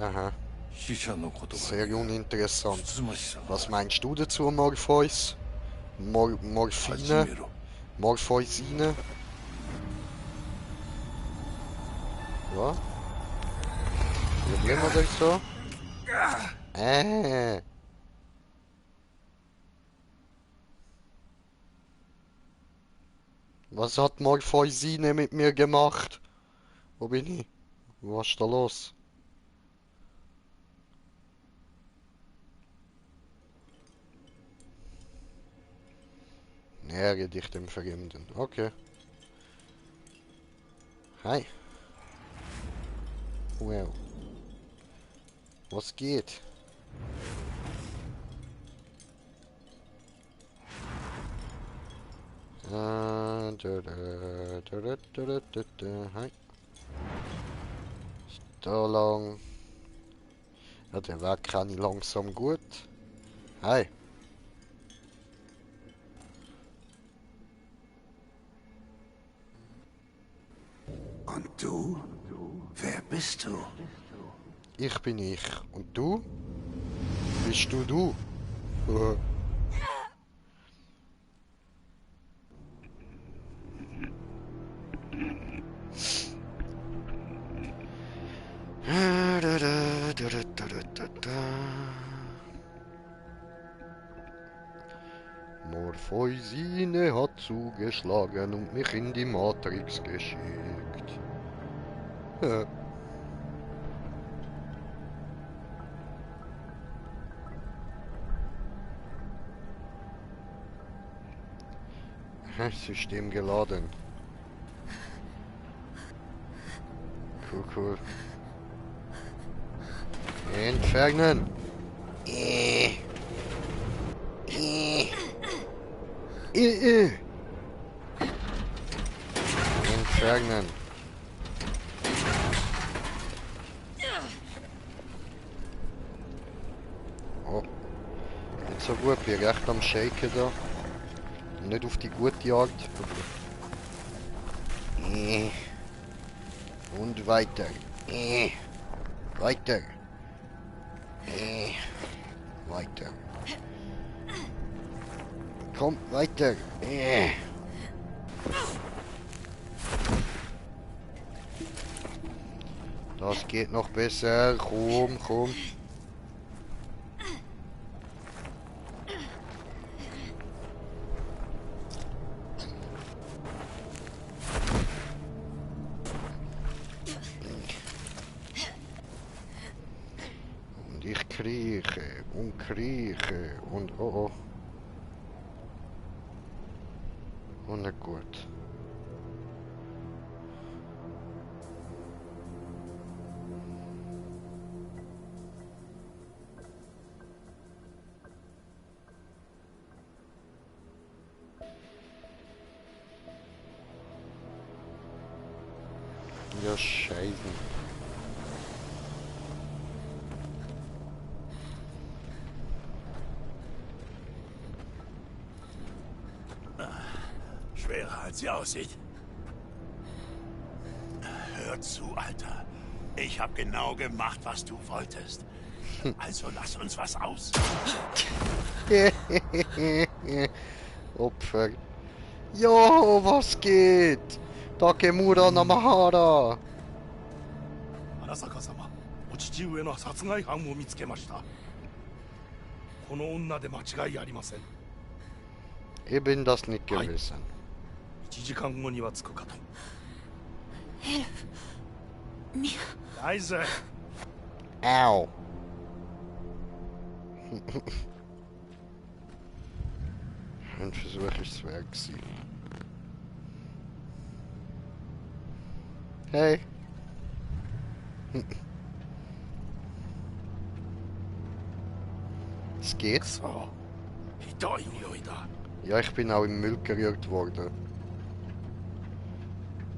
Aha. 死者の言葉。 Sehr uninteressant. Was meinst du dazu, Morpheus? Morphine? Morpheusine? Ja? Probieren wir das so? Was hat Morpheusine mit mir gemacht? Wo bin ich? Was ist da los? Nähere dich dem Fremden. Okay. Hi. Wow. Was geht? Hi. Da lang. Ja, der Weg kann ich langsam gut. Hi. Und du? Wer bist du? Ich bin ich. Und du? Bist du? Morpheusine hat zugeschlagen und mich in die Matrix geschickt. System geladen. Cool. Entfernen. Entfernen. Oh. Nicht so gut, bin recht am Shaken da. Nicht auf die gute Art. Und weiter. Weiter. Weiter. Komm, weiter. Das geht noch besser. Komm, komm. Und ich krieche und krieche und oh oh. Und nicht gut. Ja, Scheiße. Schwerer als sie aussieht. Hör zu, Alter. Ich habe genau gemacht, was du wolltest. Also lass uns was aus. Opfer. Jo, was geht? Takemura Namahara. 荒坂様、お父上の殺害犯を見つけました。この女で間違いありません。 Ich bin das nicht gewesen. 1時間後には着くかと。Hilf mir. Leise. Au. Ein Versuch ist es wert gewesen. Hey. Es geht. So. Ja, ich bin auch im Müll gerührt worden.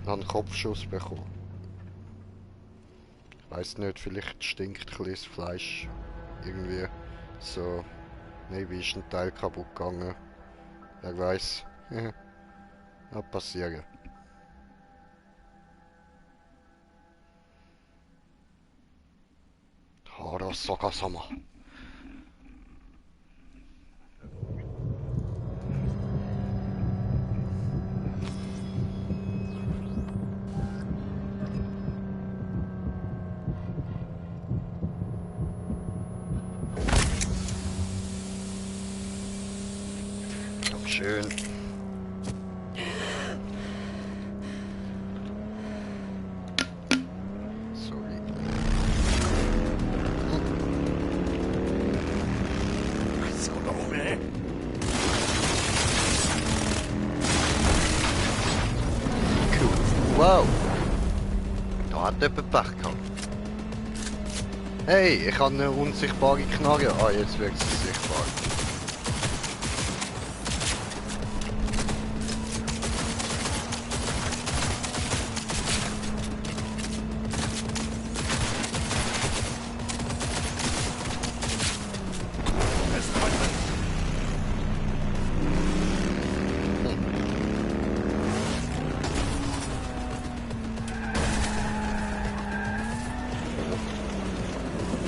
Ich habe einen Kopfschuss bekommen. Ich weiss nicht, vielleicht stinkt ein bisschen das Fleisch. Irgendwie so. Maybe ist ein Teil kaputt gegangen. Wer weiß. Kann passieren. Arasaka-sama. Schön. Sorry. Cool. Wow. Da hat jemand Pech gehabt. Hey, ich habe eine unsichtbare Knarre. Ah, jetzt wird sie sichtbar.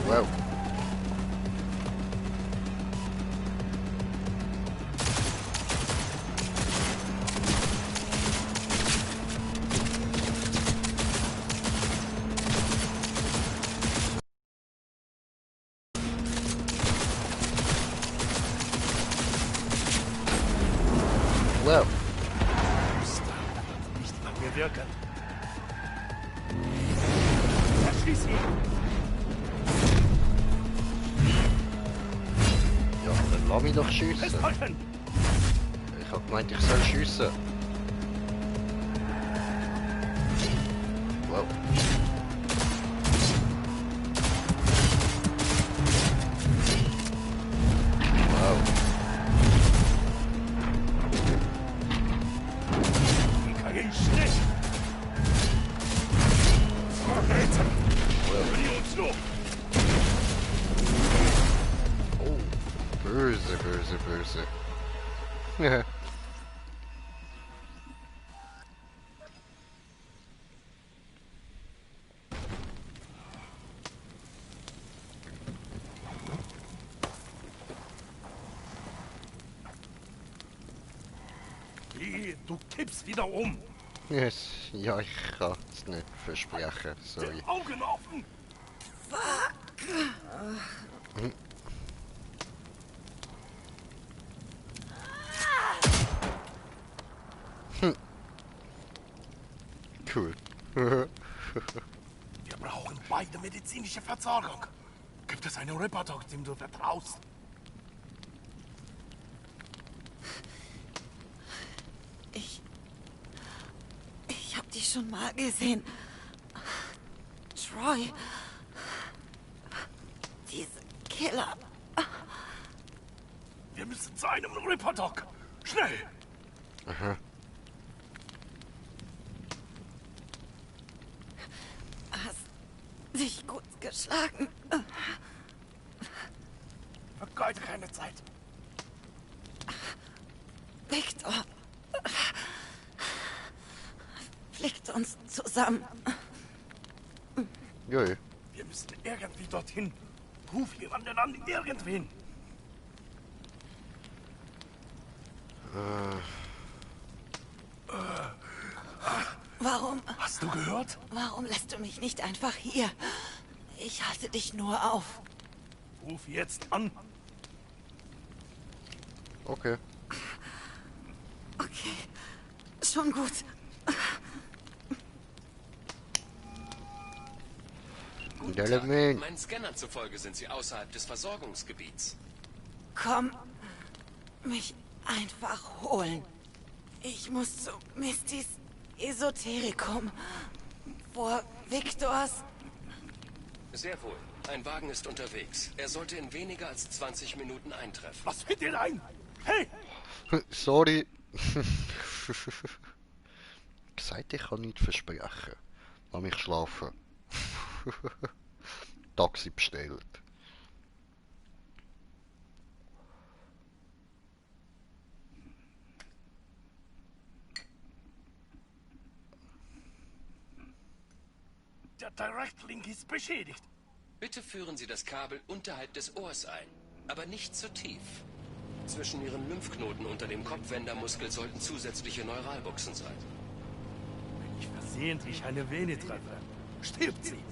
Wow. Wow. Nicht an mir wirken. Erschieß ihn! Ja, dann lass mich doch schiessen. Ich hab gemeint, ich soll schiessen. Wow. böse, böse. Ja. Wie, du kippst wieder um. Yes. Ja, ich kann es nicht versprechen, sorry. Augen offen. Fuck. Hm. Hm. Cool. Wir brauchen beide medizinische Versorgung. Gibt es einen Reporter, dem du vertraust? Ich hab die schon mal gesehen. Troy. Diese Killer. Wir müssen zu einem Reporter. Schnell! Aha. Hast dich gut geschlagen. Vergeude keine Zeit. Victor. Flickt uns zusammen. Joi. Wir müssen irgendwie dorthin. Ruf jemanden an, irgendwen. Warum? Hast du gehört? Warum lässt du mich nicht einfach hier? Ich halte dich nur auf. Ruf jetzt an. Okay. Okay. Schon gut. Guten Tag. Element. Meinen Scannern zufolge sind Sie außerhalb des Versorgungsgebiets. Komm, mich einfach holen. Ich muss zu Mistys Esoterikum. Vor Victors... Sehr wohl. Ein Wagen ist unterwegs. Er sollte in weniger als 20 Minuten eintreffen. Was fällt dir ein? Hey! Sorry. Gesagt, ich kann nichts versprechen. Lass mich schlafen. Taxi bestellt. Der Direct Link ist beschädigt. Bitte führen Sie das Kabel unterhalb des Ohrs ein, aber nicht zu tief. Zwischen Ihren Lymphknoten unter dem Kopfwendermuskel sollten zusätzliche Neuralbuchsen sein. Wenn ich versehentlich eine Vene treffe, stirbt sie.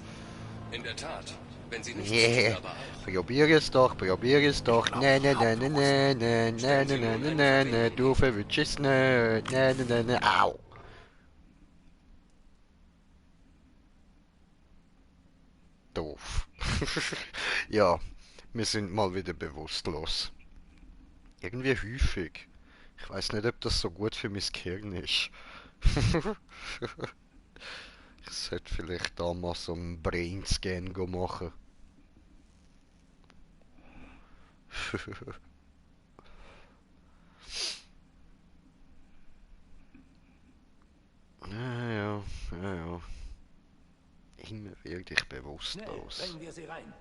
In der Tat. Wenn Sie nicht Yeah. aber auch. Probier es doch, probier es doch. Ne, ne, ne, ne, ne, ne, ne, ne, ne, ne, ne, ne, du verwünschst es nicht. Ne, ne, ne, ne, au. Doof. Ja, wir sind mal wieder bewusstlos. Irgendwie häufig. Ich weiß nicht, ob das so gut für mein Gehirn ist. Ich sollte vielleicht da mal so einen Brainscan machen. Ja. Immer wirklich bewusstlos. Bringen wir sie rein.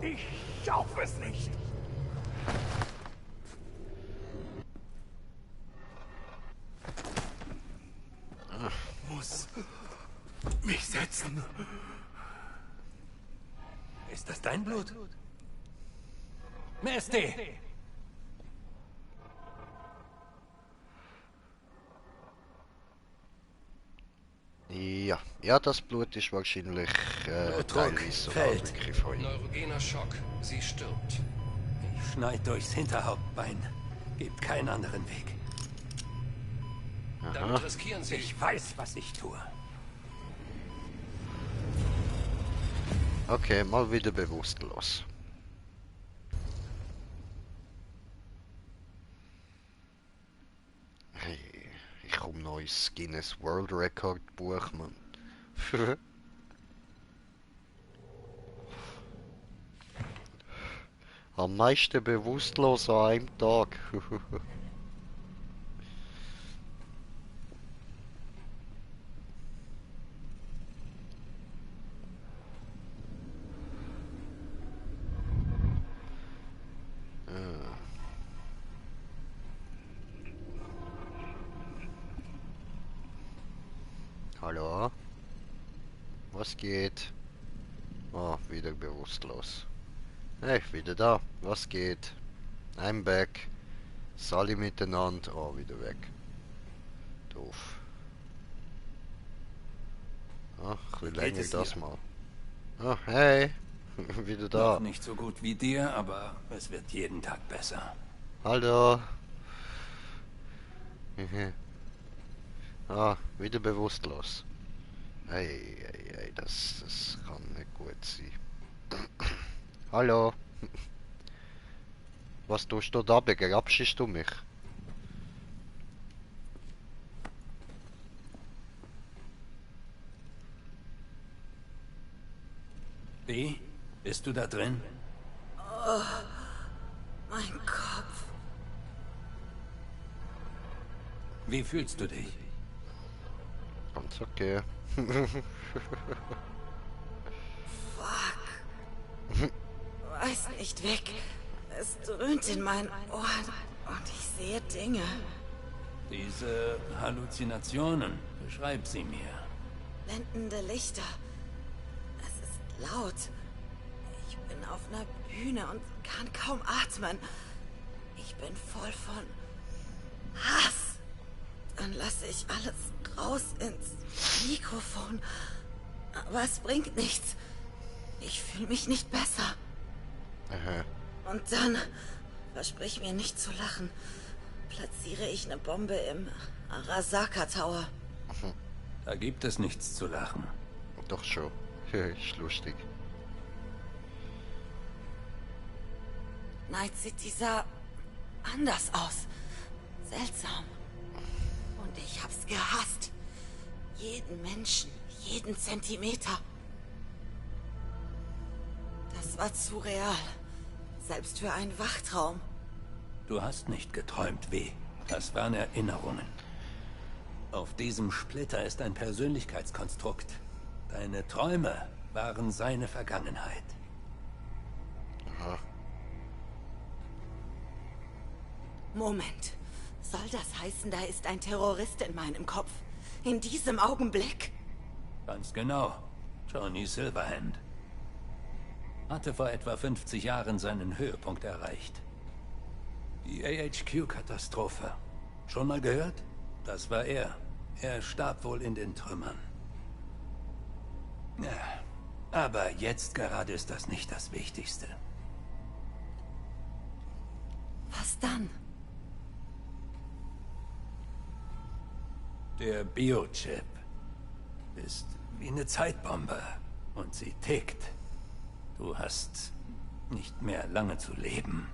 Ich schaffe es nicht. Muss mich setzen. Ist das dein Blut? Misty! Ja, das Blut ist wahrscheinlich teilweise sogar fällt. wirklich von ihm. Neurogener Schock. Sie stirbt. Ich schneid durchs Hinterhauptbein. Gibt keinen anderen Weg. Damit riskieren Sie. Ich weiß, was ich tue. Okay, mal wieder bewusstlos. Hey, ich komme noch ins Guinness World Record Buch, Mann. Am meisten bewusstlos an einem Tag. Hallo? Was geht? Oh, wieder bewusstlos. Hey, wieder da. Was geht? I'm back. Sally miteinander. Oh, wieder weg. Doof. Ach, ein bisschen länger das mal. Oh, hey. Wieder da. Noch nicht so gut wie dir, aber es wird jeden Tag besser. Hallo. Ah, wieder bewusstlos. Ei, das kann nicht gut sein. Hallo. Was tust du da? Begrapschst du mich? Wie? Bist du da drin? Oh, mein Kopf. Wie fühlst du dich? Ganz okay. Fuck. Weiß nicht weg. Es dröhnt in meinen Ohren und ich sehe Dinge. Diese Halluzinationen, beschreib sie mir. Blendende Lichter. Es ist laut. Ich bin auf einer Bühne und kann kaum atmen. Ich bin voll von Hass. Dann lasse ich alles raus ins Mikrofon. Aber es bringt nichts. Ich fühle mich nicht besser. Aha. Und dann, versprich mir nicht zu lachen, platziere ich eine Bombe im Arasaka Tower. Da gibt es nichts zu lachen. Doch schon. Ist lustig. Night City sah anders aus. Seltsam. Und ich hab's gehasst. Jeden Menschen, jeden Zentimeter. Das war zu real. Selbst für einen Wachtraum. Du hast nicht geträumt, weh. Das waren Erinnerungen. Auf diesem Splitter ist ein Persönlichkeitskonstrukt. Deine Träume waren seine Vergangenheit. Aha. Moment. Soll das heißen, da ist ein Terrorist in meinem Kopf? In diesem Augenblick? Ganz genau. Johnny Silverhand. Hatte vor etwa 50 Jahren seinen Höhepunkt erreicht. Die AHQ-Katastrophe. Schon mal gehört? Das war er. Er starb wohl in den Trümmern. Ja, aber jetzt gerade ist das nicht das Wichtigste. Was dann? Der Biochip ist wie eine Zeitbombe und sie tickt. Du hast nicht mehr lange zu leben.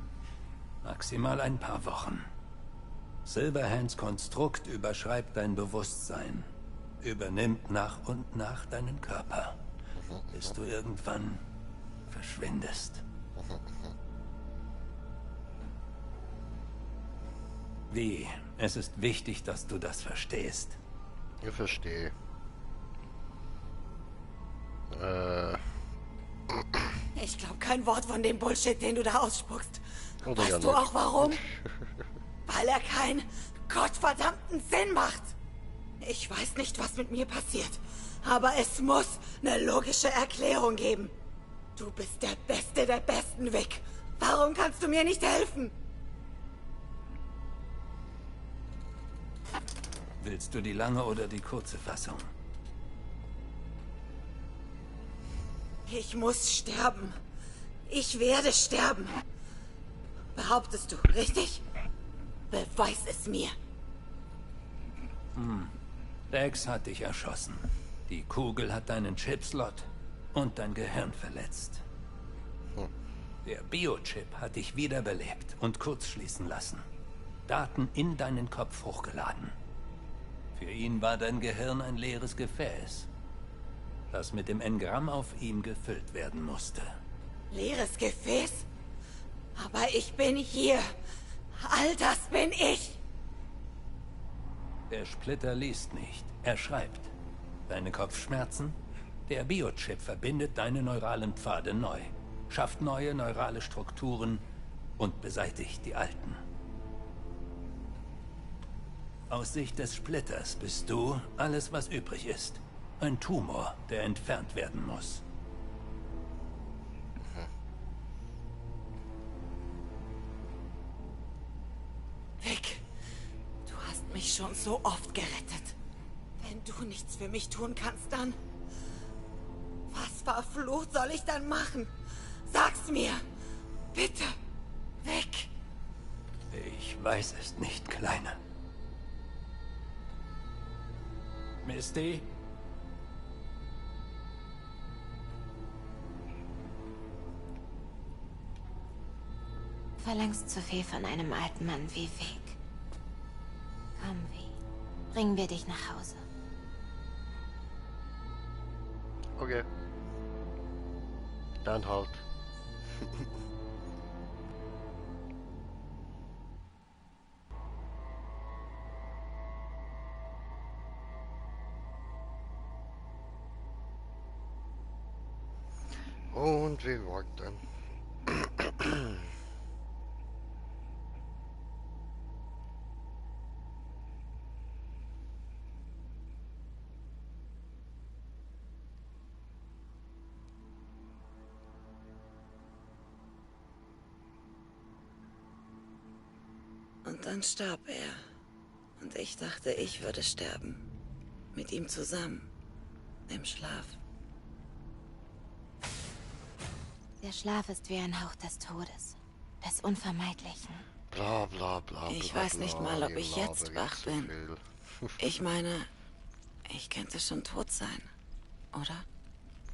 Maximal ein paar Wochen. Silverhands Konstrukt überschreibt dein Bewusstsein, übernimmt nach und nach deinen Körper, bis du irgendwann verschwindest. Wie? Es ist wichtig, dass du das verstehst. Ich verstehe. Ich glaube kein Wort von dem Bullshit, den du da ausspuckst. Oder ja Weißt du nicht. auch warum? Weil er keinen gottverdammten Sinn macht. Ich weiß nicht, was mit mir passiert, aber es muss eine logische Erklärung geben. Du bist der Beste der Besten, Vic. Warum kannst du mir nicht helfen? Willst du die lange oder die kurze Fassung? Ich muss sterben. Ich werde sterben. Behauptest du, richtig? Beweis es mir. Dex hat dich erschossen. Die Kugel hat deinen Chipslot und dein Gehirn verletzt. Der Biochip hat dich wiederbelebt und kurzschließen lassen. Daten in deinen Kopf hochgeladen. Für ihn war dein Gehirn ein leeres Gefäß, das mit dem Engramm auf ihm gefüllt werden musste. Leeres Gefäß? Aber ich bin hier. All das bin ich. Der Splitter liest nicht, er schreibt. Deine Kopfschmerzen? Der Biochip verbindet deine neuralen Pfade neu, schafft neue neurale Strukturen und beseitigt die alten. Aus Sicht des Splitters bist du alles, was übrig ist. Ein Tumor, der entfernt werden muss. Vic, du hast mich schon so oft gerettet. Wenn du nichts für mich tun kannst, dann... Was verflucht soll ich dann machen? Sag's mir! Bitte! Vic! Ich weiß es nicht, Kleine. Misty? Verlangst zu viel von einem alten Mann wie Vic. Komm, Vi. Bringen wir dich nach Hause. Okay. Dann halt. Und wir warten. Und dann starb er. Und ich dachte, ich würde sterben. Mit ihm zusammen. Im Schlaf. Der Schlaf ist wie ein Hauch des Todes. Des Unvermeidlichen. Bla bla bla. Ich weiß nicht mal, ob ich jetzt wach bin. Ich meine, ich könnte schon tot sein. Oder?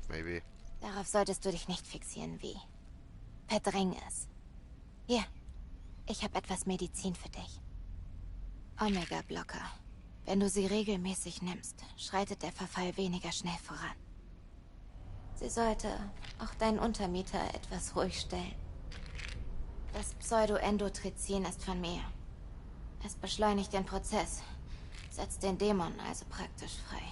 Maybe. Darauf solltest du dich nicht fixieren, Vi. Verdräng es. Hier. Ich habe etwas Medizin für dich. Omega-Blocker. Wenn du sie regelmäßig nimmst, schreitet der Verfall weniger schnell voran. Sie sollte auch deinen Untermieter etwas ruhig stellen. Das Pseudoendotrizin ist von mir. Es beschleunigt den Prozess, setzt den Dämon also praktisch frei.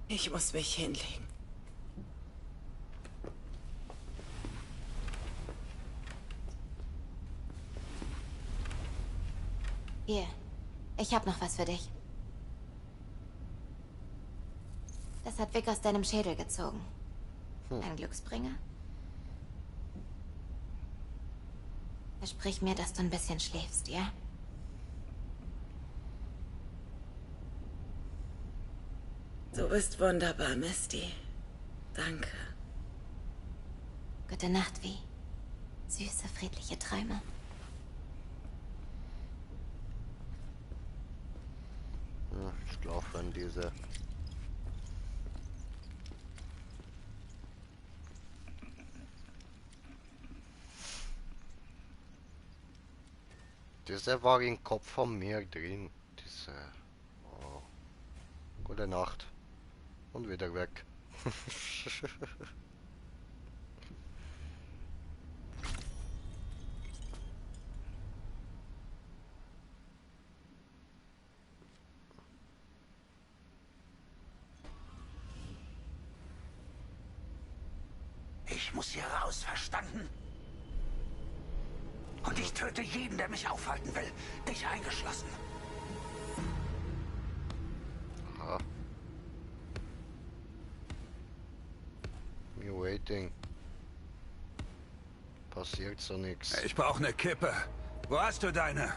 Ich muss mich hinlegen. Hier, ich habe noch was für dich. Das hat Vic aus deinem Schädel gezogen. Ein Glücksbringer? Versprich mir, dass du ein bisschen schläfst, ja? Du bist wunderbar, Misty. Danke. Gute Nacht, Vi. Süße, friedliche Träume. Ich glaube an diese. Diese war im Kopf von mir drin. Diese. Oh. Gute Nacht. Und wieder weg. Ich muss hier raus, verstanden? Und ich töte jeden, der mich aufhalten will. Dich eingeschlossen. Aha. Me waiting. Passiert so nichts. Ich brauche eine Kippe. Wo hast du deine?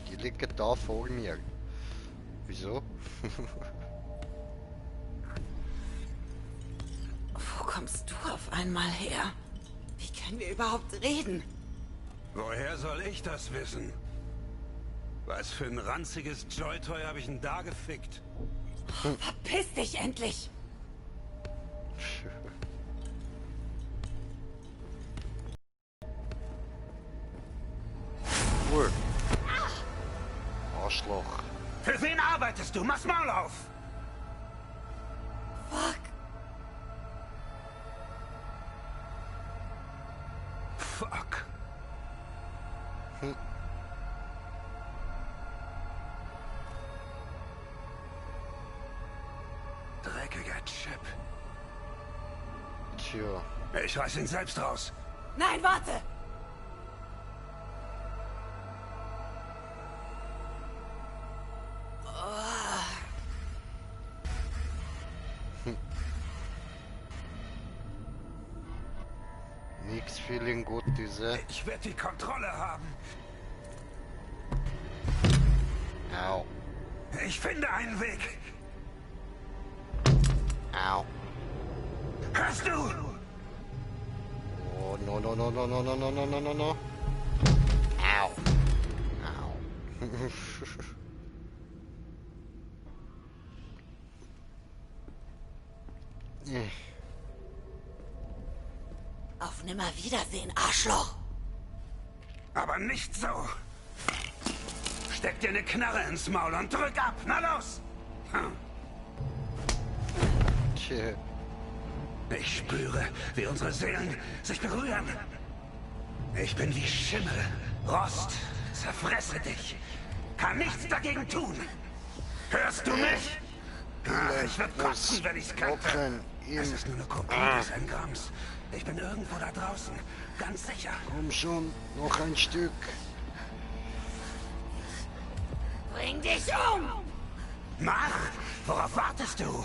Die liegt da vor mir. Wieso? Wo kommst du auf einmal her? Wie können wir überhaupt reden? Woher soll ich das wissen? Was für ein ranziges Joy-Toy habe ich denn da gefickt? Verpiss dich endlich! Ruhe. Arschloch. Für wen arbeitest du? Mach's Maul auf! Fuck! Fuck. Dreckiger Chip. Tja. Ich reiß ihn selbst raus. Nein, warte! Nix feeling gut, diese. Ich werde die Kontrolle haben. Au. Ich finde einen Weg. Au. Hörst du? Oh, no, no, no, no, no, no, no, no, no, no, no. Au. Au. Auf Nimmerwiedersehen, Arschloch! Aber nicht so. Steck dir eine Knarre ins Maul und drück ab. Na los! Tja. Ich spüre, wie unsere Seelen sich berühren. Ich bin wie Schimmel, Rost, zerfresse dich. Kann nichts dagegen tun. Hörst du mich? Ich würde kotzen, wenn ich's könnte. Es ist nur eine Kopie des Engramms. Ich bin irgendwo da draußen, ganz sicher. Komm schon, noch ein Stück. Bring dich um! Mach! Worauf wartest du?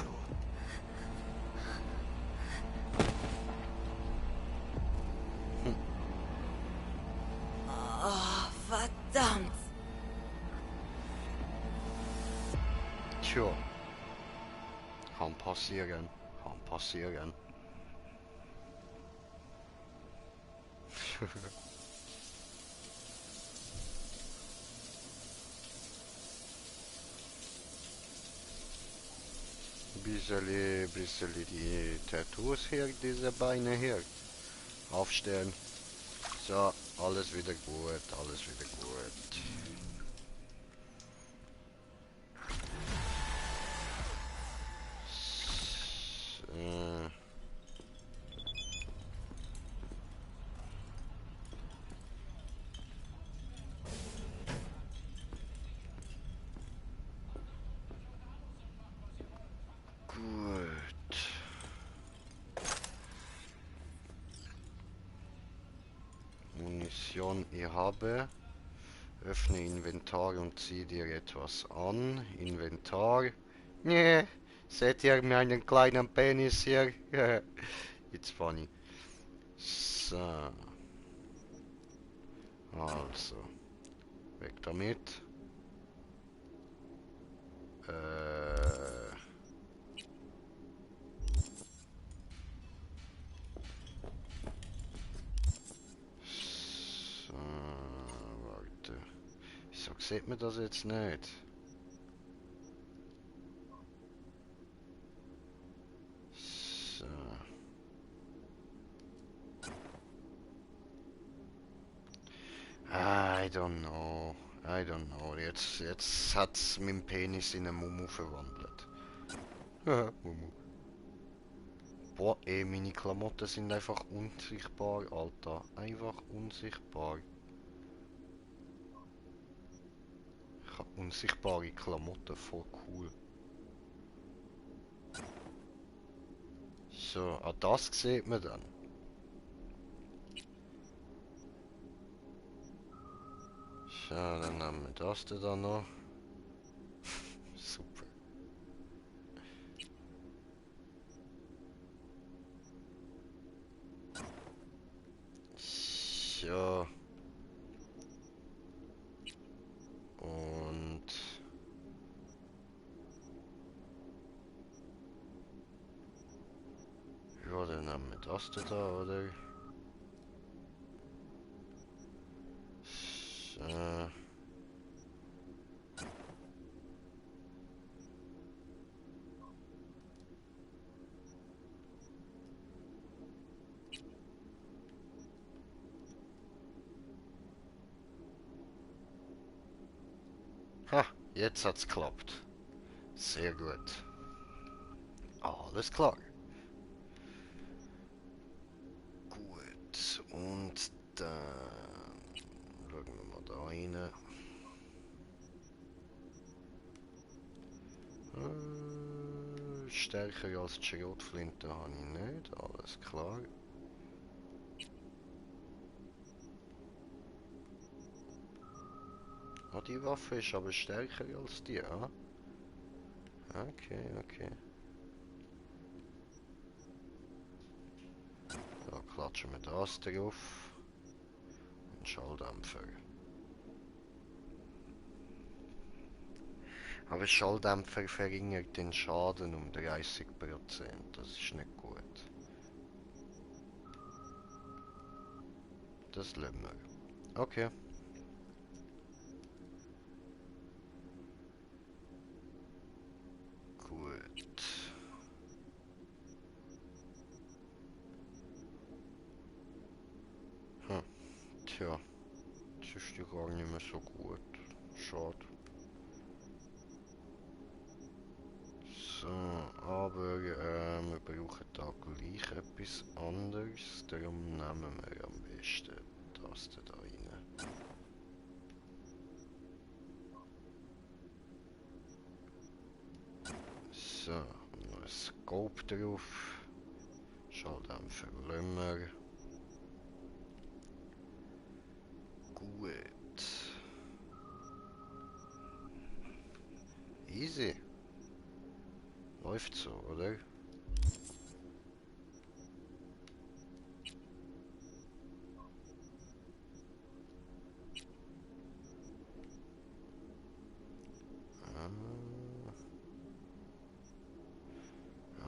Oh, verdammt! Tja. Kann passieren. Kann passieren. Bisschen die Tattoos hier, diese Beine hier. Aufstellen. So, alles wieder gut, alles wieder gut. Munition, ich habe. Öffne Inventar und zieh dir etwas an. Inventar. Nee, seht ihr meinen kleinen Penis hier? It's funny. So. Also. Weg damit. Wieso sieht man das jetzt nicht? So. I don't know. I don't know. Jetzt hat's mein Penis in eine Mumu verwandelt. Mumu. Boah, meine Klamotten sind einfach unsichtbar, Alter. Einfach unsichtbar. Ich habe unsichtbare Klamotten, voll cool. So, das sieht man dann. So, dann nehmen wir das da noch. Super. So. Und ja, dann haben wir das da, oder? So. Ha, jetzt hat's geklappt. Sehr gut. Alles klar. Gut, und dann schauen wir mal da rein. stärker als die Schrotflinte habe ich nicht, alles klar. Ah, die Waffe ist aber stärker als die, ah? Okay, okay. Da klatschen wir das drauf. Ein Schalldämpfer. Aber Schalldämpfer verringert den Schaden um 30%. Das ist nicht gut. Das lassen wir. Okay. Gut. Tja. Das ist ja gar nicht mehr so gut. Schade. So, aber wir brauchen da gleich etwas anderes. Darum nehmen wir am besten das da rein. So, noch ein Scope drauf. Schalldämpfer lassen wir. Gut. Easy. Läuft so, oder?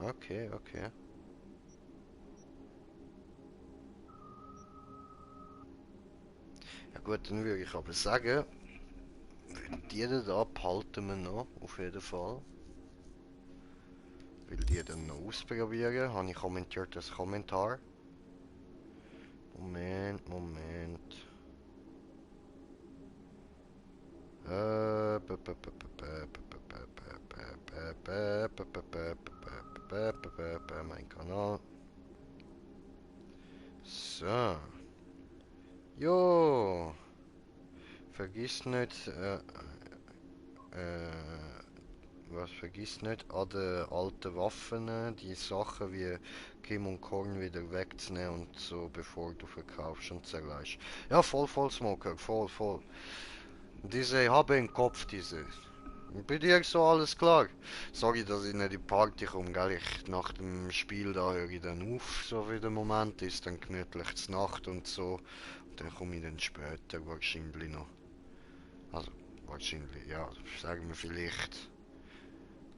Okay, okay. Ja gut, dann würde ich aber sagen, die da behalten wir noch, auf jeden Fall. Will die dann noch ausprobieren? Habe ich kommentiert das Kommentar? Moment, Moment. Mein Kanal. So. Jo. Vergiss nicht, was vergiss nicht, an den alten Waffen die Sachen wie Kim und Korn wieder wegzunehmen und so, bevor du verkaufst und zerreißt. Ja, voll, Smoker, voll. Diese habe im Kopf, diese. Bei dir so alles klar. Sorry, dass ich nicht in die Party komme, gell? Nach dem Spiel da höre ich dann auf, so wie der Moment ist, dann gemütlich zur Nacht und so. Und dann komme ich dann später wahrscheinlich noch. Also, wahrscheinlich, ja, sagen wir vielleicht.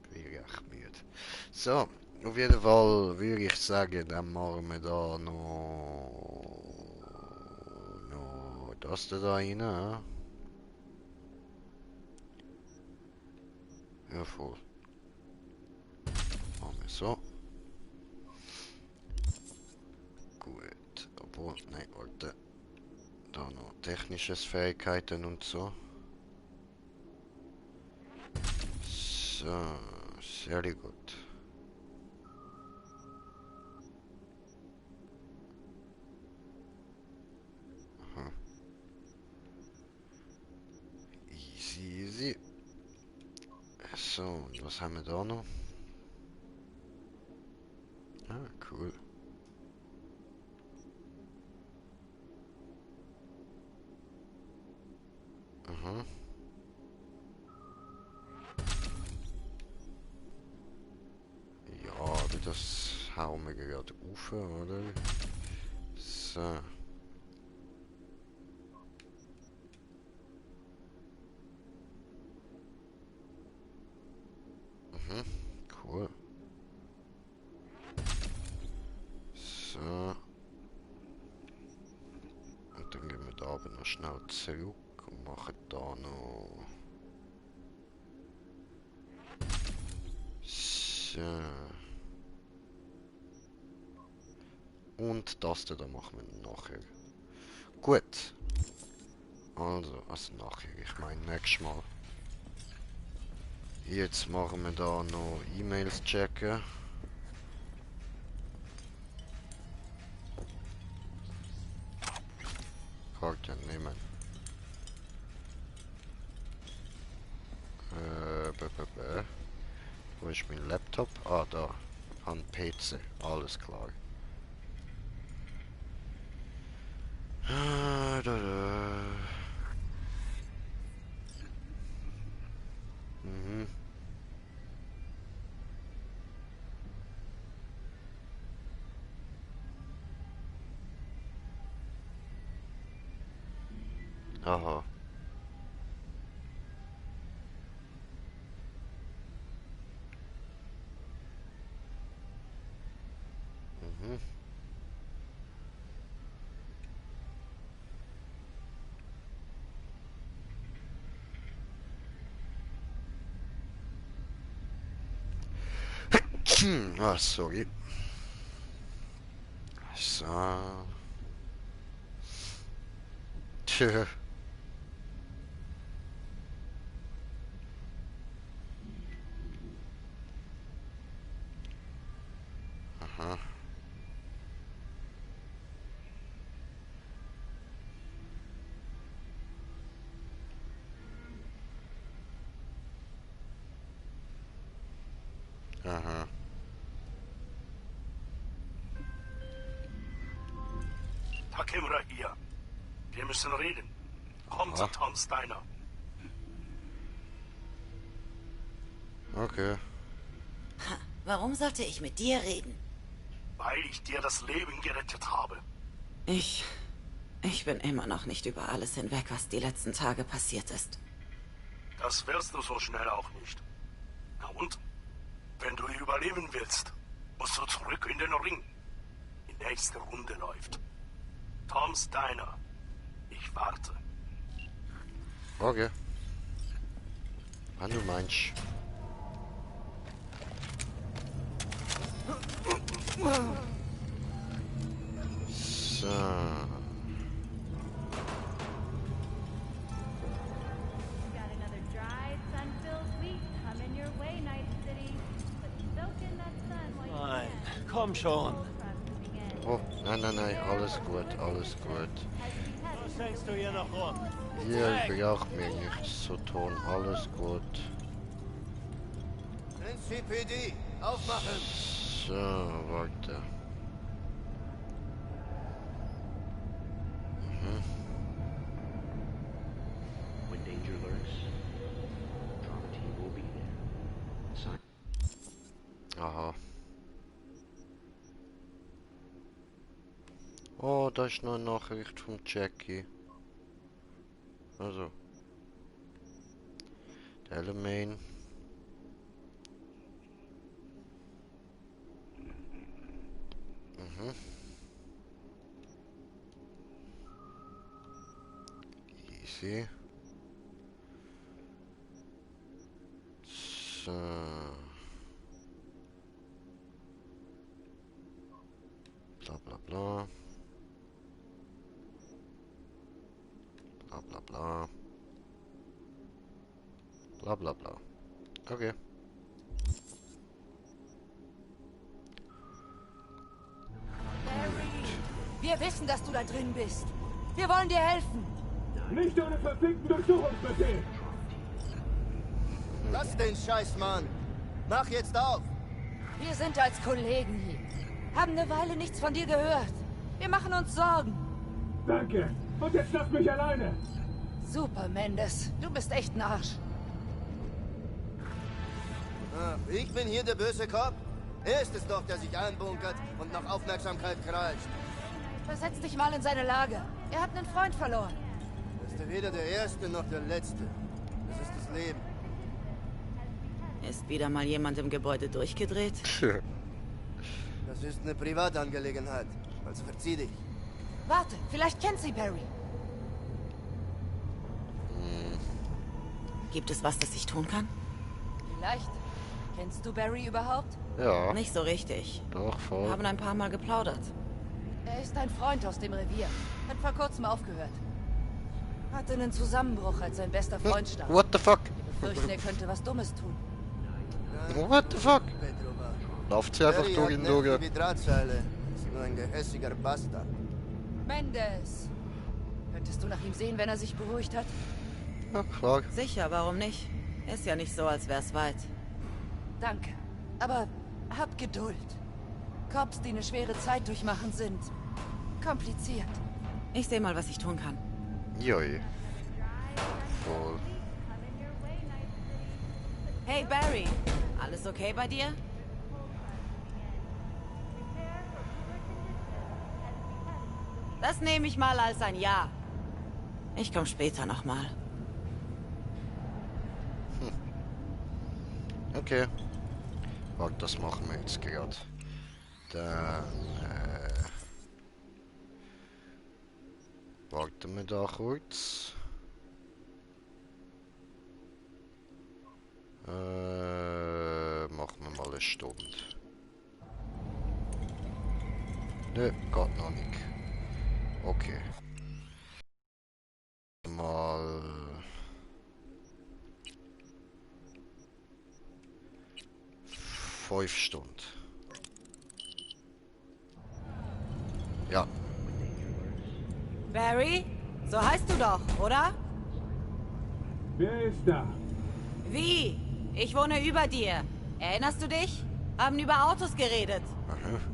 Ich bin recht müde. So, auf jeden Fall würde ich sagen, dann machen wir da noch das da rein. Ja, voll. Machen wir so. Gut, obwohl, nein, warte. Da noch technische Fähigkeiten und so. So, sehr gut. Aha. Easy. So, und was haben wir da noch? Ah, cool. Aha. Ja, aber das hauen wir gerade auf, oder? So. Cool. So. Und dann gehen wir da aber noch schnell zurück und machen da noch... So. Und das da machen wir nachher. Gut. Also nachher, ich meine nächstes Mal. Jetzt machen wir da noch E-Mails checken. Karte nehmen. Wo ist mein Laptop? Laptop? Ah, da. An PC. Alles klar. Mhm. Aha. Mhm. Ah, sorry. So. Tja. Aha. Aha. Takemura hier. Wir müssen reden. Komm zu Tom Steiner. Okay. Warum sollte ich mit dir reden? Weil ich dir das Leben gerettet habe. Ich bin immer noch nicht über alles hinweg, was die letzten Tage passiert ist. Das wirst du so schnell auch nicht. Na und? Wenn du überleben willst, musst du zurück in den Ring. Die nächste Runde läuft. Tom Steiner. Ich warte. Okay. Wann du meinst. So. Nein, komm schon. Oh, nein, alles gut, alles gut. Was hängst du hier noch rum? Hier braucht mir nichts zu tun, alles gut. NCPD, aufmachen! So, warte. Mhm. When danger lurks, drama team will be there. Aha. Oh, da ist noch eine Nachricht von Jackie. Also. Delamain. Mhm. Easy. So. Bla bla bla. Bla bla bla. Bla bla bla. Okay. Wir wissen, dass du da drin bist. Wir wollen dir helfen. Nicht ohne verfickten Durchsuchungsbefehl! Lass den Scheiß, Mann! Mach jetzt auf! Wir sind als Kollegen hier. Haben eine Weile nichts von dir gehört. Wir machen uns Sorgen. Danke! Und jetzt lass mich alleine! Super, Mendes. Du bist echt ein Arsch. Ah, ich bin hier der böse Cop. Er ist es doch, der sich einbunkert und nach Aufmerksamkeit kreischt. Versetz dich mal in seine Lage. Er hat einen Freund verloren. Ist er weder der Erste noch der Letzte. Das ist das Leben. Ist wieder mal jemand im Gebäude durchgedreht? Das ist eine Privatangelegenheit. Also verzieh dich. Warte, vielleicht kennt sie Barry. Gibt es was, das ich tun kann? Vielleicht. Kennst du Barry überhaupt? Ja. Nicht so richtig. Doch, voll. Haben ein paar Mal geplaudert. Er ist ein Freund aus dem Revier. Hat vor kurzem aufgehört. Hatte einen Zusammenbruch, als sein bester Freund starb. What the fuck? Wir befürchten, er könnte was Dummes tun. What the fuck? Lauft sie einfach Barry durch hat ihn Nerven durch. wie Drahtseile. Ist nur ein gehässiger Bastard. Mendes! Könntest du nach ihm sehen, wenn er sich beruhigt hat? Ja, klar. Sicher, warum nicht? Ist ja nicht so, als wär's weit. Danke. Aber hab Geduld. Cops, die eine schwere Zeit durchmachen, sind kompliziert. Ich sehe mal, was ich tun kann. Joi. Voll. Hey Barry, alles okay bei dir? Das nehme ich mal als ein Ja. Ich komme später nochmal. Okay. Warte, das machen wir jetzt gerade. Dann warten wir da kurz. Machen wir mal eine Stunde. Nö, geht noch nicht. Okay. Mal 5 Stunden. Ja. Barry? So heißt du doch, oder? Wer ist da? Wie? Ich wohne über dir. Erinnerst du dich? Haben über Autos geredet.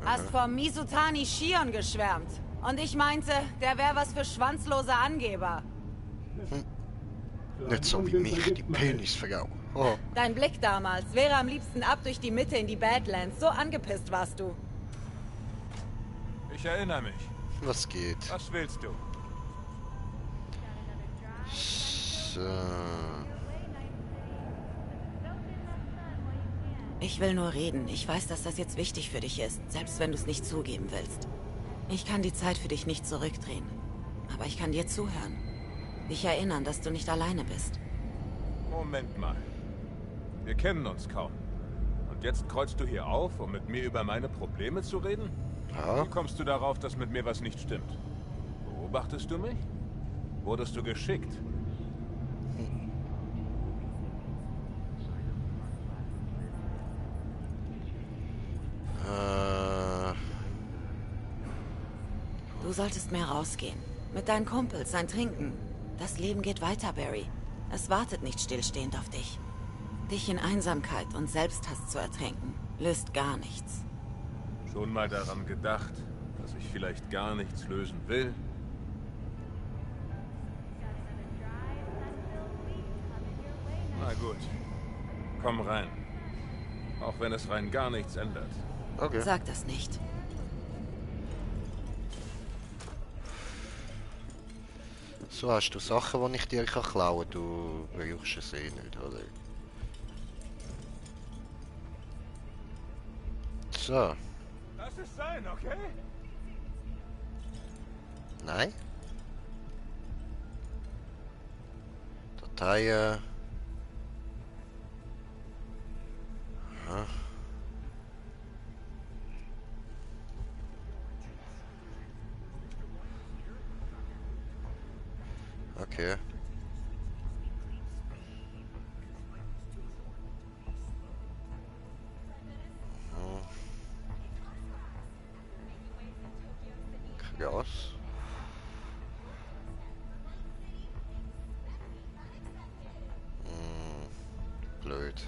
Hast vom Mizutani Shion geschwärmt. Und ich meinte, der wäre was für schwanzlose Angeber. Nicht so wie mich, die Penisfrau. Oh. Dein Blick damals wäre am liebsten ab durch die Mitte in die Badlands. So angepisst warst du. Ich erinnere mich. Was geht? Was willst du? So. Ich will nur reden. Ich weiß, dass das jetzt wichtig für dich ist, selbst wenn du es nicht zugeben willst. Ich kann die Zeit für dich nicht zurückdrehen. Aber ich kann dir zuhören. Dich erinnern, dass du nicht alleine bist. Moment mal. Wir kennen uns kaum. Und jetzt kreuzt du hier auf, um mit mir über meine Probleme zu reden? Ja. Wie kommst du darauf, dass mit mir was nicht stimmt? Beobachtest du mich? Wurdest du geschickt? Du solltest mehr rausgehen. Mit deinen Kumpels, ein Trinken. Das Leben geht weiter, Barry. Es wartet nicht stillstehend auf dich. Dich in Einsamkeit und Selbsthass zu ertränken, löst gar nichts. Schon mal daran gedacht, dass ich vielleicht gar nichts lösen will? Na gut. Komm rein. Auch wenn es rein gar nichts ändert. Okay. Sag das nicht. So, hast du Sachen, die ich dir klauen kann? Du brauchst es eh nicht, oder? So. Lass es sein, okay? Nein. Dateien. Aha. Okay. Krass. Blöd.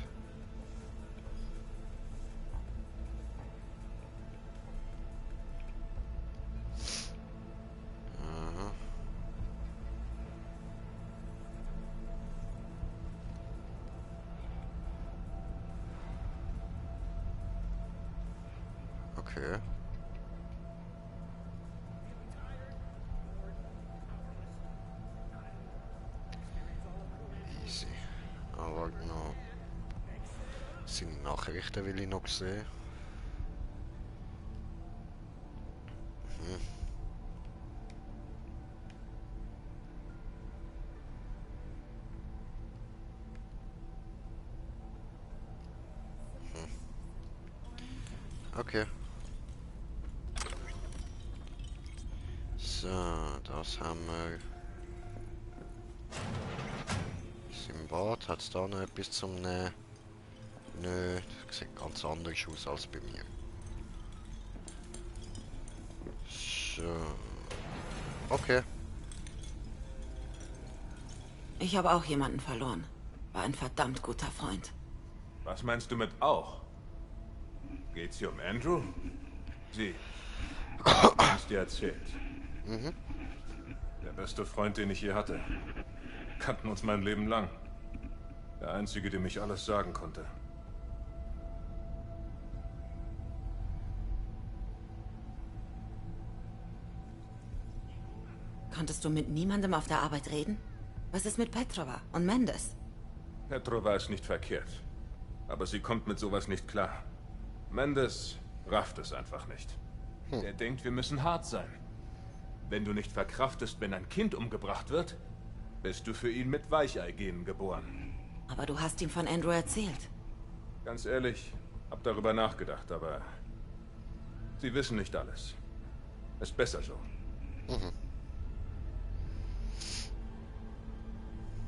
Okay. Easy. Aber noch seine Nachrichten will ich noch sehen. Okay. So, das haben wir. Ist im Bad. Hat es da noch etwas zum Nehmen? Nö, das sieht ganz anders aus als bei mir. So. Okay. Ich habe auch jemanden verloren. War ein verdammt guter Freund. Was meinst du mit auch? Geht's hier um Andrew? Sie. Ich hab's dir erzählt. Der beste Freund, den ich je hatte. Kannten uns mein Leben lang. Der Einzige, dem ich alles sagen konnte. Konntest du mit niemandem auf der Arbeit reden? Was ist mit Petrova und Mendes? Petrova ist nicht verkehrt. Aber sie kommt mit sowas nicht klar. Mendes rafft es einfach nicht. Er denkt, wir müssen hart sein. Wenn du nicht verkraftest, wenn ein Kind umgebracht wird, bist du für ihn mit Weichei-Genen geboren. Aber du hast ihm von Andrew erzählt. Ganz ehrlich, hab darüber nachgedacht, aber sie wissen nicht alles. Ist besser so.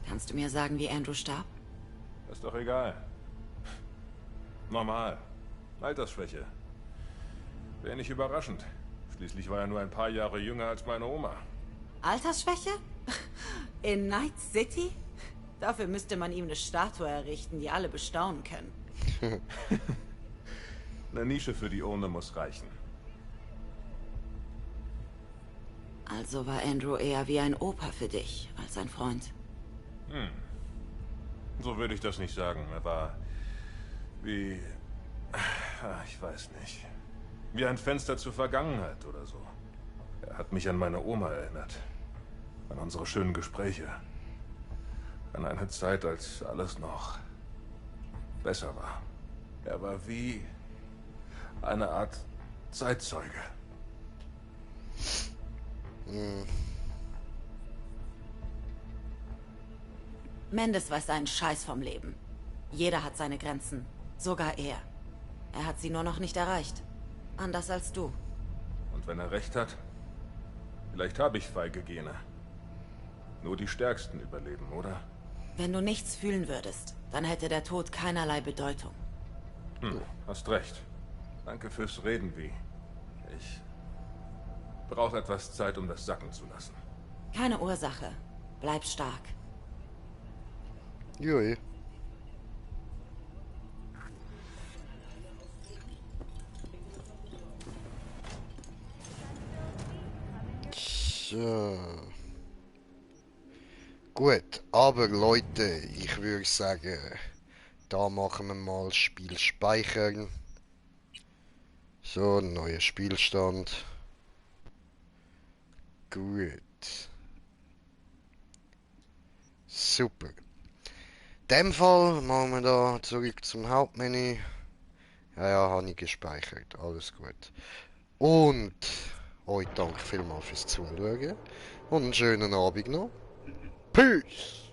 Kannst du mir sagen, wie Andrew starb? Ist doch egal. Normal. Altersschwäche. Wäre nicht überraschend. Schließlich war er nur ein paar Jahre jünger als meine Oma. Altersschwäche? In Night City? Dafür müsste man ihm eine Statue errichten, die alle bestaunen können. Eine Nische für die Urne muss reichen. Also war Andrew eher wie ein Opa für dich, als ein Freund. So würde ich das nicht sagen. Er war wie... Ich weiß nicht. Wie ein Fenster zur Vergangenheit oder so. Er hat mich an meine Oma erinnert. An unsere schönen Gespräche. An eine Zeit, als alles noch besser war. Er war wie eine Art Zeitzeuge. Mendes weiß einen Scheiß vom Leben. Jeder hat seine Grenzen. Sogar er. Er hat sie nur noch nicht erreicht. Anders als du. Und wenn er recht hat? Vielleicht habe ich feige Gene. Nur die Stärksten überleben, oder? Wenn du nichts fühlen würdest, dann hätte der Tod keinerlei Bedeutung. Hast recht. Danke fürs Reden, Wie. Ich brauche etwas Zeit, um das sacken zu lassen. Keine Ursache. Bleib stark. Jui. So. Gut, aber Leute, ich würde sagen, da machen wir mal Spiel speichern. So, neuer Spielstand. Gut. Super. In dem Fall machen wir da zurück zum Hauptmenü. Ja, habe ich gespeichert. Alles gut. Und euch danke vielmals fürs Zuschauen. Und einen schönen Abend noch. Peace!